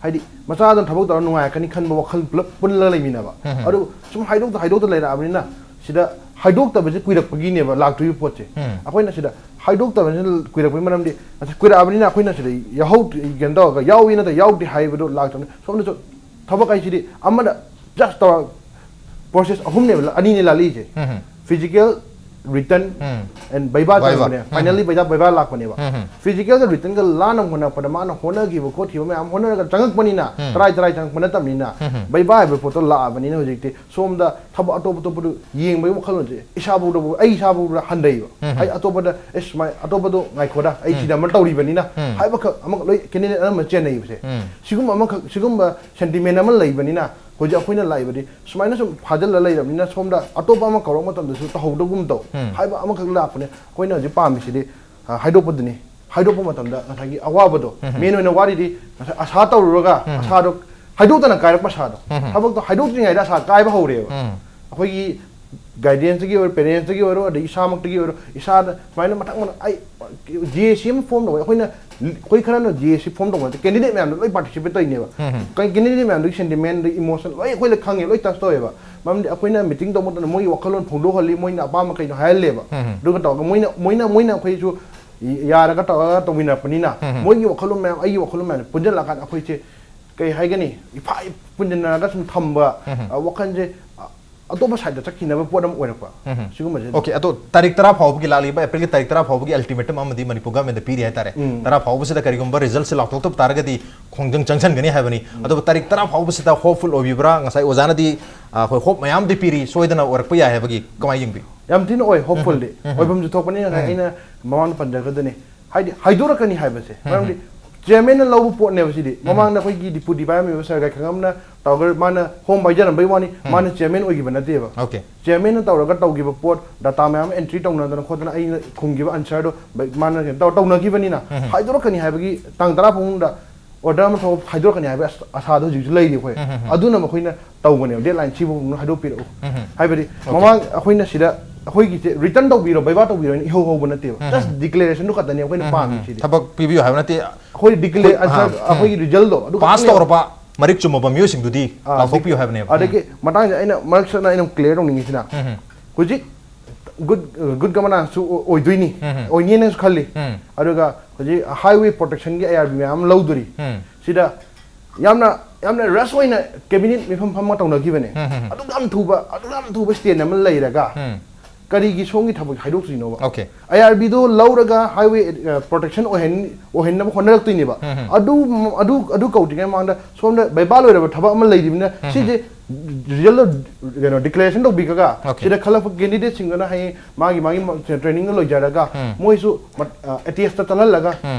ꯍꯥꯏꯗꯤ ꯃꯆꯥꯗꯨꯅ ꯊꯕꯛ ꯇꯧꯔ ꯅꯨꯡꯉꯥꯏꯔꯛꯀꯅꯤ ꯈꯟꯕ ꯋꯥꯈꯜ ꯄꯨꯂꯞ ꯄꯨꯜꯂꯒ ꯂꯩꯃꯤꯟꯅꯕ꯫ ꯑꯗꯨ ꯁꯨꯝ ꯍꯥꯏꯗꯣꯛꯇ ꯍꯥꯏꯗꯣꯛꯇ ꯂꯩꯔꯛꯑꯕꯅꯤꯅ ꯁꯤꯗ ꯍꯥꯏꯗꯣꯛꯇꯕꯁꯦ ꯀꯨꯏꯔꯛꯄꯒꯤꯅꯦꯕ ꯂꯥꯛꯇꯣꯏꯕ ꯄꯣꯠꯁꯦ꯫ ꯑꯩꯈꯣꯏꯅ ꯁꯤꯗ ꯍꯥꯏꯗꯣꯛꯇꯕꯅꯤꯅ ꯀꯨꯏꯔꯛꯄꯒꯤ ꯃꯔꯝꯗꯤ, ꯀꯨꯏꯔꯛꯑꯕꯅꯤꯅ ꯑꯩꯈꯣꯏꯅ ꯁꯤꯗ ꯌꯥꯎꯍꯧ-, ꯀꯩꯅꯣ ꯇꯧꯔꯒ ꯌꯥꯎꯏ ꯅꯠꯇ꯭ꯔ ꯌꯥꯎꯗꯦ ꯍꯥꯏꯕꯗꯣ ꯂꯥꯛꯇꯕꯅꯤ꯫ ꯁꯣꯝꯗꯁꯨ ꯊꯕꯛ ꯍꯥꯏꯁꯤꯗꯤ ꯑꯃꯅ just ꯇꯧꯔ process ꯑꯍꯨꯝꯅꯦꯕ, ꯑꯅꯤꯅꯦ ꯂꯥꯜꯂꯤꯁꯦ꯫ Physical, written and viva ꯆꯪꯕꯅꯦ꯫ Finally viva, viva ꯂꯥꯛꯄꯅꯦꯕ꯫ Physicalꯒ writtenꯒ ꯂꯥꯟꯅ ꯍꯣꯠꯅꯔꯛꯄꯗ ꯃꯥꯅ ꯍꯣꯠꯅꯈꯤꯕ ꯈꯣꯠꯈꯤꯕ ꯃꯌꯥꯝ ꯍꯣꯠꯅꯔꯒ ꯆꯪꯉꯛꯄꯅꯤꯅ, ꯇꯔꯥꯏ ꯇꯔꯥꯏ ꯆꯪꯉꯛꯄ ꯅꯠꯇꯕꯅꯤꯅ, viva ꯍꯥꯏꯕ ꯄꯣꯠꯇꯣ ꯂꯥꯛꯑꯕꯅꯤꯅ ꯍꯧꯖꯤꯛꯇꯤ ꯁꯣꯝꯗ ꯊꯕꯛ ꯑꯇꯣꯞ ꯑꯇꯣꯞꯄꯗꯨ ꯌꯦꯡꯕꯒꯤ ꯋꯥꯈꯜꯂꯣꯟꯁꯦ ꯏꯁꯥꯐꯥꯎꯗꯕꯨ, ꯑꯩ ꯏꯁꯥꯐꯥꯎꯗ ꯍꯟꯊꯩꯕ꯫ ꯑꯩ ꯑꯇꯣꯞꯄꯗ, ꯑꯦ, ꯁꯨꯃꯥꯏ, ꯑꯇꯣꯞꯄꯗꯣ ꯉꯥꯏꯈꯣꯗ, ꯑꯩ ꯁꯤꯗ ꯑꯃ ꯇꯧꯔꯤꯕꯅꯤꯅ ꯍꯥꯏꯕꯈꯛ ꯑꯃꯈꯛ ꯂꯣꯏ candidate ꯑꯅꯝꯕ ꯆꯦꯟꯅꯩꯕꯁꯦ꯫ ꯁꯤꯒꯨꯝꯕ ꯑꯃꯈꯛ, ꯁꯤꯒꯨꯝꯕ sentiment ꯑꯃ ꯂꯩꯕꯅꯤꯅ ꯍꯧꯖꯤꯛ ꯑꯩꯈꯣꯏꯅ ꯂꯥꯛꯏꯕꯗꯤ ꯁꯨꯃꯥꯏꯅ ꯁꯨꯝ ꯐꯥꯖꯤꯜꯂ ꯂꯩꯔꯕꯅꯤꯅ ꯁꯣꯝꯗ ꯑꯇꯣꯞꯄ ꯑꯃ ꯀꯧꯔꯛꯄ ꯃꯇꯝꯗꯁꯨ ꯇꯧꯍꯧꯗꯒꯨꯝ ꯇꯧ ꯍꯥꯏꯕ ꯑꯃꯈꯛ ꯂꯥꯛꯄꯅꯦ꯫ ꯑꯩꯈꯣꯏꯅ ꯍꯧꯖꯤꯛ ꯄꯥꯝꯃꯤꯁꯤꯗꯤ, ꯑ, ꯍꯥꯏꯗꯣꯛꯄꯗꯨꯅꯤ꯫ ꯍꯥꯏꯗꯣꯛꯄ ꯃꯇꯝꯗ ꯉꯁꯥꯏꯒꯤ ꯑꯋꯥꯕꯗꯣ, main ꯑꯣꯏꯅ ꯋꯥꯔꯤꯗꯤ ꯉꯁꯥꯏ ꯑꯁꯥ ꯇꯧꯔꯨꯔꯒ ꯑꯁꯥꯗꯣ ꯍꯥꯏꯗꯣꯛꯇꯅ ꯀꯥꯏꯔꯛꯄ ꯑꯁꯥꯗꯣ꯫ ꯊꯕꯛꯇꯣ ꯍꯥꯏꯗꯣꯛꯇ꯭ꯔꯤꯉꯩꯗ ꯑꯁꯥ ꯀꯥꯏꯕ ꯍꯧꯔꯦꯕ꯫ ꯑꯩꯈꯣꯏꯒꯤ ꯒꯥꯏꯗꯦꯟꯁꯇꯒꯤ ꯑꯣꯏꯔꯣ, ꯄꯦꯔꯦꯟꯁꯇꯒꯤ ꯑꯣꯏꯔꯣ, ꯑꯗꯩ ꯏꯁꯥꯃꯛꯇꯒꯤ ꯑꯣꯏꯔꯣ, ꯏꯁꯥꯗ ꯁꯨꯃꯥꯏꯅ ꯃꯊꯪ ꯃꯊꯪ ꯑꯩ ꯖꯤ ꯑꯦ ꯁꯤ ꯑꯃ ꯐꯣꯝ ꯇꯧꯕ, ꯑꯩꯈꯣꯏꯅ, ꯑꯩꯈꯣꯏ ꯈꯔꯅ ꯖꯤ ꯑꯦ ꯁꯤ ꯐꯣꯝ ꯇꯧꯕ ꯅꯠꯇꯦ, ꯀꯦꯟꯗꯤꯗꯦꯠ ꯃꯌꯥꯝꯗꯣ ꯂꯣꯏ ꯄꯥꯔꯇꯤꯁꯤꯄꯦꯠ ꯇꯧꯔꯤꯅꯦꯕ꯫ ꯀꯦꯟꯗꯤꯗꯦꯠ ꯃꯌꯥꯝꯗꯨꯒꯤ ꯁꯦꯟꯇꯤꯃꯦꯟ, ꯑꯗꯩ ꯏꯃꯣꯁꯟ ꯂꯣꯏ ꯑꯩꯈꯣꯏꯗ ꯈꯪꯉꯦ, ꯂꯣꯏ ꯇꯆ ꯇꯧꯋꯦꯕ꯫ ꯃꯔꯝꯗꯤ ꯑꯩꯈꯣꯏꯅ ꯃꯤꯇꯤꯡ ꯇꯧꯕ ꯃꯇꯝꯗ ꯃꯣꯏꯒꯤ ꯋꯥꯈꯜꯂꯣꯟ ꯐꯣꯡꯗꯣꯛꯍꯜꯂꯤ, ꯃꯣꯏꯅ ꯑꯄꯥꯝꯕ ꯀꯩꯅꯣ ꯍꯥꯏꯍꯜꯂꯦꯕ꯫ ꯑꯗꯨꯒ ꯇꯧꯔꯒ ꯃꯣꯏꯅ, ꯃꯣꯏꯅ, ꯃꯣꯏꯅ ꯑꯩꯈꯣꯏꯁꯨ ꯌꯥꯔꯒ ꯇꯧꯔꯒ ꯇꯧꯃꯤꯟꯅꯔꯛꯄꯅꯤꯅ, ꯃꯣꯏꯒꯤ ꯋꯥꯈꯜꯂꯣꯟ ꯃꯌꯥꯝ, ꯑꯩꯒꯤ ꯋꯥꯈꯜꯂꯣꯟ ꯃꯌꯥꯝ ꯄꯨꯟꯁꯤꯜꯂꯛꯑꯀꯥꯟꯗ ꯑꯩꯈꯣꯏꯁꯦ ꯀꯩ ꯍꯥꯏꯒꯅꯤ, ꯏꯐꯥ ꯄꯨꯟꯁꯤꯟꯅꯔꯒ ꯁꯨꯝ ꯊꯝꯕ, ꯑ, ꯋꯥꯈꯜꯁꯦ, ꯑ, ꯑꯇꯣꯞꯄ ꯁꯥꯏꯗ ꯆꯠꯈꯤꯅꯕ ꯄꯣꯠ ꯑꯃ ꯑꯣꯏꯔꯛꯄ꯫ ꯁꯤꯒꯨꯝꯕꯁꯦ ꯑꯗꯨꯝ ꯑꯣꯀꯦ, ꯑꯗꯣ ꯇꯥꯔꯤꯛ ꯇꯔꯥ ꯐꯥꯎꯕꯒꯤ, ꯂꯥꯛꯂꯤꯕ ꯑꯦꯄ꯭ꯔꯤꯜꯒꯤ ꯇꯥꯔꯤꯛ ꯇꯔꯥ ꯐꯥꯎꯕꯒꯤ ꯑꯜꯇꯤꯃꯦꯇꯝ ꯑꯃꯗꯤ ꯃꯅꯤꯄꯨꯔ ꯒꯚꯔꯟꯃꯦꯟꯗ ꯄꯤꯔꯤ ꯍꯥꯏꯇꯥꯔꯦ꯫ ꯇꯔꯥ ꯐꯥꯎꯕꯁꯤꯗ ꯀꯔꯤꯒꯨꯝꯕ ꯔꯤꯖꯜꯠꯁꯦ ꯂꯥꯎꯊꯣꯛꯇꯕ ꯇꯥꯔꯒꯗꯤ ꯈꯣꯡꯖꯪ ꯆꯪꯁꯤꯟꯒꯅꯤ ꯍꯥꯏꯕꯅꯤ꯫ ꯑꯗꯨꯕꯨ ꯇꯥꯔꯤꯛ ꯇꯔꯥ ꯐꯥꯎꯕꯁꯤꯗ ꯍꯣꯞꯐꯨꯜ ꯑꯣꯏꯕꯤꯕ꯭ꯔꯥ? ꯉꯁꯥꯏ ꯑꯣꯖꯥꯅꯗꯤ, ꯑ, ꯑꯩꯈꯣꯏ ꯍꯣꯞ ꯃꯌꯥꯝꯗꯤ ꯄꯤꯔꯤ, ꯁꯣꯏꯗꯅ ꯑꯣꯏꯔꯛꯄ ꯌꯥꯏ ꯍꯥꯏꯕꯒꯤ ꯀꯃꯥꯏꯅ ꯌꯦꯡꯕꯤ? ꯌꯥꯝ ꯊꯤꯅ ꯑꯣꯏ, ꯍꯣꯞꯐꯨꯜꯗꯤ ꯑꯣꯏꯐꯝꯁꯨ ꯊꯣꯛꯄꯅꯤ꯫ ꯉꯁꯥꯏ ꯑꯩꯅ ꯃꯃꯥꯡꯗ ꯄꯟꯖꯈ꯭ꯔꯗꯨꯅꯤ, ꯍꯥꯏꯗꯤ ꯍꯥꯏꯗꯣꯔꯛꯀꯅꯤ ꯍꯥꯏꯕꯁꯦ꯫ ꯃꯔꯝꯗꯤ ꯆꯤꯌꯔꯃꯦꯟꯅ ꯂꯧꯕ ꯄꯣꯠꯅꯦꯕ ꯁꯤꯗꯤ꯫ ꯃꯃꯥꯡꯗ ꯑꯩꯈꯣꯏꯒꯤ ꯗꯤꯄꯨꯇꯤ ꯄꯥꯏꯔꯝꯃꯤꯕ ꯁꯔ ꯒꯥꯏꯈꯪꯉꯝꯅ ꯇꯧꯔꯒ ꯃꯥꯅ ꯍꯣꯝ ꯄꯥꯏꯖꯔꯝꯕꯩ ꯋꯥꯅꯤ, ꯃꯥꯅ ꯆꯤꯌꯔꯃꯦꯟ ꯑꯣꯏꯈꯤꯕ ꯅꯠꯇꯦꯕ꯫ ꯑꯣꯀꯦ꯫ ꯆꯤꯌꯔꯃꯦꯟꯅ ꯇꯧꯔꯒ ꯇꯧꯈꯤꯕ ꯄꯣꯠ, ꯗꯥꯇꯥ ꯃꯌꯥꯝ ꯑꯦꯟꯇ꯭ꯔꯤ ꯇꯧꯅꯗꯅ ꯈꯣꯠꯇꯅ ꯑꯩꯅ ꯈꯨꯝꯈꯤꯕ ꯑꯟꯁꯔꯗꯣ ꯃꯥꯅ ꯀꯩꯅꯣ ꯇꯧꯔ ꯇꯧꯅꯈꯤꯕꯅꯤꯅ, ꯍꯥꯏꯗꯣꯔꯛꯀꯅꯤ ꯍꯥꯏꯕꯒꯤ ꯇꯥꯡ ꯇꯔꯥ ꯐꯥꯎꯕꯗ ꯑꯣꯔꯗꯔ ꯑꯃ ꯊꯣꯛꯑ ꯍꯥꯏꯗꯣꯔꯛꯀꯅꯤ ꯍꯥꯏꯕꯒꯤ ꯑꯁ-, ꯑꯁꯥꯗꯣ ꯍꯧꯖꯤꯛꯁꯨ ꯂꯩꯔꯤ ꯑꯩꯈꯣꯏ꯫ ꯑꯗꯨꯅ ꯑꯩꯈꯣꯏꯅ ꯇꯧꯕꯅꯦꯕ, ꯗꯦꯗꯂꯥꯏꯟ ꯁꯤꯐꯥꯎ ꯃꯅꯨꯡꯗ ꯍꯥꯏꯗꯣꯛꯄꯤꯔꯛꯎ ꯍꯥꯏꯕꯗꯤ꯫ ꯃꯃꯥꯡ ꯑꯩꯈꯣꯏꯅ ꯁꯤꯗ ꯑꯩꯈꯣꯏꯒꯤꯁꯦ ꯔꯤꯇꯟ ꯇꯧꯕꯤꯔꯣ, ꯚꯩꯕꯥ ꯇꯧꯕꯤꯔꯣ ꯍꯥꯏꯅ ꯏꯍꯧ ꯍꯧꯕ ꯅꯠꯇꯦꯕ꯫ ꯖꯁ ꯗꯤꯀ꯭ꯂꯦꯔꯦꯁꯟꯗꯨ ꯈꯛꯇꯅꯦ ꯑꯩꯈꯣꯏꯅ ꯄꯥꯝꯃꯤꯁꯤꯗꯤ꯫ ꯊꯕꯛ ꯄꯤꯕꯤꯌꯨ ꯍꯥꯏꯕ ꯅꯠꯇꯦ꯫ ꯑꯩꯈꯣꯏ ꯗꯤꯀ꯭ꯂꯦ-, ꯑꯩꯈꯣꯏ, ꯑꯟꯁꯔ, ꯑꯥ, ꯑꯩꯈꯣꯏꯒꯤ ꯔꯤꯖꯜꯗꯣ ꯑꯗꯨ ꯄꯥꯁ ꯈꯛꯇꯅꯦꯕ꯫ ꯇꯧꯔꯕ ꯃꯔꯤꯛ ꯆꯨꯝꯃꯕ ꯃꯤꯑꯣꯏꯁꯤꯡꯗꯨꯗꯤ ꯑꯥ, ꯂꯥꯎꯊꯣꯛꯄꯤꯌꯨ ꯍꯥꯏꯕꯅꯦꯕ꯫ ꯑꯗꯒꯤ ꯃꯇꯥꯡꯁꯤꯗ ꯑꯩꯅ ꯃꯔꯛ ꯁꯠꯅ ꯑꯩꯅ ꯀ꯭ꯂꯤꯌꯥꯔ ꯇꯧꯅꯤꯡꯉꯤꯁꯤꯅ, ꯍꯧꯖꯤꯛ ꯒꯨꯗ, ꯒꯨꯗ ꯒꯃꯅꯥꯟꯁꯁꯨ ꯑꯣꯏꯗꯣꯏꯅꯤ, ꯑꯣꯏꯅꯤꯅꯁꯨ ꯈꯜꯂꯤ꯫ ꯑꯗꯨꯒ ꯍꯧꯖꯤꯛ ꯍꯥꯏꯋꯦ ꯄ꯭ꯔꯣꯇꯦꯛꯁꯟꯒꯤ ꯑꯥꯏ ꯑꯥꯔ ꯕꯤ ꯃꯌꯥꯝ ꯑꯃ ꯂꯧꯗꯣꯔꯤ꯫ ꯁꯤꯗ ꯌꯥꯝꯅ, ꯌꯥꯝꯅ ꯔꯁ ꯑꯣꯏꯅ ꯀꯦꯕꯤꯅꯦꯠ ꯃꯤꯐꯝ ꯐꯝꯃ ꯇꯧꯅꯈꯤꯕꯅꯦ꯫ ꯑꯗꯨꯛ ꯌꯥꯝ ꯊꯨꯕ, ꯑꯗꯨꯛ ꯌꯥꯝ ꯊꯨꯕ ꯁ꯭ꯇꯦꯟ ꯑꯃ ꯂꯩꯔꯒ ꯀꯔꯤꯒꯤ ꯁꯣꯝꯒꯤ ꯊꯕꯛ ꯍꯥꯏꯗꯣꯛꯇ꯭ꯔꯤꯅꯣꯕ? ꯑꯣꯀꯦ꯫ ꯑꯥꯏ ꯑꯥꯔ ꯕꯤꯗꯣ ꯂꯧꯔꯒ ꯍꯥꯏꯋꯦ, ꯑ, ꯄ꯭ꯔꯣꯇꯦꯛꯁꯟ ꯑꯣꯏꯍꯟ-, ꯑꯣꯏꯍꯟꯅꯕ ꯍꯣꯠꯅꯔꯛꯇꯣꯏꯅꯦꯕ꯫ ꯑꯗꯨ, ꯑꯗꯨ, ꯑꯗꯨ ꯀꯧꯗ꯭ꯔꯤꯉꯩ ꯃꯃꯥꯡꯗ ꯁꯣꯝꯗ ꯚꯩꯕꯥ ꯂꯣꯏꯔꯕ ꯊꯕꯛ ꯑꯃ ꯂꯩꯔꯤꯕꯅꯤꯅ ꯁꯤꯁꯦ ꯔꯤꯖꯜꯗꯣ ꯀꯩꯅꯣ ꯗꯤꯀ꯭ꯂꯦꯔꯦꯁꯟ ꯇꯧꯕꯤꯈ꯭ꯔꯒ ꯑꯣꯀꯦ꯫ ꯁꯤꯗ ꯈꯜꯂꯛꯄ ꯀꯦꯟꯗꯤꯗꯦꯠꯁꯤꯡꯗꯨꯅ ꯍꯌꯦꯡ ꯃꯥꯒꯤ, ꯃꯥꯒꯤ ꯃ-, ꯇ꯭ꯔꯦꯅꯤꯡꯗꯣ ꯂꯣꯏꯖꯔꯒ ꯃꯣꯏꯁꯨ ꯃꯠ-, ꯑ, ꯑꯦꯇꯦꯁꯇ ꯆꯠꯍꯜꯂꯒ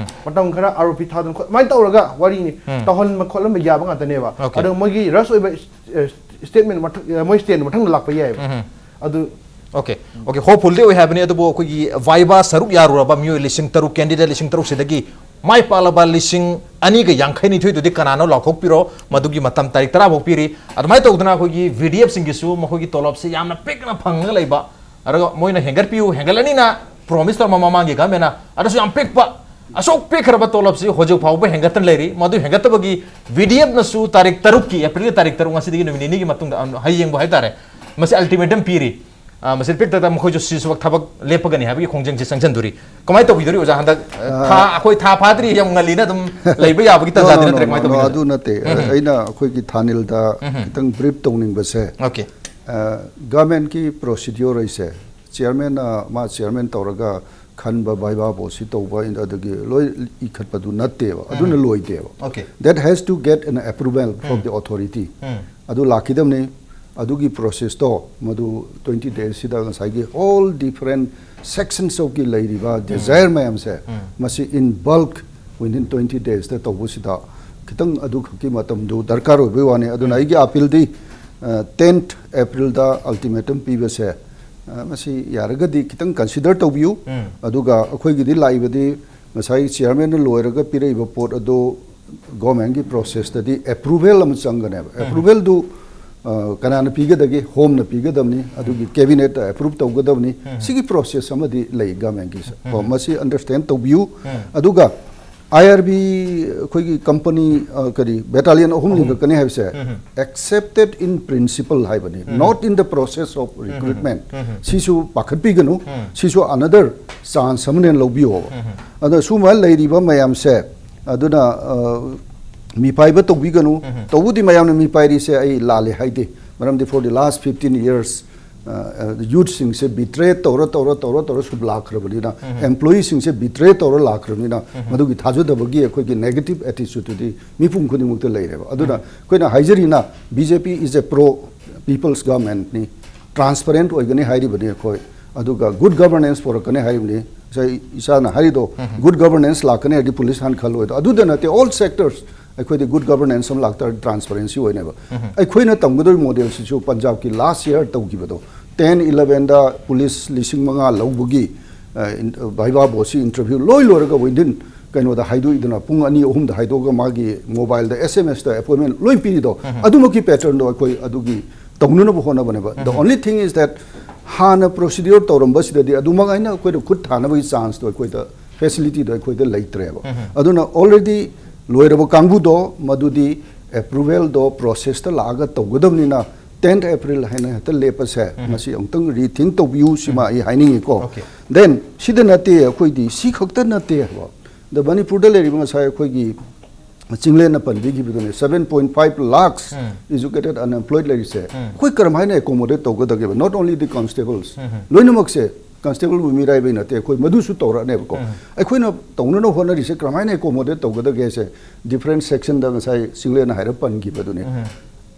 ꯃꯇꯝ ꯈꯔ ꯑꯥꯔ ꯑꯣ ꯄꯤ ꯊꯥꯗꯅ ꯈꯣꯠ-, ꯑꯗꯨꯃꯥꯏꯅ ꯇꯧꯔꯒ ꯋꯥꯔꯤꯅꯤ꯫ ꯇꯧꯍꯟꯕ ꯈꯣꯠꯍꯟꯕ ꯌꯥꯕ ꯉꯥꯛꯇꯅꯦꯕ꯫ ꯑꯣꯀꯦ꯫ ꯑꯗꯣ ꯃꯣꯏꯒꯤ ꯔꯁ ꯑꯣꯏꯕ ꯏꯁ-, ꯑ, ꯁ꯭ꯇꯦꯠꯃꯦꯟ ꯃꯊꯪ, ꯑ, ꯃꯣꯏ ꯁ꯭ꯇꯦꯟ ꯃꯊꯪꯗ ꯂꯥꯛꯄ ꯌꯥꯏꯑꯕ꯫ ꯑꯗꯨ ꯑꯣꯀꯦ, ꯑꯣꯀꯦ, ꯍꯣꯞꯐꯨꯜꯗꯤ ꯑꯣꯏ ꯍꯥꯏꯕꯅꯤ, ꯑꯗꯨꯕꯨ ꯑꯩꯈꯣꯏꯒꯤ ꯚꯥꯏꯕꯥ ꯁꯔꯨꯛ ꯌꯥꯔꯨꯔꯕ ꯃꯤꯑꯣꯏ ꯂꯤꯁꯤꯡ ꯇꯔꯨꯛ, ꯀꯦꯟꯗꯤꯗꯦꯠ ꯂꯤꯁꯤꯡ ꯇꯔꯨꯛꯁꯤꯗꯒꯤ ꯃꯥꯏ ꯄꯥꯛꯂꯕ ꯂꯤꯁꯤꯡ ꯑꯅꯤꯒ ꯌꯥꯡꯈꯩ ꯅꯤꯊꯣꯏꯗꯨꯗꯤ ꯀꯅꯥꯅꯣ ꯂꯥꯎꯊꯣꯛꯄꯤꯔꯣ, ꯃꯗꯨꯒꯤ ꯃꯇꯝ ꯇꯥꯔꯤꯛ ꯇꯔꯥ ꯐꯥꯎ ꯄꯤꯔꯤ꯫ ꯑꯗꯨꯃꯥꯏꯅ ꯇꯧꯗꯅ ꯑꯩꯈꯣꯏꯒꯤ ꯚꯤ ꯗꯤ ꯑꯦꯐꯁꯤꯡꯒꯤꯁꯨ ꯃꯈꯣꯏꯒꯤ ꯇꯣꯂꯣꯞꯁꯦ ꯌꯥꯝꯅ ꯄꯤꯛꯅ ꯐꯪꯉꯒ ꯂꯩꯕ, ꯑꯗꯨꯒ ꯃꯣꯏꯅ ꯍꯦꯟꯒꯠꯄꯤꯌꯨ, ꯍꯦꯟꯒꯠꯂꯅꯤꯅ ꯄ꯭ꯔꯣꯃꯤꯁ ꯇꯧꯔꯝꯕ ꯃꯃꯥꯡꯒꯤ ꯒꯚꯔꯟꯃꯦꯟꯅ, ꯑꯗꯨꯁꯨ ꯌꯥꯝ ꯄꯤꯛꯄ, ꯑꯁꯨꯛ ꯄꯤꯛꯈ꯭ꯔꯕ ꯇꯣꯂꯣꯞꯁꯤ ꯍꯧꯖꯤꯛ ꯐꯥꯎꯕ ꯍꯦꯟꯒꯠꯇꯅ ꯂꯩꯔꯤ꯫ ꯃꯗꯨ ꯍꯦꯟꯒꯠꯇꯕꯒꯤ ꯚꯤ ꯗꯤ ꯑꯦꯐꯅꯁꯨ ꯇꯥꯔꯤꯛ ꯇꯔꯨꯛꯀꯤ, ꯑꯦꯄ꯭ꯔꯤꯜꯒꯤ ꯇꯥꯔꯤꯛ ꯇꯔꯨꯛ, ꯉꯁꯤꯗꯒꯤ ꯅꯨꯃꯤꯠ ꯅꯤꯅꯤꯒꯤ ꯃꯇꯨꯡꯗ, ꯑ, ꯍꯌꯦꯡꯕꯨ ꯍꯥꯏꯇꯥꯔꯦ, ꯃꯁꯤ ꯑꯜꯇꯤꯃꯦꯇꯝ ꯄꯤꯔꯤ꯫ ꯑ, ꯃꯁꯤ ꯄꯤꯛꯇꯗ ꯃꯈꯣꯏꯁꯨ ꯁꯤꯁꯨ ꯊꯕꯛ ꯂꯦꯞꯄꯒꯅꯤ ꯍꯥꯏꯕꯒꯤ ꯈꯣꯡꯖꯦꯜꯁꯤ ꯆꯪꯁꯤꯟꯗꯣꯔꯤ꯫ ꯀꯃꯥꯏꯅ ꯇꯧꯕꯤꯗꯣꯔꯤ ꯑꯣꯖꯥ? ꯍꯟꯗꯛ, ꯑ, ꯊꯥ, ꯑ, ꯑꯩꯈꯣꯏ ꯊꯥ ꯐꯥꯗ꯭ꯔꯤ, ꯌꯥꯝ ꯉꯜꯂꯤꯅ ꯑꯗꯨꯝ ꯂꯩꯕ ꯌꯥꯕꯒꯤ ꯇꯥꯟꯖꯥꯗꯤ ꯅꯠꯇ꯭ꯔꯦ꯫ ꯀꯃꯥꯏꯅ ꯇꯧꯕꯤꯗꯣ? ꯑꯗꯨ ꯅꯠꯇꯦ꯫ ꯎꯝ, ꯎꯝ꯫ ꯑꯩꯅ ꯑꯩꯈꯣꯏꯒꯤ ꯊꯥꯅꯤꯜꯗ ꯎꯝ, ꯎꯝ꯫ ꯈꯤꯇꯪ ꯕ꯭ꯔꯤꯐ ꯇꯧꯅꯤꯡꯕꯁꯦ, ꯑꯣꯀꯦ꯫ ꯑ, ꯒꯚꯔꯟꯃꯦꯟꯠꯀꯤ ꯄ꯭ꯔꯣꯁꯤꯗ꯭ꯌꯣꯔ ꯑꯩꯁꯦ, ꯆꯤꯌꯔꯃꯦꯟꯅ ꯃꯥ ꯆꯤꯌꯔꯃꯦꯟ ꯇꯧꯔꯒ ꯈꯟꯕ, ꯚꯥꯏꯕꯥ ꯕꯣꯠꯁꯤ ꯇꯧꯕ, ꯑꯗꯒꯤ ꯂꯣꯏ ꯏꯈꯠꯄꯗꯨ ꯅꯠꯇꯦꯕ꯫ ꯑꯗꯨꯅ ꯎꯝ꯫ ꯂꯣꯏꯗꯦꯕ꯫ Okay. That has to get an approval from um. The authority꯫ Um. ꯑꯗꯨ ꯂꯥꯛꯈꯤꯗꯕꯅꯤ꯫ ꯑꯗꯨꯒꯤ ꯄ꯭ꯔꯣꯁꯦꯁꯇꯣ ꯃꯗꯨ twenty days ꯁꯤꯗ ꯉꯁꯥꯏꯒꯤ all different sections of ꯀꯤ ꯂꯩꯔꯤꯕ ꯎꯝ꯫ ꯗꯤꯖꯥꯌꯔ ꯃꯌꯥꯝꯁꯦ ꯎꯝ꯫ ꯃꯁꯤ in bulk within twenty days ꯇ ꯇꯧꯕꯁꯤꯗ ꯈꯤꯇꯪ ꯑꯗꯨꯈꯛꯀꯤ ꯃꯇꯝꯗꯨ ꯗꯔꯀꯥꯔ ꯑꯣꯏꯕꯒꯤ ꯋꯥꯅꯤ꯫ ꯑꯗꯨꯅ ꯎꯝ꯫ ꯑꯩꯒꯤ ꯑꯄꯤꯜꯗꯤ, ꯑ, tenth April ꯗ ꯑꯜꯇꯤꯃꯦꯇꯝ ꯄꯤꯕꯁꯦ, ꯑ, ꯃꯁꯤ ꯌꯥꯔꯒꯗꯤ ꯈꯤꯇꯪ ꯀꯟꯁꯤꯗꯔ ꯇꯧꯕꯤꯌꯨ꯫ ꯎꯝ꯫ ꯑꯗꯨꯒ ꯑꯩꯈꯣꯏꯒꯤꯗꯤ ꯂꯥꯛꯏꯕꯗꯤ ꯉꯁꯥꯏ ꯆꯤꯌꯔꯃꯦꯟꯅ ꯂꯣꯏꯔꯒ ꯄꯤꯔꯛꯏꯕ ꯄꯣꯠ ꯑꯗꯨ ꯒꯣꯔꯃꯦꯟꯒꯤ ꯄ꯭ꯔꯣꯁꯦꯁꯇꯗꯤ ꯑꯦꯄ꯭ꯔꯨꯚꯦꯜ ꯑꯃ ꯆꯪꯒꯅꯦꯕ꯫ ꯎꯝ꯫ ꯑꯦꯄ꯭ꯔꯨꯚꯦꯜꯗꯨ, ꯑ, ꯀꯅꯥꯅ ꯄꯤꯒꯗꯒꯦ? ꯍꯣꯝꯅ ꯄꯤꯒꯗꯕꯅꯤ, ꯑꯗꯨꯒꯤ ꯀꯦꯕꯤꯅꯦꯠꯇ ꯑꯦꯄ꯭ꯔꯨꯚ ꯇꯧꯒꯗꯕꯅꯤ꯫ ꯎꯝ꯫ ꯁꯤꯒꯤ ꯄ꯭ꯔꯣꯁꯦꯁ ꯑꯃꯗꯤ ꯂꯩ ꯒꯣꯔꯃꯦꯟꯒꯤꯁꯦ꯫ ꯎꯝ꯫ ꯀꯣ, ꯃꯁꯤ ꯑꯟꯗꯔꯁꯇꯦꯟ ꯇꯧꯕꯤꯌꯨ꯫ ꯎꯝ꯫ ꯑꯗꯨꯒ ꯑꯥꯏ ꯑꯥꯔ ꯕꯤ ꯑꯩꯈꯣꯏꯒꯤ ꯀꯝꯄꯅꯤ, ꯑ, ꯀꯔꯤ, ꯕꯦꯇꯥꯂꯤꯌꯟ ꯑꯍꯨꯝ ꯑꯍꯨꯝ꯫ ꯂꯤꯡꯈꯠꯀꯅꯤ ꯍꯥꯏꯕꯁꯦ, ꯎꯝ꯫ Accepted in principle ꯍꯥꯏꯕꯅꯤ, ꯎꯝ꯫ Not in the process of um. Recruitment꯫ ꯎꯝ꯫ ꯁꯤꯁꯨ ꯄꯥꯈꯠꯄꯤꯒꯅꯨ, ꯎꯝ꯫ ꯁꯤꯁꯨ another chance ꯑꯃꯅꯦꯅ ꯂꯧꯕꯤꯌꯣꯕ꯫ ꯎꯝ꯫ ꯑꯗ ꯁꯨꯃꯥꯏꯅ ꯂꯩꯔꯤꯕ ꯃꯌꯥꯝꯁꯦ, ꯑꯗꯨꯅ, ꯑ, ꯃꯤꯄꯥꯏꯕ ꯇꯧꯕꯤꯒꯅꯨ꯫ ꯎꯝ꯫ ꯇꯧꯕꯗꯤ ꯃꯌꯥꯝꯅ ꯃꯤꯄꯥꯏꯔꯤꯁꯦ ꯑꯩ ꯂꯥꯜꯂꯦ ꯍꯥꯏꯗꯦ, ꯃꯔꯝꯗꯤ for the last fifteen years, ꯑ, ꯑ, ꯌꯨꯠꯁꯤꯡꯁꯦ ꯕꯤꯇ꯭ꯔꯦ ꯇꯧꯔ, ꯇꯧꯔ, ꯇꯧꯔ, ꯇꯧꯔ ꯁꯨꯝ ꯂꯥꯛꯈ꯭ꯔꯕꯅꯤꯅ, ꯎꯝ꯫ ꯑꯦꯝꯄ꯭ꯂꯣꯌꯤꯁꯤꯡꯁꯦ ꯕꯤꯇ꯭ꯔꯦ ꯇꯧꯔ ꯂꯥꯛꯈ꯭ꯔꯕꯅꯤꯅ, ꯎꯝ꯫ ꯃꯗꯨꯒꯤ ꯊꯥꯖꯗꯕꯒꯤ ꯑꯩꯈꯣꯏꯒꯤ negative attitude ꯇꯨꯗꯤ ꯃꯤꯄꯨꯝ ꯈꯨꯗꯤꯡꯃꯛꯇ ꯂꯩꯔꯦꯕ꯫ ꯑꯗꯨꯅ ꯎꯝ꯫ ꯑꯩꯈꯣꯏꯅ ꯍꯥꯏꯖꯔꯤꯅ, B J P is a pro people's government ꯅꯤ, transparent ꯑꯣꯏꯒꯅꯤ ꯍꯥꯏꯔꯤꯕꯅꯤ ꯑꯩꯈꯣꯏ, ꯑꯗꯨꯒ good governance ꯄꯨꯔꯛꯀꯅꯤ ꯍꯥꯏꯔꯤꯕꯅꯤ꯫ ꯉꯁꯥꯏ ꯏꯁꯥꯅ ꯍꯥꯏꯔꯤꯗꯣ, ꯎꯝ꯫ Good governance ꯂꯥꯛꯀꯅꯤ ꯍꯥꯏꯔꯗꯤ ꯄꯨꯂꯤꯁ ꯍꯥꯟꯅ ꯈꯜꯂꯣꯏꯗꯣ, ꯑꯗꯨꯗ ꯅꯠꯇꯦ, all sectors ꯑꯩꯈꯣꯏꯗꯤ good governance ꯑꯃ ꯂꯥꯛꯇꯥꯔꯗꯤ transparency ꯑꯣꯏꯅꯦꯕ꯫ ꯎꯝ꯫ ꯑꯩꯈꯣꯏꯅ ꯇꯝꯒꯗꯧꯔꯤꯕ ꯃꯣꯗꯦꯜꯁꯤꯁꯨ ꯄꯟꯖꯥꯕꯀꯤ last year ꯇꯧꯈꯤꯕꯗꯣ, ten eleven ꯗ ꯄꯨꯂꯤꯁ ꯂꯤꯁꯤꯡ ꯃꯉꯥ ꯂꯧꯕꯒꯤ, ꯑ, ꯏꯟ-, ꯚꯥꯏꯕꯥ ꯕꯣꯁꯀꯤ interview ꯂꯣꯏ ꯂꯣꯏꯔꯒ within ꯀꯩꯅꯣꯗ ꯍꯥꯏꯗꯣꯛꯏꯗꯅ, ꯄꯨꯡ ꯑꯅꯤ ꯑꯍꯨꯝꯗ ꯍꯥꯏꯗꯣꯛꯑꯒ ꯃꯥꯒꯤ ꯃꯣꯕꯥꯏꯜꯗ ꯑꯦꯁ ꯑꯦꯝ ꯑꯦꯁꯇ ꯑꯦꯄꯣꯏꯟꯃꯦꯟ ꯂꯣꯏ ꯄꯤꯔꯤꯗꯣ, ꯑꯗꯨꯃꯛꯀꯤ ꯄꯦꯇꯔꯟꯗꯣ ꯑꯩꯈꯣꯏ ꯑꯗꯨꯒꯤ ꯇꯧꯅꯅꯕ ꯍꯣꯠꯅꯕꯅꯦꯕ꯫ The only thing is that ꯍꯥꯟꯅ ꯄ꯭ꯔꯣꯁꯤꯗ꯭ꯌꯨꯔ ꯇꯧꯔꯝꯕꯁꯤꯗꯗꯤ ꯑꯗꯨꯃꯛ ꯑꯩꯅ ꯑꯩꯈꯣꯏꯗ ꯈꯨꯠ ꯊꯥꯅꯕꯒꯤ ꯆꯥꯟꯁꯇꯣ ꯑꯩꯈꯣꯏꯗ, ꯐꯦꯁꯤꯂꯤꯇꯤꯗꯣ ꯑꯩꯈꯣꯏꯗ ꯂꯩꯇ꯭ꯔꯦꯕ꯫ ꯑꯗꯨꯅ ꯑꯣꯜꯔꯦꯗꯤ ꯂꯣꯏꯔꯕ ꯀꯥꯡꯕꯨꯗꯣ ꯃꯗꯨꯗꯤ ꯑꯦꯄ꯭ꯔꯨꯚꯦꯜꯗꯣ ꯄ꯭ꯔꯣꯁꯦꯁꯇ ꯂꯥꯛꯑꯒ ꯇꯧꯒꯗꯕꯅꯤꯅ, ꯇꯦꯟ ꯑꯦꯄ꯭ꯔꯤꯜ ꯍꯥꯏꯅ ꯍꯦꯛꯇ ꯂꯦꯞꯄꯁꯦ, ꯃꯁꯤ ꯑꯃꯨꯛꯇꯪ ꯔꯤꯊꯤꯡ ꯇꯧꯕꯤꯌꯨ, ꯁꯤꯃ ꯑꯩ ꯍꯥꯏꯅꯤꯡꯉꯤꯀꯣ꯫ Okay. ꯗꯦꯟ ꯁꯤꯗ ꯅꯠꯇꯦ, ꯑꯩꯈꯣꯏꯗꯤ ꯁꯤ ꯈꯛꯇ ꯅꯠꯇꯦ ꯍꯥꯏꯕ꯫ ꯑꯗ ꯃꯅꯤꯄꯨꯔꯗ ꯂꯩꯔꯤꯕ ꯉꯁꯥꯏ ꯑꯩꯈꯣꯏꯒꯤ ꯆꯤꯡꯂꯦꯟꯅ ꯄꯟꯕꯤꯈꯤꯕꯗꯨꯅꯦ, seven point five lakhs educated unemployed ꯂꯩꯔꯤꯁꯦ, ꯑꯩꯈꯣꯏ ꯀꯔꯝꯍꯥꯏꯅ ꯑꯦꯀꯣꯃꯣꯗꯦꯠ ꯇꯧꯒꯗꯒꯦꯕ? Not only the constables, ꯂꯣꯏꯅꯃꯛꯁꯦ, ꯀꯟꯁꯇꯦꯕꯜꯕꯨ ꯃꯤꯔꯥꯏꯕꯩ ꯅꯠꯇꯦ, ꯑꯩꯈꯣꯏ ꯃꯗꯨꯁꯨ ꯇꯧꯔꯛꯅꯦꯕꯀꯣ꯫ ꯑꯩꯈꯣꯏꯅ ꯇꯧꯅꯅꯕ ꯍꯣꯠꯅꯔꯤꯁꯦ ꯀꯔꯝꯍꯥꯏꯅ ꯑꯦꯀꯣꯃꯣꯗꯦꯠ ꯇꯧꯒꯗꯒꯦꯁꯦ, ꯗꯤꯐ꯭ꯔꯦꯟ ꯁꯦꯛꯁꯟꯗ ꯉꯁꯥꯏ ꯆꯤꯡꯂꯦꯟꯅ ꯍꯥꯏꯔꯞ ꯄꯟꯈꯤꯕꯗꯨꯅꯦ꯫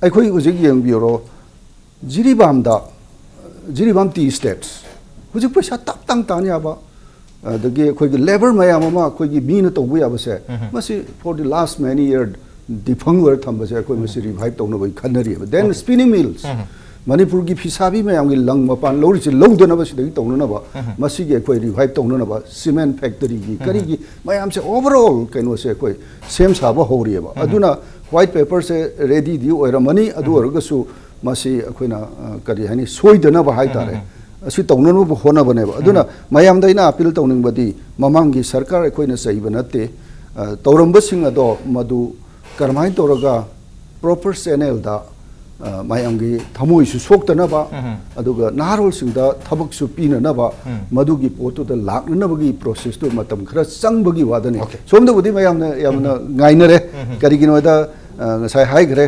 ꯑꯩꯈꯣꯏ ꯍꯧꯖꯤꯛ ꯌꯦꯡꯕꯤꯔꯣ, ꯖꯤꯔꯤꯕꯥꯝꯗ, ꯖꯤꯔꯤꯕꯥꯝ ꯇꯤ ꯏꯁꯇꯦꯠꯁ, ꯍꯧꯖꯤꯛ ꯄꯩꯁꯥ ꯇꯞ ꯇꯥꯡ ꯇꯥꯟ ꯌꯥꯕ, ꯑꯗꯒꯤ ꯑꯩꯈꯣꯏꯒꯤ ꯂꯦꯕꯔ ꯃꯌꯥꯝ ꯑꯃ ꯑꯩꯈꯣꯏꯒꯤ ꯃꯤꯅ ꯇꯧꯕ ꯌꯥꯕꯁꯦ, ꯃꯁꯤ for the last many year defunct ꯑꯣꯏꯔ ꯊꯝꯕꯁꯦ ꯑꯩꯈꯣꯏ ꯃꯁꯤ ꯔꯤꯚꯥꯏꯚ ꯇꯧꯅꯕꯒꯤ ꯈꯟꯅꯔꯤꯕ꯫ ꯗꯦꯟ ꯁ꯭ꯄꯤꯅꯤꯡ ꯃꯤꯜꯁ, ꯃꯅꯤꯄꯨꯔꯒꯤ ꯐꯤꯁꯥꯕꯤ ꯃꯌꯥꯝꯒꯤ ꯂꯪ ꯃꯄꯥꯟ ꯂꯧꯔꯤꯁꯦ ꯂꯧꯗꯅꯕ, ꯁꯤꯗꯒꯤ ꯇꯧꯅꯅꯕ, ꯃꯁꯤꯒꯤ ꯑꯩꯈꯣꯏ ꯔꯤꯚꯥꯏꯚ ꯇꯧꯅꯅꯕ, ꯁꯤꯃꯦꯟ ꯐꯦꯛꯇꯔꯤꯒꯤ ꯀꯔꯤꯒꯤ ꯃꯌꯥꯝꯁꯦ ꯑꯣꯚꯔ ꯑꯣꯜ ꯀꯩꯅꯣꯁꯦ ꯑꯩꯈꯣꯏ ꯁꯦꯝ ꯁꯥꯕ ꯍꯧꯔꯤꯑꯕ꯫ ꯑꯗꯨꯅ ꯋꯥꯏꯠ ꯄꯦꯄꯔꯁꯦ ꯔꯦꯗꯤꯗꯤ ꯑꯣꯏꯔꯝꯃꯅꯤ, ꯑꯗꯨ ꯑꯣꯏꯔꯒꯁꯨ ꯃꯁꯤ ꯑꯩꯈꯣꯏꯅ, ꯑ, ꯀꯔꯤ ꯍꯥꯏꯅꯤ, ꯁꯣꯏꯗꯅꯕ ꯍꯥꯏꯇꯥꯔꯦ, ꯑꯁꯤ ꯇꯧꯅꯅꯕ ꯍꯣꯠꯅꯕꯅꯦꯕ꯫ ꯑꯗꯨꯅ ꯃꯌꯥꯝꯗ ꯑꯩꯅ ꯑꯄꯤꯜ ꯇꯧꯅꯤꯡꯕꯗꯤ, ꯃꯃꯥꯡꯒꯤ ꯁꯔꯀꯥꯔ ꯑꯩꯈꯣꯏꯅ ꯆꯩꯕ ꯅꯠꯇꯦ, ꯑ, ꯇꯧꯔꯝꯕꯁꯤꯡ ꯑꯗꯣ ꯃꯗꯨ ꯀꯔꯝꯍꯥꯏꯅ ꯇꯧꯔꯒ ꯄ꯭ꯔꯣꯄꯔ ꯆꯦꯅꯦꯜꯗ, ꯑ, ꯃꯌꯥꯝꯒꯤ ꯊꯃꯣꯏꯁꯨ ꯁꯣꯛꯇꯅꯕ, ꯑꯗꯨꯒ ꯅꯍꯥꯔꯣꯜꯁꯤꯡꯗ ꯊꯕꯛꯁꯨ ꯄꯤꯅꯅꯕ, ꯃꯗꯨꯒꯤ ꯄꯣꯠꯇꯨꯗ ꯂꯥꯛꯅꯅꯕꯒꯤ ꯄ꯭ꯔꯣꯁꯦꯁꯇꯨ ꯃꯇꯝ ꯈꯔ ꯆꯪꯕꯒꯤ ꯋꯥꯗꯅꯤ꯫ Okay. ꯁꯣꯝꯗꯕꯨꯗꯤ ꯃꯌꯥꯝꯅ ꯌꯥꯝꯅ ꯉꯥꯏꯅꯔꯦ꯫ ꯀꯔꯤꯒꯤꯅꯣꯗ, ꯑ, ꯉꯁꯥꯏ ꯍꯥꯏꯈ꯭ꯔꯦ,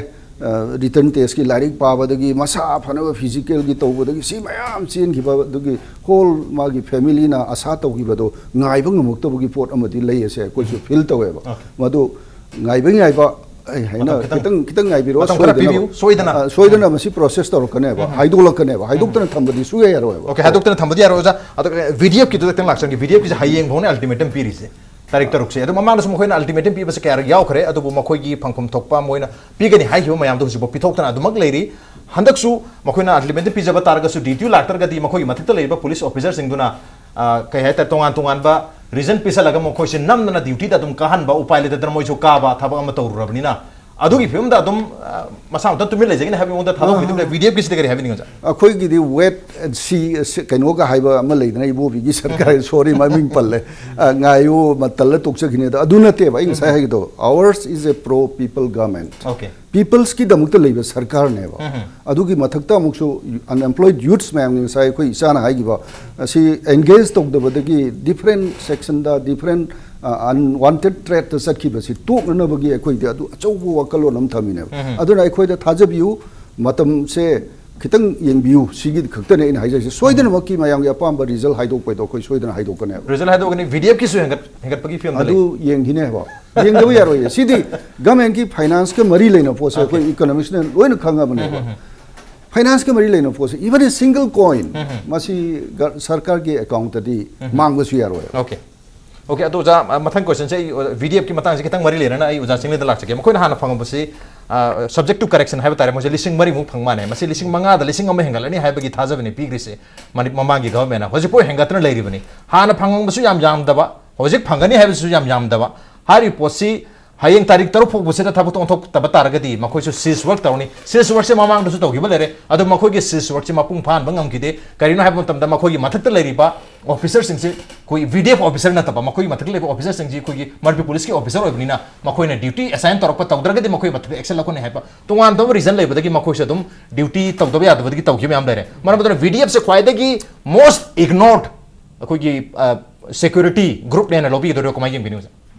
ꯔꯤꯇꯟ ꯇꯦꯁꯀꯤ ꯂꯥꯏꯔꯤꯛ ꯄꯥꯕꯗꯒꯤ, ꯃꯁꯥ ꯐꯅꯕ ꯐꯤꯖꯤꯀꯦꯜꯒꯤ ꯇꯧꯕꯗꯒꯤ, ꯁꯤ ꯃꯌꯥꯝ ꯆꯦꯟꯈꯤꯕ, ꯑꯗꯨꯒꯤ ꯍꯣꯜ ꯃꯥꯒꯤ ꯐꯦꯃꯤꯂꯤꯅ ꯑꯁꯥ ꯇꯧꯈꯤꯕꯗꯣ ꯉꯥꯏꯕ ꯉꯝꯃꯛꯇꯕꯒꯤ ꯄꯣꯠ ꯑꯃꯗꯤ ꯂꯩ ꯑꯁꯦ ꯑꯩꯈꯣꯏꯁꯨ ꯐꯤꯜ ꯇꯧꯋꯦꯕ꯫ Okay. ꯃꯗꯨ ꯉꯥꯏꯕ ꯉꯥꯏꯕ, ꯑꯩ ꯍꯥꯏꯅ ꯃꯇꯝ ꯈꯤꯇꯪ, ꯈꯤꯇꯪ, ꯈꯤꯇꯪ ꯉꯥꯏꯕꯤꯔꯣ, ꯃꯇꯝ ꯈꯔ ꯁꯣꯏꯗꯅꯕ꯫ ꯄꯤꯕꯤꯌꯨ, ꯁꯣꯏꯗꯅ꯫ ꯑ, ꯁꯣꯏꯗꯅ ꯃꯁꯤ ꯄ꯭ꯔꯣꯁꯦꯁ ꯇꯧꯔꯛꯀꯅꯦꯕ, ꯍꯥꯏꯗꯣꯛꯂꯛꯀꯅꯦꯕ, ꯍꯥꯏꯗꯣꯛꯇꯅ ꯊꯝꯕꯗꯤ ꯁꯨꯡꯌꯥ ꯌꯥꯔꯣꯏꯕ꯫ Okay, ꯍꯥꯏꯗꯣꯛꯇꯅ ꯊꯝꯕꯗꯤ ꯌꯥꯔꯣꯏ, ꯑꯣꯖꯥ꯫ ꯑꯗꯣ, ꯑ, ꯚꯤ ꯗꯤ ꯑꯦꯐꯀꯤꯗꯨꯗ ꯈꯤꯇꯪ ꯂꯥꯛꯆꯒꯦ꯫ ꯚꯤ ꯗꯤ ꯑꯦꯐꯀꯤꯁꯦ ꯍꯌꯦꯡ ꯐꯥꯎꯅꯦ ꯑꯜꯇꯤꯃꯦꯇꯝ ꯄꯤꯔꯤꯁꯦ, ꯇꯥꯔꯤꯛ ꯇꯔꯨꯛꯁꯦ꯫ ꯑꯗꯣ ꯃꯃꯥꯡꯗꯁꯨ ꯃꯈꯣꯏꯅ ꯑꯜꯇꯤꯃꯦꯇꯝ ꯄꯤꯕꯁꯦ ꯀꯌꯥꯔꯛ ꯌꯥꯎꯈ꯭ꯔꯦ, ꯑꯗꯨꯕꯨ ꯃꯈꯣꯏꯒꯤ ꯐꯪꯐꯝ ꯊꯣꯛꯄ ꯃꯣꯏꯅ ꯄꯤꯒꯅꯤ ꯍꯥꯏꯈꯤꯕ ꯃꯌꯥꯝꯗꯣ ꯍꯧꯖꯤꯛꯐꯥꯎ ꯄꯤꯊꯣꯛꯇꯅ ꯑꯗꯨꯃꯛ ꯂꯩꯔꯤ꯫ ꯍꯟꯗꯛꯁꯨ ꯃꯈꯣꯏꯅ ꯑꯜꯇꯤꯃꯦꯇꯝ ꯄꯤꯖꯕ ꯇꯥꯔꯒꯁꯨ, ꯗ꯭ꯌꯨꯇꯤ ꯂꯥꯛꯇ꯭ꯔꯒꯗꯤ ꯃꯈꯣꯏꯒꯤ ꯃꯊꯛꯇ ꯂꯩꯔꯤꯕ ꯄꯨꯂꯤꯁ ꯑꯣꯐꯤꯁꯔꯁꯤꯡꯗꯨꯅ, ꯑ, ꯀꯩ ꯍꯥꯏꯇꯥꯔꯦ, ꯇꯣꯉꯥꯟ ꯇꯣꯉꯥꯟꯕ ꯔꯤꯖꯟ ꯄꯤꯁꯜꯂꯒ ꯃꯈꯣꯏꯁꯦ ꯅꯝꯗꯅ ꯗ꯭ꯌꯨꯇꯤꯗ ꯑꯗꯨꯝ ꯀꯥꯍꯟꯕ, ꯎꯄꯥꯏ ꯂꯩꯇꯗꯅ ꯃꯣꯏꯁꯨ ꯀꯥꯕ, ꯊꯕꯛ ꯑꯃ ꯇꯧꯔꯨꯔꯕꯅꯤꯅ꯫ ꯑꯗꯨꯒꯤ ꯐꯤꯕꯝꯗ ꯑꯗꯨꯝ, ꯑ, ꯃꯁꯥ ꯃꯊꯟ ꯇꯨꯃꯤꯟ ꯂꯩꯖꯒꯅꯤ ꯍꯥꯏꯕꯒꯤ ꯃꯑꯣꯡꯗ ꯊꯥꯗꯣꯛꯄꯤꯗꯨꯅ, ꯚꯤ ꯗꯤ ꯑꯦꯐꯀꯤꯁꯤꯗ ꯀꯔꯤ ꯍꯥꯏꯕꯤꯅꯤꯡꯉꯤ, ꯑꯣꯖꯥ? ꯑꯩꯈꯣꯏꯒꯤꯗꯤ wait and see, ꯀꯩꯅꯣꯒ ꯍꯥꯏꯕ ꯑꯃ ꯂꯩꯗꯅ, ꯏꯕꯣꯕꯤꯒꯤ ꯁꯔꯀꯥꯔ, ꯁꯣꯔꯤ, ꯃꯃꯤꯡ ꯄꯜꯂꯦ꯫ ꯑ, ꯉꯥꯏꯌꯨ, ꯃꯇꯜꯂ ꯇꯣꯛꯆꯈꯤꯅꯤ꯫ ꯑꯗꯣ ꯑꯗꯨ ꯅꯠꯇꯦꯕ ꯑꯩ ꯉꯁꯥꯏ ꯍꯥꯏꯒꯦ ꯇꯧꯕ, ours is a pro people government꯫ Okay. ꯄꯤꯄꯜꯁꯀꯤꯗꯃꯛꯇ ꯂꯩꯕ ꯁꯔꯀꯥꯔꯅꯦꯕ꯫ ꯑꯗꯨꯒꯤ ꯃꯊꯛꯇ ꯑꯃꯨꯛꯁꯨ unemployed youths ꯃꯌꯥꯝꯒꯤ, ꯉꯁꯥꯏ ꯑꯩꯈꯣꯏ ꯏꯆꯥꯅ ꯍꯥꯏꯈꯤꯕ, ꯑꯁꯤ engage ꯇꯧꯗꯕꯗꯒꯤ different sectionꯗ, different, ꯑ, unwanted threatꯇ ꯆꯠꯈꯤꯕꯁꯤ ꯇꯣꯛꯅꯅꯕꯒꯤ ꯑꯩꯈꯣꯏꯗꯤ ꯑꯗꯨ ꯑꯆꯧꯕ ꯋꯥꯈꯜꯂꯣꯟ ꯑꯃ ꯊꯝꯃꯤꯅꯦꯕ꯫ ꯑꯗꯨꯅ ꯑꯩꯈꯣꯏꯗ ꯊꯥꯖꯕꯤꯌꯨ, ꯃꯇꯝꯁꯦ ꯈꯤꯇꯪ ꯌꯦꯡꯕꯤꯌꯨ, ꯁꯤꯒꯤ ꯈꯛꯇꯅꯦ ꯑꯩꯅ ꯍꯥꯏꯖꯔꯤꯁꯦ꯫ ꯁꯣꯏꯗꯅꯃꯛꯀꯤ ꯃꯌꯥꯝꯒꯤ ꯑꯄꯥꯝꯕ ꯔꯤꯖꯜ ꯍꯥꯏꯗꯣꯛꯄꯩꯗꯣ ꯑꯩꯈꯣꯏ ꯁꯣꯏꯗꯅ ꯍꯥꯏꯗꯣꯛꯀꯅꯦꯕ꯫ ꯔꯤꯖꯜ ꯍꯥꯏꯗꯣꯛꯀꯅꯤ, ꯚꯤ ꯗꯤ ꯑꯦꯐꯀꯤꯁꯨ ꯍꯦꯟꯒꯠ-, ꯍꯦꯟꯒꯠꯄꯒꯤ ꯐꯤꯕꯝꯗ ꯂꯩ꯫ ꯑꯗꯨ ꯌꯦꯡꯈꯤꯅꯦꯕ, ꯌꯦꯡꯗꯕ ꯌꯥꯔꯣꯏꯌꯦ꯫ ꯁꯤꯗꯤ ꯒꯃꯦꯟꯒꯤ ꯐꯥꯏꯅꯥꯟꯁꯀ ꯃꯔꯤ ꯂꯩꯅꯕ ꯄꯣꯠꯁꯦ ꯑꯩꯈꯣꯏ ꯏꯀꯣꯅꯣꯃꯤꯁꯅ ꯂꯣꯏꯅ ꯈꯪꯉꯕꯅꯦꯕ꯫ ꯐꯥꯏꯅꯥꯟꯁꯀ ꯃꯔꯤ ꯂꯩꯅꯕ ꯄꯣꯠꯁꯦ, even a single coin, ꯃꯁꯤ ꯒ-, ꯁꯔꯀꯥꯔꯒꯤ ꯑꯦꯀꯥꯎꯟꯇꯗꯤ ꯃꯥꯡꯕꯁꯨ ꯌꯥꯔꯣꯏꯕ꯫ Okay꯫ Okay, ꯑꯗꯣ ꯑꯣꯖꯥ, ꯑ, ꯃꯊꯪ questionꯁꯦ ꯑꯩ, ꯑ, ꯚꯤ ꯗꯤ ꯑꯦꯐꯀꯤ ꯃꯇꯥꯡꯁꯦ ꯈꯤꯇꯪ ꯃꯔꯤ ꯂꯩꯅꯅ ꯑꯩ ꯑꯣꯖꯥ ꯆꯤꯡꯂꯦꯟꯗ ꯂꯥꯛꯆꯒꯦ꯫ ꯃꯈꯣꯏꯅ ꯍꯥꯟꯅ ꯐꯪꯉꯝꯕꯁꯤ, ꯑ, subject to correction ꯍꯥꯏꯕ ꯇꯥꯔꯦ, ꯃꯣꯏꯁꯦ ꯂꯤꯁꯤꯡ ꯃꯔꯤꯃꯨꯛ ꯐꯪ ꯃꯥꯜꯂꯦ꯫ ꯃꯁꯤ ꯂꯤꯁꯤꯡ ꯃꯉꯥꯗ ꯂꯤꯁꯤꯡ ꯑꯃ ꯍꯦꯟꯒꯠꯂꯅꯤ ꯍꯥꯏꯕꯒꯤ ꯊꯥꯖꯕꯅꯤ ꯄꯤꯈ꯭ꯔꯤꯁꯦ ꯃꯅꯤ-, ꯃꯃꯥꯡꯒꯤ ꯒꯚꯔꯟꯃꯦꯟꯅ꯫ ꯍꯧꯖꯤꯛꯐꯥꯎ ꯍꯦꯟꯒꯠꯇꯅ ꯂꯩꯔꯤꯕꯅꯤ꯫ ꯍꯥꯟꯅ ꯐꯪꯉꯝꯕꯁꯨ ꯌꯥꯝ ꯌꯥꯝꯗꯕ, ꯍꯧꯖꯤꯛ ꯐꯪꯒꯅꯤ ꯍꯥꯏꯕꯁꯤꯁꯨ ꯌꯥꯝ ꯌꯥꯝꯗꯕ꯫ ꯍꯥꯏꯔꯤꯕ ꯄꯣꯠꯁꯤ ꯍꯌꯦꯡ ꯇꯥꯔꯤꯛ ꯇꯔꯨꯛ ꯐꯥꯎꯕꯁꯤꯗ ꯊꯕꯛ ꯑꯣꯟꯊꯣꯛꯇꯕ ꯇꯥꯔꯒꯗꯤ ꯃꯈꯣꯏꯁꯨ cease work ꯇꯧꯔꯅꯤ꯫ Cease workꯁꯦ ꯃꯃꯥꯡꯗꯁꯨ ꯇꯧꯈꯤꯕ ꯂꯩꯔꯦ, ꯑꯗꯣ ꯃꯈꯣꯏꯒꯤ cease workꯁꯦ ꯃꯄꯨꯡ ꯐꯥꯍꯟꯕ ꯉꯝꯈꯤꯗꯦ꯫ ꯀꯔꯤꯅꯣ ꯍꯥꯏꯕ ꯃꯇꯝꯗ ꯃꯈꯣꯏꯒꯤ ꯃꯊꯛꯇ ꯂꯩꯔꯤꯕ officerꯁꯤꯡꯁꯤ ꯑꯩꯈꯣꯏ ꯚꯤ ꯗꯤ ꯑꯦꯐ officer ꯅꯠꯇꯕ, ꯃꯈꯣꯏꯒꯤ ꯃꯊꯛꯇ ꯂꯩꯕ officerꯁꯤꯡꯁꯤ ꯑꯩꯈꯣꯏꯒꯤ ꯃꯅꯤꯄꯨꯔ ꯄꯨꯂꯤꯁꯀꯤ officer ꯑꯣꯏꯕꯅꯤꯅ ꯃꯈꯣꯏꯅ duty assign ꯇꯧꯔꯛꯄ ꯇꯧꯗ꯭ꯔꯒꯗꯤ ꯃꯈꯣꯏꯒꯤ ꯃꯊꯛꯇ action ꯂꯧꯒꯅꯤ ꯍꯥꯏꯕ ꯇꯣꯉꯥꯟ ꯇꯣꯉꯥꯟꯕ reason ꯂꯩꯕꯗꯒꯤ ꯃꯈꯣꯏꯁꯨ ꯑꯗꯨꯝ duty ꯇꯧꯗꯕ ꯌꯥꯗꯕꯗꯒꯤ ꯇꯧꯈꯤꯕ ꯃꯌꯥꯝ ꯂꯩꯔꯦ꯫ ꯃꯔꯝ ꯑꯗꯨꯅ ꯚꯤ ꯗꯤ ꯑꯦꯐꯁꯦ ꯈ꯭ꯋꯥꯏꯗꯒꯤ most ignored ꯑꯩꯈꯣꯏꯒꯤ, ꯑ, security groupꯅꯦꯅ ꯂꯧꯕꯤꯒꯗꯣꯏꯔꯣ? ꯀꯃꯥꯏꯅ ꯌꯦꯡꯕꯤꯅꯤ, ꯑꯣꯖꯥ?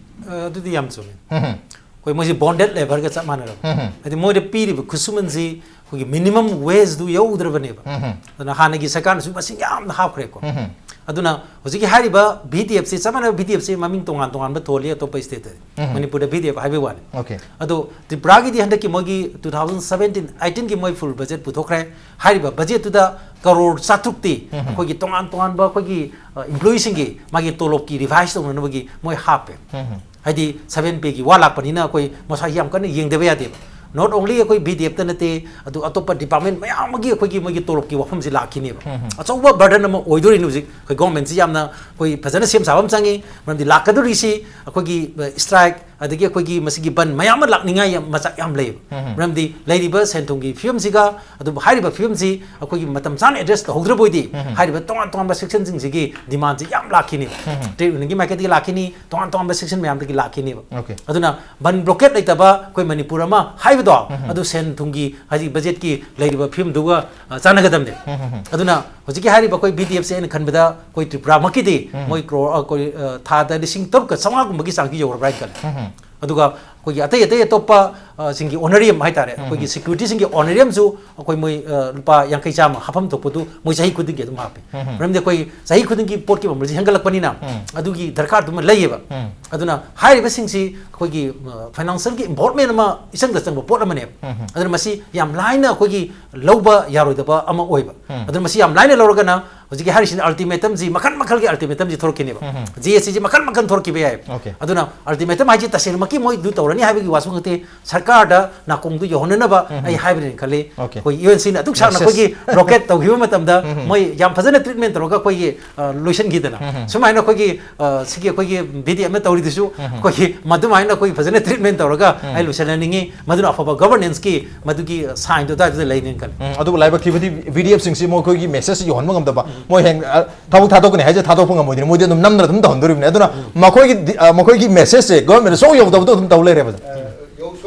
ꯑ, ꯑꯗꯨꯗꯤ ꯌꯥꯝ ꯆꯨꯝꯃꯤ꯫ ꯎꯝ꯫ ꯑꯩꯈꯣꯏ ꯃꯣꯏꯁꯤ bonded labourꯒ ꯆꯞ ꯃꯥꯟꯅꯔꯕ꯫ ꯎꯝ꯫ ꯍꯥꯏꯗꯤ ꯃꯣꯏꯗ ꯄꯤꯔꯤꯕ ꯈꯨꯠꯁꯨꯃꯟꯁꯤ ꯑꯩꯈꯣꯏꯒꯤ minimum wageꯗꯨ ꯌꯧꯗ꯭ꯔꯕꯅꯦꯕ꯫ ꯎꯝ꯫ ꯑꯗꯨꯅ ꯍꯥꯟꯅꯒꯤ ꯁꯔꯀꯥꯔꯅꯁꯨ ꯃꯁꯤꯡ ꯌꯥꯝꯅ ꯍꯥꯞꯈ꯭ꯔꯦꯀꯣ꯫ ꯎꯝ꯫ ꯑꯗꯨꯅ ꯍꯧꯖꯤꯛꯀꯤ ꯍꯥꯏꯔꯤꯕ ꯚꯤ ꯗꯤ ꯑꯦꯐꯁꯤ, ꯆꯞ ꯃꯥꯟꯅꯕ ꯚꯤ ꯗꯤ ꯑꯦꯐꯁꯤ ꯃꯃꯤꯡ ꯇꯣꯉꯥꯟ ꯇꯣꯉꯥꯟꯕ ꯊꯣꯜꯂꯤ ꯑꯇꯣꯞꯄ stateꯇꯗꯤ꯫ ꯎꯝ꯫ ꯃꯅꯤꯄꯨꯔꯗ ꯚꯤ ꯗꯤ ꯑꯦꯐ ꯍꯥꯏꯕꯒꯤ ꯋꯥꯅꯤ꯫ Okay꯫ ꯑꯗꯣ ꯇ꯭ꯔꯤꯄꯨꯔꯥꯒꯤꯗꯤ ꯍꯟꯗꯛꯀꯤ ꯃꯣꯏꯒꯤ two thousand seventeen eighteenꯒꯤ ꯃꯣꯏ full budget ꯄꯨꯊꯣꯛꯈ꯭ꯔꯦ꯫ ꯍꯥꯏꯔꯤꯕ budgetꯇꯨꯗ ꯀꯔꯣꯔ ꯆꯥꯇ꯭ꯔꯨꯛꯇꯤ ꯎꯝ꯫ ꯑꯩꯈꯣꯏꯒꯤ ꯇꯣꯉꯥꯟ ꯇꯣꯉꯥꯟꯕ ꯑꯩꯈꯣꯏꯒꯤ, ꯑ, employeeꯁꯤꯡꯒꯤ ꯃꯥꯒꯤ ꯇꯣꯂꯣꯞꯀꯤ revise ꯇꯧꯅꯅꯕꯒꯤ ꯃꯣꯏ ꯍꯥꯞꯄꯦ꯫ ꯎꯝ꯫ ꯍꯥꯏꯗꯤ seven payꯒꯤ ꯋꯥ ꯂꯥꯛꯄꯅꯤꯅ ꯑꯩꯈꯣꯏ ꯃꯁꯥꯒꯤ ꯌꯥꯝ ꯀꯟꯅ ꯌꯦꯡꯗꯕ ꯌꯥꯗꯦꯕ꯫ Not only ꯑꯩꯈꯣꯏ ꯕꯤ ꯗꯤ ꯑꯦꯐꯇ ꯅꯠꯇꯦ, ꯑꯗꯨ ꯑꯇꯣꯞꯄ ꯗꯤꯄꯥꯔꯠꯃꯦꯟ ꯃꯌꯥꯝ ꯑꯃꯒꯤ ꯑꯩꯈꯣꯏꯒꯤ ꯃꯣꯏꯒꯤ ꯇꯣꯂꯣꯞꯀꯤ ꯋꯥꯐꯝꯁꯤ ꯂꯥꯛꯈꯤꯅꯦꯕ꯫ ꯑꯆꯧꯕ ꯕꯔꯗꯟ ꯑꯃ ꯑꯣꯏꯗꯣꯔꯤꯅꯤ ꯍꯧꯖꯤꯛ ꯑꯩꯈꯣꯏ ꯒꯣꯔꯃꯦꯟꯁꯤ ꯌꯥꯝꯅ ꯑꯩꯈꯣꯏ ꯐꯖꯅ ꯁꯦꯝ ꯁꯥꯕ ꯑꯃ ꯆꯪꯉꯤ꯫ ꯃꯔꯝꯗꯤ ꯂꯥꯛꯀꯗꯧꯔꯤꯁꯤ ꯑꯩꯈꯣꯏꯒꯤ ꯁ꯭ꯇ꯭ꯔꯥꯏꯛ, ꯑꯗꯒꯤ ꯑꯩꯈꯣꯏꯒꯤ ꯃꯁꯤꯒꯤ ꯕꯟ ꯃꯌꯥꯝ ꯑꯃ ꯂꯥꯛꯅꯤꯡꯉꯥꯏ ꯌꯥꯝ ꯃꯆꯥꯛ ꯌꯥꯝ ꯂꯩꯌꯦꯕ꯫ ꯃꯔꯝꯗꯤ ꯂꯩꯔꯤꯕ ꯁꯦꯟ ꯊꯨꯝꯒꯤ ꯐꯤꯕꯝꯁꯤꯒ, ꯑꯗꯨꯕꯨ ꯍꯥꯏꯔꯤꯕ ꯐꯤꯕꯝꯁꯤ ꯑꯩꯈꯣꯏꯒꯤ ꯃꯇꯝ ꯆꯥꯅ ꯑꯦꯗ꯭ꯔꯦꯁ ꯇꯧꯍꯧꯗ꯭ꯔꯕ ꯑꯣꯏꯗꯤ ꯍꯥꯏꯔꯤꯕ ꯇꯣꯉꯥꯟ ꯇꯣꯉꯥꯟꯕ ꯁꯦꯛꯁꯟꯁꯤꯡꯁꯤꯒꯤ ꯗꯤꯃꯥꯟꯁꯤ ꯌꯥꯝ ꯂꯥꯛꯈꯤꯅꯤꯕ꯫ ꯇ꯭ꯔꯦꯗ ꯌꯨꯅꯤꯌꯟꯒꯤ ꯃꯥꯏꯀꯩꯗꯒꯤ ꯂꯥꯛꯈꯤꯅꯤ, ꯇꯣꯉꯥꯟ ꯇꯣꯉꯥꯟꯕ ꯁꯦꯛꯁꯟ ꯃꯌꯥꯝꯗꯒꯤ ꯂꯥꯛꯈꯤꯅꯦꯕ꯫ Okay. ꯑꯗꯨꯅ ꯕꯟ ꯕ꯭ꯂꯣꯀꯦꯠ ꯂꯩꯇꯕ ꯑꯩꯈꯣꯏ ꯃꯅꯤꯄꯨꯔ ꯑꯃ ꯍꯥꯏꯕꯗꯣ, ꯑꯗꯨ ꯁꯦꯟ ꯊꯨꯝꯒꯤ ꯍꯥꯏꯗꯤ ꯕꯖꯦꯠꯀꯤ ꯂꯩꯔꯤꯕ ꯐꯤꯕꯝꯗꯨꯒ ꯑ, ꯆꯥꯟꯅꯒꯗꯕꯅꯦ꯫ ꯑꯗꯨꯅ ꯍꯧꯖꯤꯛꯀꯤ ꯍꯥꯏꯔꯤꯕ ꯑꯩꯈꯣꯏ ꯕꯤ ꯗꯤ ꯑꯦꯐꯁꯦ ꯑꯩꯅ ꯈꯟꯕꯗ ꯑꯩꯈꯣꯏ ꯇ꯭ꯔꯤꯄꯨꯔꯥꯃꯛꯀꯤꯗꯤ ꯃꯣꯏ ꯀ꯭ꯔꯣꯔ, ꯑ, ꯑꯩꯈꯣꯏ, ꯑ, ꯊꯥꯗ ꯂꯤꯁꯤꯡ ꯇꯔꯨꯛꯀ ꯆꯥꯝꯃꯉꯥꯒꯨꯝꯕꯒꯤ ꯆꯥꯡꯁꯤ ꯌꯧꯔꯕ꯭ꯔꯥ ꯍꯥꯏꯅ ꯈꯜꯂꯦ꯫ ꯑꯗꯨꯒ ꯑꯩꯈꯣꯏꯒꯤ ꯑꯇꯩ ꯑꯇꯩ ꯑꯇꯣꯞꯄ, ꯑ, ꯁꯤꯡꯒꯤ ꯑꯣꯅꯔꯤꯌꯝ ꯍꯥꯏꯇꯥꯔꯦ, ꯑꯩꯈꯣꯏꯒꯤ ꯁꯦꯀ꯭ꯌꯨꯔꯤꯇꯤꯁꯤꯡꯒꯤ ꯑꯣꯅꯔꯤꯌꯝꯁꯨ ꯑꯩꯈꯣꯏ ꯃꯣꯏ, ꯑ, ꯂꯨꯄꯥ ꯌꯥꯡꯈꯩ ꯆꯥꯝꯃ ꯍꯥꯞꯐꯝ ꯊꯣꯛꯄꯗꯨ ꯃꯣꯏ ꯆꯍꯤ ꯈꯨꯗꯤꯡꯒꯤ ꯑꯗꯨꯝ ꯍꯥꯞꯄꯤ꯫ ꯃꯔꯝꯗꯤ ꯑꯩꯈꯣꯏ ꯆꯍꯤ ꯈꯨꯗꯤꯡꯒꯤ ꯄꯣꯠꯀꯤ ꯃꯃꯜꯁꯤ ꯍꯦꯟꯒꯠꯂꯛꯄꯅꯤꯅ ꯑꯗꯨꯒꯤ ꯗꯔꯀꯥꯔꯗꯨꯃ ꯂꯩꯌꯦꯕ꯫ ꯑꯗꯨꯅ ꯍꯥꯏꯔꯤꯕꯁꯤꯡꯁꯤ ꯑꯩꯈꯣꯏꯒꯤ, ꯑ, ꯐꯥꯏꯅꯥꯟꯁꯤꯌꯦꯜꯒꯤ ꯏꯟꯚꯣꯜꯕꯃꯦꯟ ꯑꯃ ꯏꯆꯪꯗ ꯆꯪꯕ ꯄꯣꯠ ꯑꯃꯅꯦꯕ꯫ ꯑꯗꯨꯅ ꯃꯁꯤ ꯌꯥꯝ ꯂꯥꯏꯅ ꯑꯩꯈꯣꯏꯒꯤ ꯂꯧꯕ ꯌꯥꯔꯣꯏꯗꯕ ꯑꯃ ꯑꯣꯏꯕ꯫ ꯑꯗꯨꯅ ꯃꯁꯤ ꯌꯥꯝ ꯂꯥꯏꯅ ꯂꯧꯔꯒꯅ ꯍꯧꯖꯤꯛꯀꯤ ꯍꯥꯏꯔꯤꯁꯤꯅ ꯑꯜꯇꯤꯃꯦꯇꯝꯁꯤ ꯃꯈꯜ ꯃꯈꯜꯒꯤ ꯑꯜꯇꯤꯃꯦꯇꯝꯁꯤ ꯊꯣꯛꯂꯛꯈꯤꯅꯦꯕ꯫ ꯖꯤ ꯑꯦꯁ ꯇꯤꯁꯤ ꯃꯈꯜ ꯃꯈꯜ ꯊꯣꯛꯂꯛꯈꯤꯕ ꯌꯥꯏ꯫ Okay. ꯑꯗꯨꯅ ꯑꯜꯇꯤꯃꯦꯇꯝ ꯍꯥꯏꯁꯤ ꯇꯁꯦꯡꯅꯃꯛꯀꯤ ꯃꯣꯏꯗꯨ ꯇꯧꯔꯅꯤ ꯍꯥꯏꯕꯒꯤ ꯋꯥꯁꯨ ꯅꯠꯇꯦ, ꯁꯔꯀꯥꯔꯗ ꯅꯥꯀꯣꯡꯗꯨ ꯌꯧꯍꯟꯅꯅꯕ ꯑꯩ ꯍꯥꯏꯕꯅꯦꯅ ꯈꯜꯂꯤ꯫ Okay. ꯑꯩꯈꯣꯏ ꯌꯨ ꯑꯦꯟ ꯁꯤꯅ ꯑꯗꯨꯛ ꯁꯥꯡꯅ Message. ꯑꯩꯈꯣꯏꯒꯤ ꯕ꯭ꯂꯣꯀꯦꯠ ꯇꯧꯈꯤꯕ ꯃꯇꯝꯗ ꯃꯣꯏ ꯌꯥꯝ ꯐꯖꯅ ꯇ꯭ꯔꯤꯠꯃꯦꯟ ꯇꯧꯔꯒ ꯑꯩꯈꯣꯏꯒꯤ, ꯑ, ꯂꯣꯏꯁꯤꯟꯈꯤꯗꯅ, ꯁꯨꯃꯥꯏꯅ ꯑꯩꯈꯣꯏꯒꯤ, ꯑ, ꯁꯤꯒꯤ ꯑꯩꯈꯣꯏꯒꯤ ꯕꯤ ꯗꯤ ꯑꯦꯐꯅ ꯇꯧꯔꯤꯗꯨꯁꯨ ꯑꯩꯈꯣꯏꯒꯤ ꯃꯗꯨꯃꯥꯏꯅ ꯑꯩꯈꯣꯏ ꯐꯖꯅ ꯇ꯭ꯔꯤꯠꯃꯦꯟ ꯇꯧꯔꯒ ꯑꯩ ꯂꯣꯏꯁꯤꯟꯍꯟꯅꯤꯡꯉꯤ꯫ ꯃꯗꯨꯅ ꯑꯐꯕ ꯒꯕꯔꯅꯦꯟꯁꯀꯤ ꯃꯗꯨꯒꯤ ꯁꯥꯏꯟꯗꯣ ꯑꯗꯨꯋꯥꯏꯗꯨꯗ ꯂꯩꯅꯦꯅ ꯈꯜꯂꯤ꯫ ꯎꯝ, ꯑꯗꯨꯕꯨ ꯂꯥꯏꯕꯛ ꯊꯤꯕꯗꯤ ꯕꯤ ꯗꯤ ꯑꯦꯐꯁꯤꯡꯁꯤ ꯃꯈꯣꯏꯒꯤ ꯃꯦꯁꯦꯖ ꯌꯧꯍꯟꯕ ꯉꯝꯗꯕ, ꯃꯣꯏ ꯍꯌꯦꯡ, ꯑ, ꯊꯕꯛ ꯊꯥꯗꯣꯛꯀꯅꯤ ꯍꯥꯏꯁꯦ ꯊꯥꯗꯣꯛꯄ ꯉꯝꯃꯣꯏꯗꯣꯏꯅꯤ, ꯃꯣꯏꯗꯤ ꯑꯗꯨꯝ ꯅꯝꯗꯅ ꯑꯗꯨꯝ ꯇꯧꯍꯟꯗꯣꯔꯤꯕꯅꯤ꯫ ꯑꯗꯨꯅ ꯃꯈꯣꯏꯒꯤ ꯗꯤ-, ꯑ, ꯃꯈꯣꯏꯒꯤ ꯃꯦꯁꯦꯖꯁꯦ ꯒꯣꯔꯃꯦꯟꯗ ꯁꯨꯡꯌꯧ ꯌꯧꯗꯕꯗꯣ ꯑꯗꯨꯝ ꯇꯧ ꯂꯩꯔꯦꯕ꯫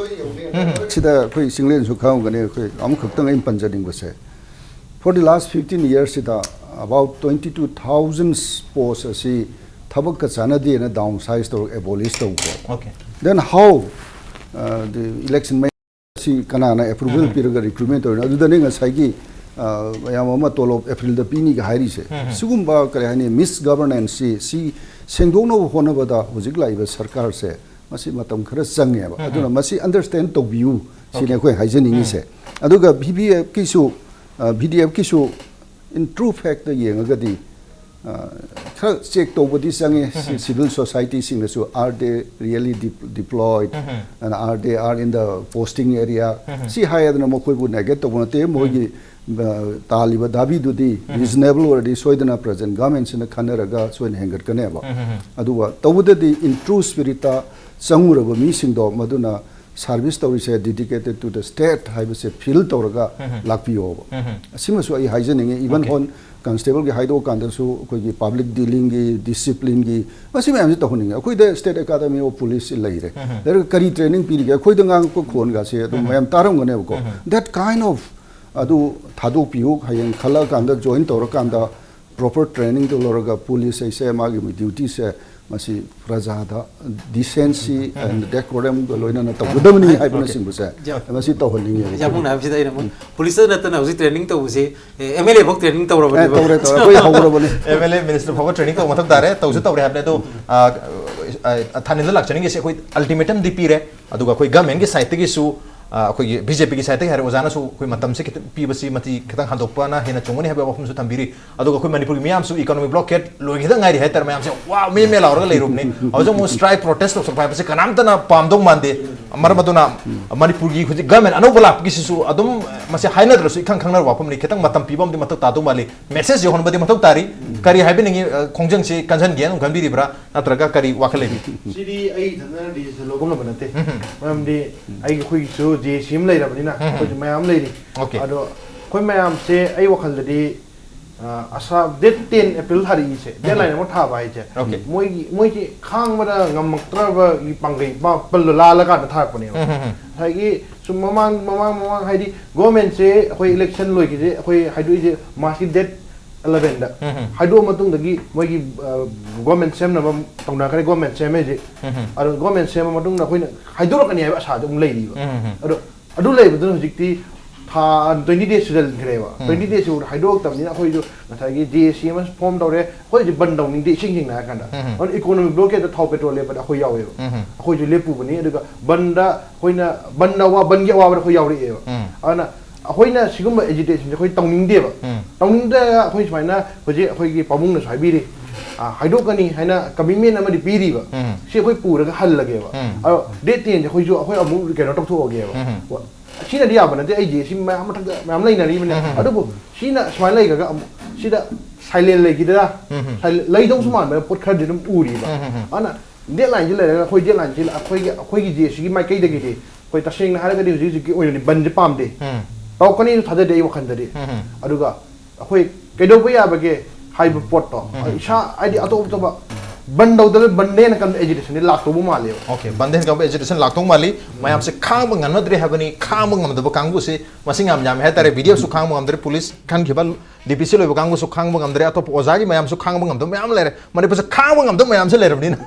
ꯁꯤꯗ ꯑꯩꯈꯣꯏ ꯆꯤꯡꯂꯦꯟꯁꯨ ꯈꯪꯉꯝꯒꯅꯤ, ꯑꯩꯈꯣꯏ ꯑꯃꯈꯛꯇꯪ ꯑꯩꯅ ꯄꯟꯖꯅꯤꯡꯕꯁꯦ, for the last fifteen yearsꯁꯤꯗ about twenty two thousand post ꯑꯁꯤ ꯊꯕꯛꯀ ꯆꯥꯟꯅꯗꯦꯅ ꯗꯥꯎꯟ ꯁꯥꯏꯖ ꯇꯧꯔꯒ ꯑꯦꯕꯣꯂꯤꯁ ꯇꯧꯈ꯭ꯔꯦ꯫ Okay. Then how, uh, the election ꯑꯁꯤ ꯀꯅꯥꯅ ꯑꯦꯄ꯭ꯔꯨꯚꯦꯜ ꯄꯤꯔꯒ ꯔꯤꯀ꯭ꯔꯨꯠꯃꯦꯟ ꯇꯧꯔꯤꯅꯣ? ꯑꯗꯨꯗꯅꯦ ꯉꯁꯥꯏꯒꯤ, ꯑ, ꯃꯌꯥꯝ ꯑꯃ ꯇꯣꯂꯣꯞ ꯑꯦꯄ꯭ꯔꯤꯜꯗ ꯄꯤꯅꯤꯒ ꯍꯥꯏꯔꯤꯁꯦ꯫ ꯁꯤꯒꯨꯝꯕ ꯀꯔꯤ ꯍꯥꯏꯅꯤ, ꯃꯤꯁ ꯒꯕꯔꯅꯦꯟꯁꯁꯤ ꯁꯤ ꯁꯦꯡꯗꯣꯛꯅꯕ ꯍꯣꯠꯅꯕꯗ ꯍꯧꯖꯤꯛ ꯂꯥꯛꯏꯕ ꯁꯔꯀꯥꯔꯁꯦ ꯃꯁꯤ ꯃꯇꯝ ꯈꯔ ꯆꯪꯉꯦꯕ꯫ ꯑꯗꯨꯅ ꯃꯁꯤ ꯑꯟꯗꯔꯁꯇꯦꯟ ꯇꯧꯕꯤꯌꯨ ꯁꯤꯅꯤ ꯑꯩꯈꯣꯏ ꯍꯥꯏꯖꯅꯤꯡꯉꯤꯁꯦ꯫ ꯑꯗꯨꯒ ꯚꯤ ꯚꯤ ꯑꯦꯐꯀꯤꯁꯨ, ꯚꯤ ꯗꯤ ꯑꯦꯐꯀꯤꯁꯨ in true factꯇ ꯌꯦꯡꯉꯒꯗꯤ, ꯑ, ꯈꯔ ꯆꯦꯛ ꯇꯧꯕꯗꯤ ꯆꯪꯉꯦ꯫ ꯁꯤ civil society ꯁꯤꯡꯅꯁꯨ, are they really deployed and are they are in the posting area? ꯁꯤ ꯍꯥꯏꯗꯅ ꯃꯈꯣꯏꯕꯨ ꯅꯦꯒꯦꯠ ꯇꯧꯕ ꯅꯠꯇꯦ꯫ ꯃꯣꯏꯒꯤ ꯇꯥꯜꯂꯤꯕ ꯗꯥꯕꯤꯗꯨꯗꯤ ꯔꯤꯖꯅꯦꯕꯜ ꯑꯣꯏꯔꯗꯤ ꯁꯣꯏꯗꯅ ꯄ꯭ꯔꯖꯦꯟ ꯒꯃꯦꯟꯁꯤꯅ ꯈꯟꯅꯔꯒ ꯁꯣꯏꯅ ꯍꯦꯟꯒꯠꯀꯅꯦꯕ꯫ ꯑꯗꯨꯒ ꯇꯧꯕꯗꯗꯤ ꯏꯟ ꯇ꯭ꯔꯨ ꯁ꯭ꯄꯤꯔꯤꯠꯇ ꯆꯪꯉꯨꯔꯕ ꯃꯤꯁꯤꯡꯗꯣ, ꯃꯗꯨꯅ ꯁꯥꯔꯚꯤꯁ ꯇꯧꯔꯤꯁꯦ dedicated to the state ꯍꯥꯏꯕꯁꯦ ꯐꯤꯜ ꯇꯧꯔꯒ ꯂꯥꯛꯄꯤꯌꯣꯕ꯫ ꯑꯁꯤꯃꯁꯨ ꯑꯩ ꯍꯥꯏꯖꯅꯤꯡꯉꯤ꯫ ꯏꯚꯟ ꯍꯣꯟ ꯀꯟꯁꯇꯦꯕꯜꯒꯤ ꯍꯥꯏꯗꯣꯛꯑꯀꯥꯟꯗꯁꯨ ꯑꯩꯈꯣꯏꯒꯤ ꯄꯕ꯭ꯂꯤꯛ ꯗꯤꯂꯤꯡꯒꯤ, ꯗꯤꯁꯤꯄ꯭ꯂꯤꯟꯒꯤ, ꯃꯁꯤ ꯃꯌꯥꯝꯁꯤ ꯇꯧꯍꯟꯅꯤꯡꯉꯤ꯫ ꯑꯩꯈꯣꯏꯗ State Academy of Police ꯂꯩꯔꯦ꯫ ꯂꯩꯔꯒ ꯀꯔꯤ ꯇ꯭ꯔꯦꯅꯤꯡ ꯄꯤꯔꯤꯒꯦ? ꯑꯩꯈꯣꯏꯗ ꯉꯥꯡꯉꯛꯄ ꯈꯣꯟꯒꯁꯦ ꯑꯗꯨꯝ ꯃꯌꯥꯝ ꯇꯥꯔꯝꯒꯅꯦꯕꯀꯣ꯫ That kind of ꯑꯗꯨ ꯊꯥꯗꯣꯛꯄꯤꯌꯨ꯫ ꯍꯌꯦꯡ ꯈꯜꯂꯛꯑꯀꯥꯟꯗ, ꯖꯣꯏꯟ ꯇꯧꯔꯀꯥꯟꯗ ꯄ꯭ꯔꯣꯄꯔ ꯇ꯭ꯔꯦꯅꯤꯡꯗꯣ ꯂꯧꯔꯒ ꯄꯨꯂꯤꯁ ꯍꯥꯏꯁꯦ ꯃꯥꯒꯤ ꯗ꯭ꯌꯨꯇꯤꯁꯦ ꯃꯁꯤ ꯄ꯭ꯔꯖꯥꯗ decency and decorumꯒ ꯂꯣꯏꯅꯅ ꯇꯧꯒꯗꯕꯅꯤ ꯍꯥꯏꯕꯅꯆꯤꯡꯕꯁꯦ ꯃꯁꯤ ꯇꯧꯍꯟꯅꯤꯡꯉꯦꯕ꯫ ꯌꯥꯝ ꯅꯨꯡꯉꯥꯏꯕꯁꯤꯗ ꯑꯩꯅ ꯑꯃꯨꯛ ꯄꯨꯂꯤꯁꯇ ꯅꯠꯇꯅ ꯍꯧꯖꯤꯛ ꯇ꯭ꯔꯦꯅꯤꯡ ꯇꯧꯕꯁꯦ ꯑꯦꯝ ꯑꯦꯜ ꯑꯦ ꯐꯥꯎ ꯇ꯭ꯔꯦꯅꯤꯡ ꯑꯦ, ꯇꯧꯔꯕꯅꯦꯕ꯫ ꯇꯧꯔꯦ, ꯇꯧꯔꯦ꯫ ꯑꯩꯈꯣꯏ ꯍꯧꯔꯕꯅꯤ꯫ ꯑꯦꯝ ꯑꯦꯜ ꯑꯦ, ꯃꯤꯅꯤꯁꯇꯔ ꯐꯥꯎꯕ ꯇ꯭ꯔꯦꯅꯤꯡ ꯇꯧꯕ ꯃꯊꯧ ꯇꯥꯔꯦ, ꯇꯧꯁꯨ ꯇꯧꯔꯦ ꯍꯥꯏꯕꯅꯦ꯫ ꯑꯗꯣ, ꯑ, ꯑ, ꯊꯥꯅꯤꯜꯗ ꯂꯥꯛꯆꯅꯤꯡꯉꯤꯁꯦ ꯑꯩꯈꯣꯏ ꯑꯜꯇꯤꯃꯦꯇꯝꯗꯤ ꯄꯤꯔꯦ, ꯑꯗꯨꯒ ꯑꯩꯈꯣꯏ ꯒꯃꯦꯟꯒꯤ ꯁꯥꯏꯠꯇꯒꯤꯁꯨ, ꯑ, ꯑꯩꯈꯣꯏꯒꯤ ꯕꯤ ꯖꯦ ꯄꯤꯒꯤ ꯁꯥꯏꯠꯇꯒꯤ ꯍꯥꯏꯔꯦ, ꯑꯣꯖꯥꯅꯁꯨ ꯑꯩꯈꯣꯏ ꯃꯇꯝꯁꯦ ꯈꯤꯇꯪ ꯄꯤꯕꯁꯤ ꯃꯇꯤ ꯈꯤꯇꯪ ꯍꯟꯗꯣꯛꯄꯅ ꯍꯦꯟꯅ ꯆꯨꯝꯒꯅꯤ ꯍꯥꯏꯕ ꯋꯥꯐꯝꯁꯨ ꯊꯝꯕꯤꯔꯤ꯫ ꯑꯗꯨꯒ ꯑꯩꯈꯣꯏ ꯃꯅꯤꯄꯨꯔꯒꯤ ꯃꯤꯌꯥꯝꯁꯨ ꯏꯀꯣꯅꯣꯃꯤꯛ ꯕ꯭ꯂꯣꯀꯦꯠ ꯂꯣꯏꯈꯤꯗ ꯉꯥꯏꯔꯤ ꯍꯥꯏꯇꯥꯔꯦ, ꯃꯌꯥꯝꯁꯦ ꯋꯥ ꯃꯦ ꯃꯦ ꯂꯥꯎꯔꯒ ꯂꯩꯔꯨꯕꯅꯤ꯫ ꯍꯧꯖꯤꯛ ꯑꯃꯨꯛ ꯁ꯭ꯇ꯭ꯔꯥꯏꯛ ꯄ꯭ꯔꯣꯇꯦꯁ ꯇꯧꯊꯣꯛꯄ ꯍꯥꯏꯕꯁꯦ ꯀꯅꯥꯝꯇꯅ ꯄꯥꯝꯗꯧ ꯃꯥꯟꯗꯦ꯫ ꯃꯔꯝ ꯑꯗꯨꯅ ꯃꯅꯤꯄꯨꯔꯒꯤ ꯍꯧꯖꯤꯛ ꯒꯃꯦꯟ ꯑꯅꯧꯕ ꯂꯥꯛꯄꯒꯤꯁꯤꯁꯨ ꯑꯗꯨꯝ ꯃꯁꯤ ꯍꯥꯏꯅꯗ꯭ꯔꯁꯨ ꯏꯈꯪ ꯈꯪꯅꯔꯕ ꯋꯥꯐꯝꯅꯤ꯫ ꯈꯤꯇꯪ ꯃꯇꯝ ꯄꯤꯕ ꯑꯃꯗꯤ ꯃꯊꯧ ꯇꯥꯗꯧ ꯃꯥꯜꯂꯤ꯫ ꯃꯦꯁꯦꯖ ꯌꯧꯍꯟꯕꯗꯤ ꯃꯊꯧ ꯇꯥꯔꯤ꯫ ꯀꯔꯤ ꯍꯥꯏꯕꯤꯅꯤꯡꯉꯤ, ꯑ, ꯈꯣꯡꯖꯪꯁꯤ ꯀꯟꯁꯤꯟꯒꯦ ꯑꯗꯨꯝ ꯈꯟꯕꯤꯔꯤꯕ꯭ꯔꯥ, ꯅꯠꯇ꯭ꯔꯒ ꯀꯔꯤ ꯋꯥꯈꯜ ꯂꯩꯕꯤ? ꯁꯤꯗꯤ ꯑꯩ ꯏꯊꯟꯇꯅ ꯗꯤꯁꯤꯖꯟ ꯂꯧꯕ ꯉꯝꯕ ꯅꯠꯇꯦ꯫ ꯎꯝ꯫ ꯃꯔꯝꯗꯤ ꯑꯩꯒꯤ, ꯑꯩꯈꯣꯏꯒꯤꯁꯨ ꯖꯦ ꯑꯦ ꯁꯤ ꯑꯃ ꯂꯩꯔꯕꯅꯤꯅ, ꯎꯝ꯫ ꯑꯩꯈꯣꯏꯁꯨ ꯃꯌꯥꯝ ꯂꯩꯔꯤ꯫ ꯑꯣꯀꯦ꯫ ꯑꯗꯣ ꯑꯩꯈꯣꯏ ꯃꯌꯥꯝꯁꯦ ꯑꯩ ꯋꯥꯈꯜꯗꯗꯤ, ꯑ, ꯑꯁꯥ, ꯗꯦꯠ ꯇꯦꯟ ꯑꯦꯄ꯭ꯔꯤꯜ ꯊꯥꯔꯛꯏꯁꯦ, ꯎꯝ꯫ ꯗꯦꯠ ꯂꯥꯏꯟ ꯑꯃ ꯊꯥꯕ ꯍꯥꯏꯁꯦ, ꯑꯣꯀꯦ꯫ ꯃꯣꯏꯒꯤ, ꯃꯣꯏꯁꯤ ꯈꯥꯡꯕꯗ ꯉꯝꯃꯛꯇ꯭ꯔꯕꯒꯤ ꯄꯥꯡꯒꯩ, ꯄꯥ-, ꯄꯜꯂ ꯂꯥꯜꯂꯀꯥꯟꯗ ꯊꯥꯔꯛꯄꯅꯦꯕ꯫ ꯎꯝ, ꯎꯝ, ꯎꯝ꯫ ꯉꯁꯥꯏꯒꯤ ꯁꯨꯝ ꯃꯃꯥꯡ, ꯃꯃꯥꯡ, ꯃꯃꯥꯡ ꯍꯥꯏꯗꯤ ꯒꯣꯔꯃꯦꯟꯁꯦ ꯑꯩꯈꯣꯏ ꯏꯂꯦꯛꯁꯟ ꯂꯣꯏꯈꯤꯁꯦ, ꯑꯩꯈꯣꯏ ꯍꯥꯏꯗꯣꯛꯏꯁꯦ ꯃꯥꯔꯁꯀꯤ ꯗꯦꯠ ꯑꯦꯂꯚꯦꯟꯗ꯫ ꯎꯝ, ꯎꯝ꯫ ꯍꯥꯏꯗꯣꯛꯑ ꯃꯇꯨꯡꯗꯒꯤ ꯃꯣꯏꯒꯤ, ꯑ, ꯒꯣꯔꯃꯦꯟ ꯁꯦꯝꯅꯕ ꯇꯧꯅꯈ꯭ꯔꯦ, ꯒꯣꯔꯃꯦꯟ ꯁꯦꯝꯃꯦ ꯍꯧꯖꯤꯛ꯫ ꯎꯝ, ꯎꯝ꯫ ꯑꯗꯣ ꯒꯣꯔꯃꯦꯟ ꯁꯦꯝꯃ ꯃꯇꯨꯡꯗ ꯑꯩꯈꯣꯏꯅ ꯍꯥꯏꯗꯣꯔꯛꯀꯅꯤ ꯍꯥꯏꯕ ꯑꯁꯥꯗ ꯑꯗꯨꯝ ꯂꯩꯔꯤꯕ꯫ ꯎꯝ, ꯎꯝ, ꯎꯝ꯫ ꯑꯗꯣ ꯑꯗꯨ ꯂꯩꯕꯗꯨꯅ ꯍꯧꯖꯤꯛꯇꯤ ꯊꯥ ꯇ꯭ꯋꯦꯟꯇꯤ ꯗꯦꯖ ꯁꯨꯖꯟꯈ꯭ꯔꯦꯕ꯫ ꯎꯝ꯫ ꯇ꯭ꯋꯦꯟꯇꯤ ꯗꯦꯖꯁꯤ ꯍꯥꯏꯗꯣꯛꯇꯕꯅꯤꯅ ꯑꯩꯈꯣꯏꯁꯨ ꯉꯁꯥꯏꯒꯤ ꯖꯦ ꯑꯦ ꯁꯤ ꯑꯃ ꯐꯣꯝ ꯇꯧꯔꯦ꯫ ꯑꯩꯈꯣꯏ ꯍꯧꯖꯤꯛ ꯕꯟ ꯇꯧꯅꯤꯡꯗꯦ, ꯏꯁꯦꯡ ꯁꯦꯡꯅ ꯍꯥꯏꯔ ꯀꯥꯟꯗ꯫ ꯎꯝ꯫ ꯑꯗꯨꯅ ꯏꯀꯣꯅꯣꯃꯤꯛ ꯕ꯭ꯂꯣꯀꯦꯠꯇ ꯊꯥꯎ ꯄꯦꯇ꯭ꯔꯣꯜ ꯂꯦꯞꯄꯗ ꯑꯩꯈꯣꯏ ꯌꯥꯎꯋꯦꯕ꯫ ꯎꯝ꯫ ꯑꯩꯈꯣꯏꯁꯨ ꯂꯦꯞꯄꯨꯕꯅꯤ, ꯑꯗꯨꯒ ꯕꯟꯗ ꯑꯩꯈꯣꯏꯅ, ꯕꯟꯗ ꯑꯋꯥ-, ꯕꯟꯒꯤ ꯑꯋꯥꯕꯗ ꯑꯩꯈꯣꯏ ꯌꯥꯎꯔꯛꯑꯦꯕ꯫ ꯎꯝ꯫ ꯑꯗꯨꯅ ꯑꯩꯈꯣꯏꯅ ꯁꯤꯒꯨꯝꯕ ꯑꯦꯖꯤꯇꯦꯁꯟꯁꯦ ꯑꯩꯈꯣꯏ ꯇꯧꯅꯤꯡꯗꯦꯕ꯫ ꯎꯝ꯫ ꯇꯧꯅꯤꯡꯗꯦ꯫ ꯑꯩꯈꯣꯏ ꯁꯨꯃꯥꯏꯅ ꯍꯧꯖꯤꯛ ꯑꯩꯈꯣꯏꯒꯤ ꯄꯥꯕꯨꯡꯅꯁꯨ ꯍꯥꯏꯕꯤꯔꯤ, ꯑ, ꯍꯥꯏꯗꯣꯛꯀꯅꯤ ꯍꯥꯏꯅ ꯀꯃꯤꯠꯃꯦꯟ ꯑꯃꯗꯤ ꯄꯤꯔꯤꯕ꯫ ꯎꯝ꯫ ꯁꯤ ꯑꯩꯈꯣꯏ ꯄꯨꯔꯒ ꯍꯜꯂꯒꯦꯕ꯫ ꯎꯝ꯫ ꯑꯗꯣ ꯗꯦꯠ ꯇꯦꯟꯁꯦ ꯑꯩꯈꯣꯏꯁꯨ ꯑꯩꯈꯣꯏ ꯑꯃꯨꯛ ꯀꯩꯅꯣ ꯇꯧꯊꯣꯛꯑꯒꯦꯕ꯫ ꯎꯝ꯫ ꯁꯤꯅꯗꯤ ꯌꯥꯕ ꯅꯠꯇꯦ꯫ ꯑꯩꯁꯦ ꯁꯤ ꯃꯌꯥꯝ ꯃꯊꯛꯇ ꯃꯌꯥꯝ ꯂꯩꯅꯔꯤꯕꯅꯦ꯫ ꯎꯝ꯫ ꯑꯗꯨꯕꯨ ꯁꯤꯅ ꯁꯨꯃꯥꯏꯅ ꯂꯩꯈ꯭ꯔꯒ ꯑꯃꯨꯛ ꯁꯤꯗ ꯁꯥꯏꯂꯦꯟ ꯂꯩꯈꯤꯗ꯭ꯔꯥ? ꯎꯝ꯫ ꯁꯥꯏꯂꯦꯟ ꯂꯩꯗꯧꯁꯨ ꯃꯥꯟꯕ ꯄꯣꯠ ꯈꯔꯗꯤ ꯑꯗꯨꯝ ꯎꯔꯤꯕ꯫ ꯎꯝ꯫ ꯑꯗꯨꯅ ꯗꯦꯠ ꯂꯥꯏꯟꯁꯤ ꯂꯩꯔꯒ ꯑꯩꯈꯣꯏ ꯗꯦꯠ ꯂꯥꯏꯟꯁꯤ ꯑꯩꯈꯣꯏꯒꯤ ꯑꯩꯈꯣꯏꯒꯤ ꯖꯦ ꯁꯤꯒꯤ ꯃꯥꯏꯀꯩꯗꯒꯤꯗꯤ ꯑꯩꯈꯣꯏ ꯇꯁꯦꯡꯅ ꯍꯥꯏꯔꯒꯗꯤ ꯍꯧꯖꯤꯛ ꯍꯧꯖꯤꯛꯀꯤ ꯑꯣꯏꯅꯗꯤ ꯕꯟꯁꯦ ꯄꯥꯝꯗꯦ꯫ ꯎꯝ꯫ ꯇꯧꯔꯛꯀꯅꯤꯁꯨ ꯊꯥꯖꯗꯦ ꯑꯩ ꯋꯥꯈꯜꯗꯗꯤ꯫ ꯎꯝ꯫ ꯑꯗꯨꯒ ꯑꯩꯈꯣꯏ ꯀꯩꯗꯧꯕ ꯌꯥꯕꯒꯦ ꯍꯥꯏꯕ ꯄꯣꯠꯇꯣ ꯎꯝ꯫ ꯏꯁꯥ ꯍꯥꯏꯗꯤ ꯑꯇꯣꯞ ꯑꯇꯣꯞꯄ ꯕꯟ ꯇꯧꯗꯕ ꯕꯟꯗꯦꯅ ꯀꯟꯕ ꯑꯦꯖꯤꯇꯦꯁꯟꯗꯤ ꯂꯥꯛꯇꯧꯕ ꯃꯥꯜꯂꯦꯕ꯫ ꯑꯣꯀꯦ, ꯕꯟꯗꯦꯟ ꯀꯝꯕ ꯑꯦꯖꯤꯇꯦꯁꯟ ꯂꯥꯛꯇꯧ ꯃꯥꯜꯂꯤ꯫ ꯃꯌꯥꯝꯁꯦ ꯈꯥꯡꯕ ꯉꯝꯅꯗ꯭ꯔꯦ ꯍꯥꯏꯕꯅꯤ꯫ ꯈꯥꯡꯕ ꯉꯝꯗꯕ ꯀꯥꯡꯕꯨꯁꯦ ꯃꯁꯤꯡ ꯌꯥꯝ ꯌꯥꯝꯃꯦ ꯍꯥꯏꯇꯥꯔꯦ꯫ ꯕꯤ ꯗꯤ ꯑꯦꯐꯁꯨ ꯈꯥꯡꯕ ꯉꯝꯗ꯭ꯔꯦ, ꯄꯨꯂꯤꯁ ꯈꯟꯈꯤꯕ ꯗꯤ ꯄꯤ ꯁꯤ ꯂꯣꯏꯕ ꯀꯥꯡꯕꯨꯁꯨ ꯈꯥꯡꯕ ꯉꯝꯗ꯭ꯔꯦ, ꯑꯇꯣꯞꯄ ꯑꯣꯖꯥꯒꯤ ꯃꯌꯥꯝꯁꯨ ꯈꯥꯡꯕ ꯉꯝꯗꯕ ꯃꯌꯥꯝ ꯂꯩꯔꯦ꯫ ꯃꯅꯤꯄꯨꯔꯁꯦ ꯈꯥꯡꯕ ꯉꯝꯗꯕ ꯃꯌꯥꯝꯁꯦ ꯂꯩꯔꯕꯅꯤꯅ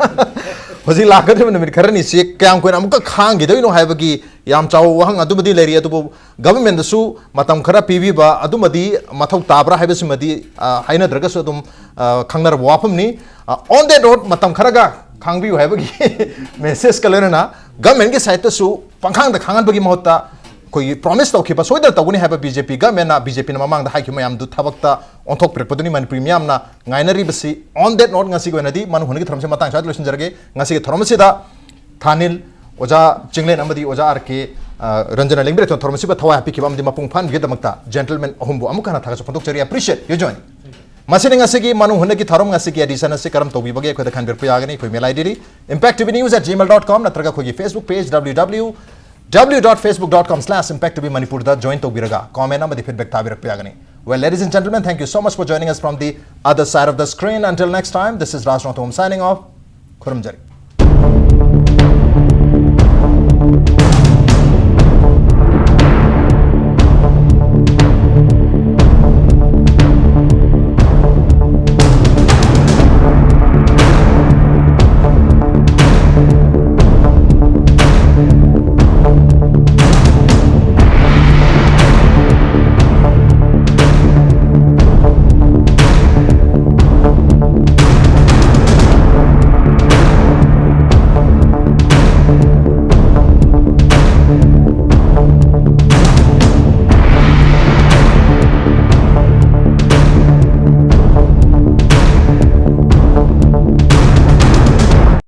ꯍꯧꯖꯤꯛ ꯂꯥꯛꯀꯗꯧꯔꯤꯕ ꯅꯨꯃꯤꯠ ꯈꯔꯅꯤꯁꯤ ꯀꯌꯥꯝ ꯀꯨꯏꯅ ꯑꯃꯨꯛꯀ ꯈꯥꯡꯈꯤꯗꯣꯏꯅꯣ ꯍꯥꯏꯕꯒꯤ ꯌꯥꯝ ꯆꯥꯎꯕ ꯋꯥꯍꯪ ꯑꯗꯨꯃꯗꯤ ꯂꯩꯔꯤ꯫ ꯑꯗꯨꯕꯨ ꯒꯚꯔꯟꯃꯦꯟꯗꯁꯨ ꯃꯇꯝ ꯈꯔ ꯄꯤꯕꯤꯕ ꯑꯗꯨꯃꯗꯤ ꯃꯊꯧ ꯇꯥꯕ꯭ꯔꯥ ꯍꯥꯏꯕꯁꯤꯃꯗꯤ, ꯑ, ꯍꯥꯏꯅꯗ꯭ꯔꯒꯁꯨ ꯑꯗꯨꯝ, ꯑ, ꯈꯪꯅꯔꯕ ꯋꯥꯐꯝꯅꯤ꯫ ꯑ, on that note, ꯃꯇꯝ ꯈꯔꯒ ꯈꯥꯡꯕꯤꯌꯨ ꯍꯥꯏꯕꯒꯤ ꯃꯦꯁꯦꯖꯀ ꯂꯣꯏꯅꯅ ꯒꯚꯔꯟꯃꯦꯟꯒꯤ ꯁꯥꯏꯠꯇꯁꯨ ꯄꯪꯈꯥꯡꯗ ꯈꯥꯡꯍꯟꯕꯒꯤ ꯃꯍꯨꯠꯇ ꯑꯩꯈꯣꯏꯒꯤ ꯄ꯭ꯔꯣꯃꯤꯁ ꯇꯧꯈꯤꯕ ꯁꯣꯏꯗꯅ ꯇꯧꯒꯅꯤ ꯍꯥꯏꯕ ꯕꯤ ꯖꯦ ꯄꯤ ꯒꯚꯔꯟꯃꯦꯟꯅ, ꯕꯤ ꯖꯦ ꯄꯤꯅ ꯃꯃꯥꯡꯗ ꯍꯥꯏꯈꯤꯕ ꯃꯌꯥꯝꯗꯨ ꯊꯕꯛꯇ ꯑꯣꯟꯊꯣꯛꯄꯤꯔꯛꯄꯗꯨꯅꯤ ꯃꯅꯤꯄꯨꯔꯤ ꯃꯤꯌꯥꯝꯅ ꯉꯥꯏꯅꯔꯤꯕꯁꯤ꯫ On that note, ꯉꯁꯤꯒꯤ ꯑꯣꯏꯅꯗꯤ ꯃꯅꯨꯡ ꯍꯨꯠꯅꯒꯤ ꯊꯧꯔꯝꯁꯤ ꯃꯇꯥꯡ ꯁ꯭ꯋꯥꯏꯗ ꯂꯣꯏꯁꯤꯟꯖꯔꯒꯦ꯫ ꯉꯁꯤꯒꯤ ꯊꯧꯔꯝ ꯑꯁꯤꯗ ꯊꯥꯅꯤꯜ, ꯑꯣꯖꯥ ꯆꯤꯡꯂꯦꯟ ꯑꯃꯗꯤ ꯑꯣꯖꯥ ꯑꯥꯔ ꯀꯦ, ꯑ, ꯔꯟꯖꯅ ꯂꯦꯡꯕꯤꯔꯛꯇꯨꯅ ꯊꯧꯔꯝ ꯑꯁꯤꯕꯨ ꯊꯋꯥꯏ ꯍꯥꯞꯄꯤꯈꯤꯕ ꯑꯃꯗꯤ ꯃꯄꯨꯡ ꯐꯥꯍꯟꯕꯤꯕꯒꯤꯗꯃꯛꯇ gentlemen ꯑꯍꯨꯝꯕꯨ ꯑꯃꯨꯛ ꯍꯟꯅ ꯊꯥꯒꯠꯆꯕ ꯐꯣꯡꯗꯣꯛꯆꯔꯤ꯫ Appreciate your joining. ꯃꯁꯤꯅ ꯉꯁꯤꯒꯤ ꯃꯅꯨꯡ ꯍꯨꯠꯅꯒꯤ ꯊꯧꯔꯝ, ꯉꯁꯤꯒꯤ edition ꯑꯁꯤ ꯀꯔꯝ ꯇꯧꯕꯤꯕꯒꯦ ꯑꯩꯈꯣꯏꯗ ꯈꯟꯕꯤꯔꯛꯄ ꯌꯥꯒꯅꯤ꯫ ꯑꯩꯈꯣꯏ mail ID D impact T V news at gmail dot com ꯅꯠꯇ꯭ꯔꯒ ꯑꯩꯈꯣꯏꯒꯤ Facebook page W W W dot facebook dot com slash impact T V Manipur ꯗ join ꯇꯧꯕꯤꯔꯒ comment ꯑꯃꯗꯤ feedback ꯊꯥꯕꯤꯔꯛꯄ ꯌꯥꯒꯅꯤ꯫ Well, ladies and gentlemen, thank you so much for joining us from the other side of the screen. Until next time, this is Raj Rongthom signing off. ꯈꯨꯔꯨꯝꯖꯔꯤ꯫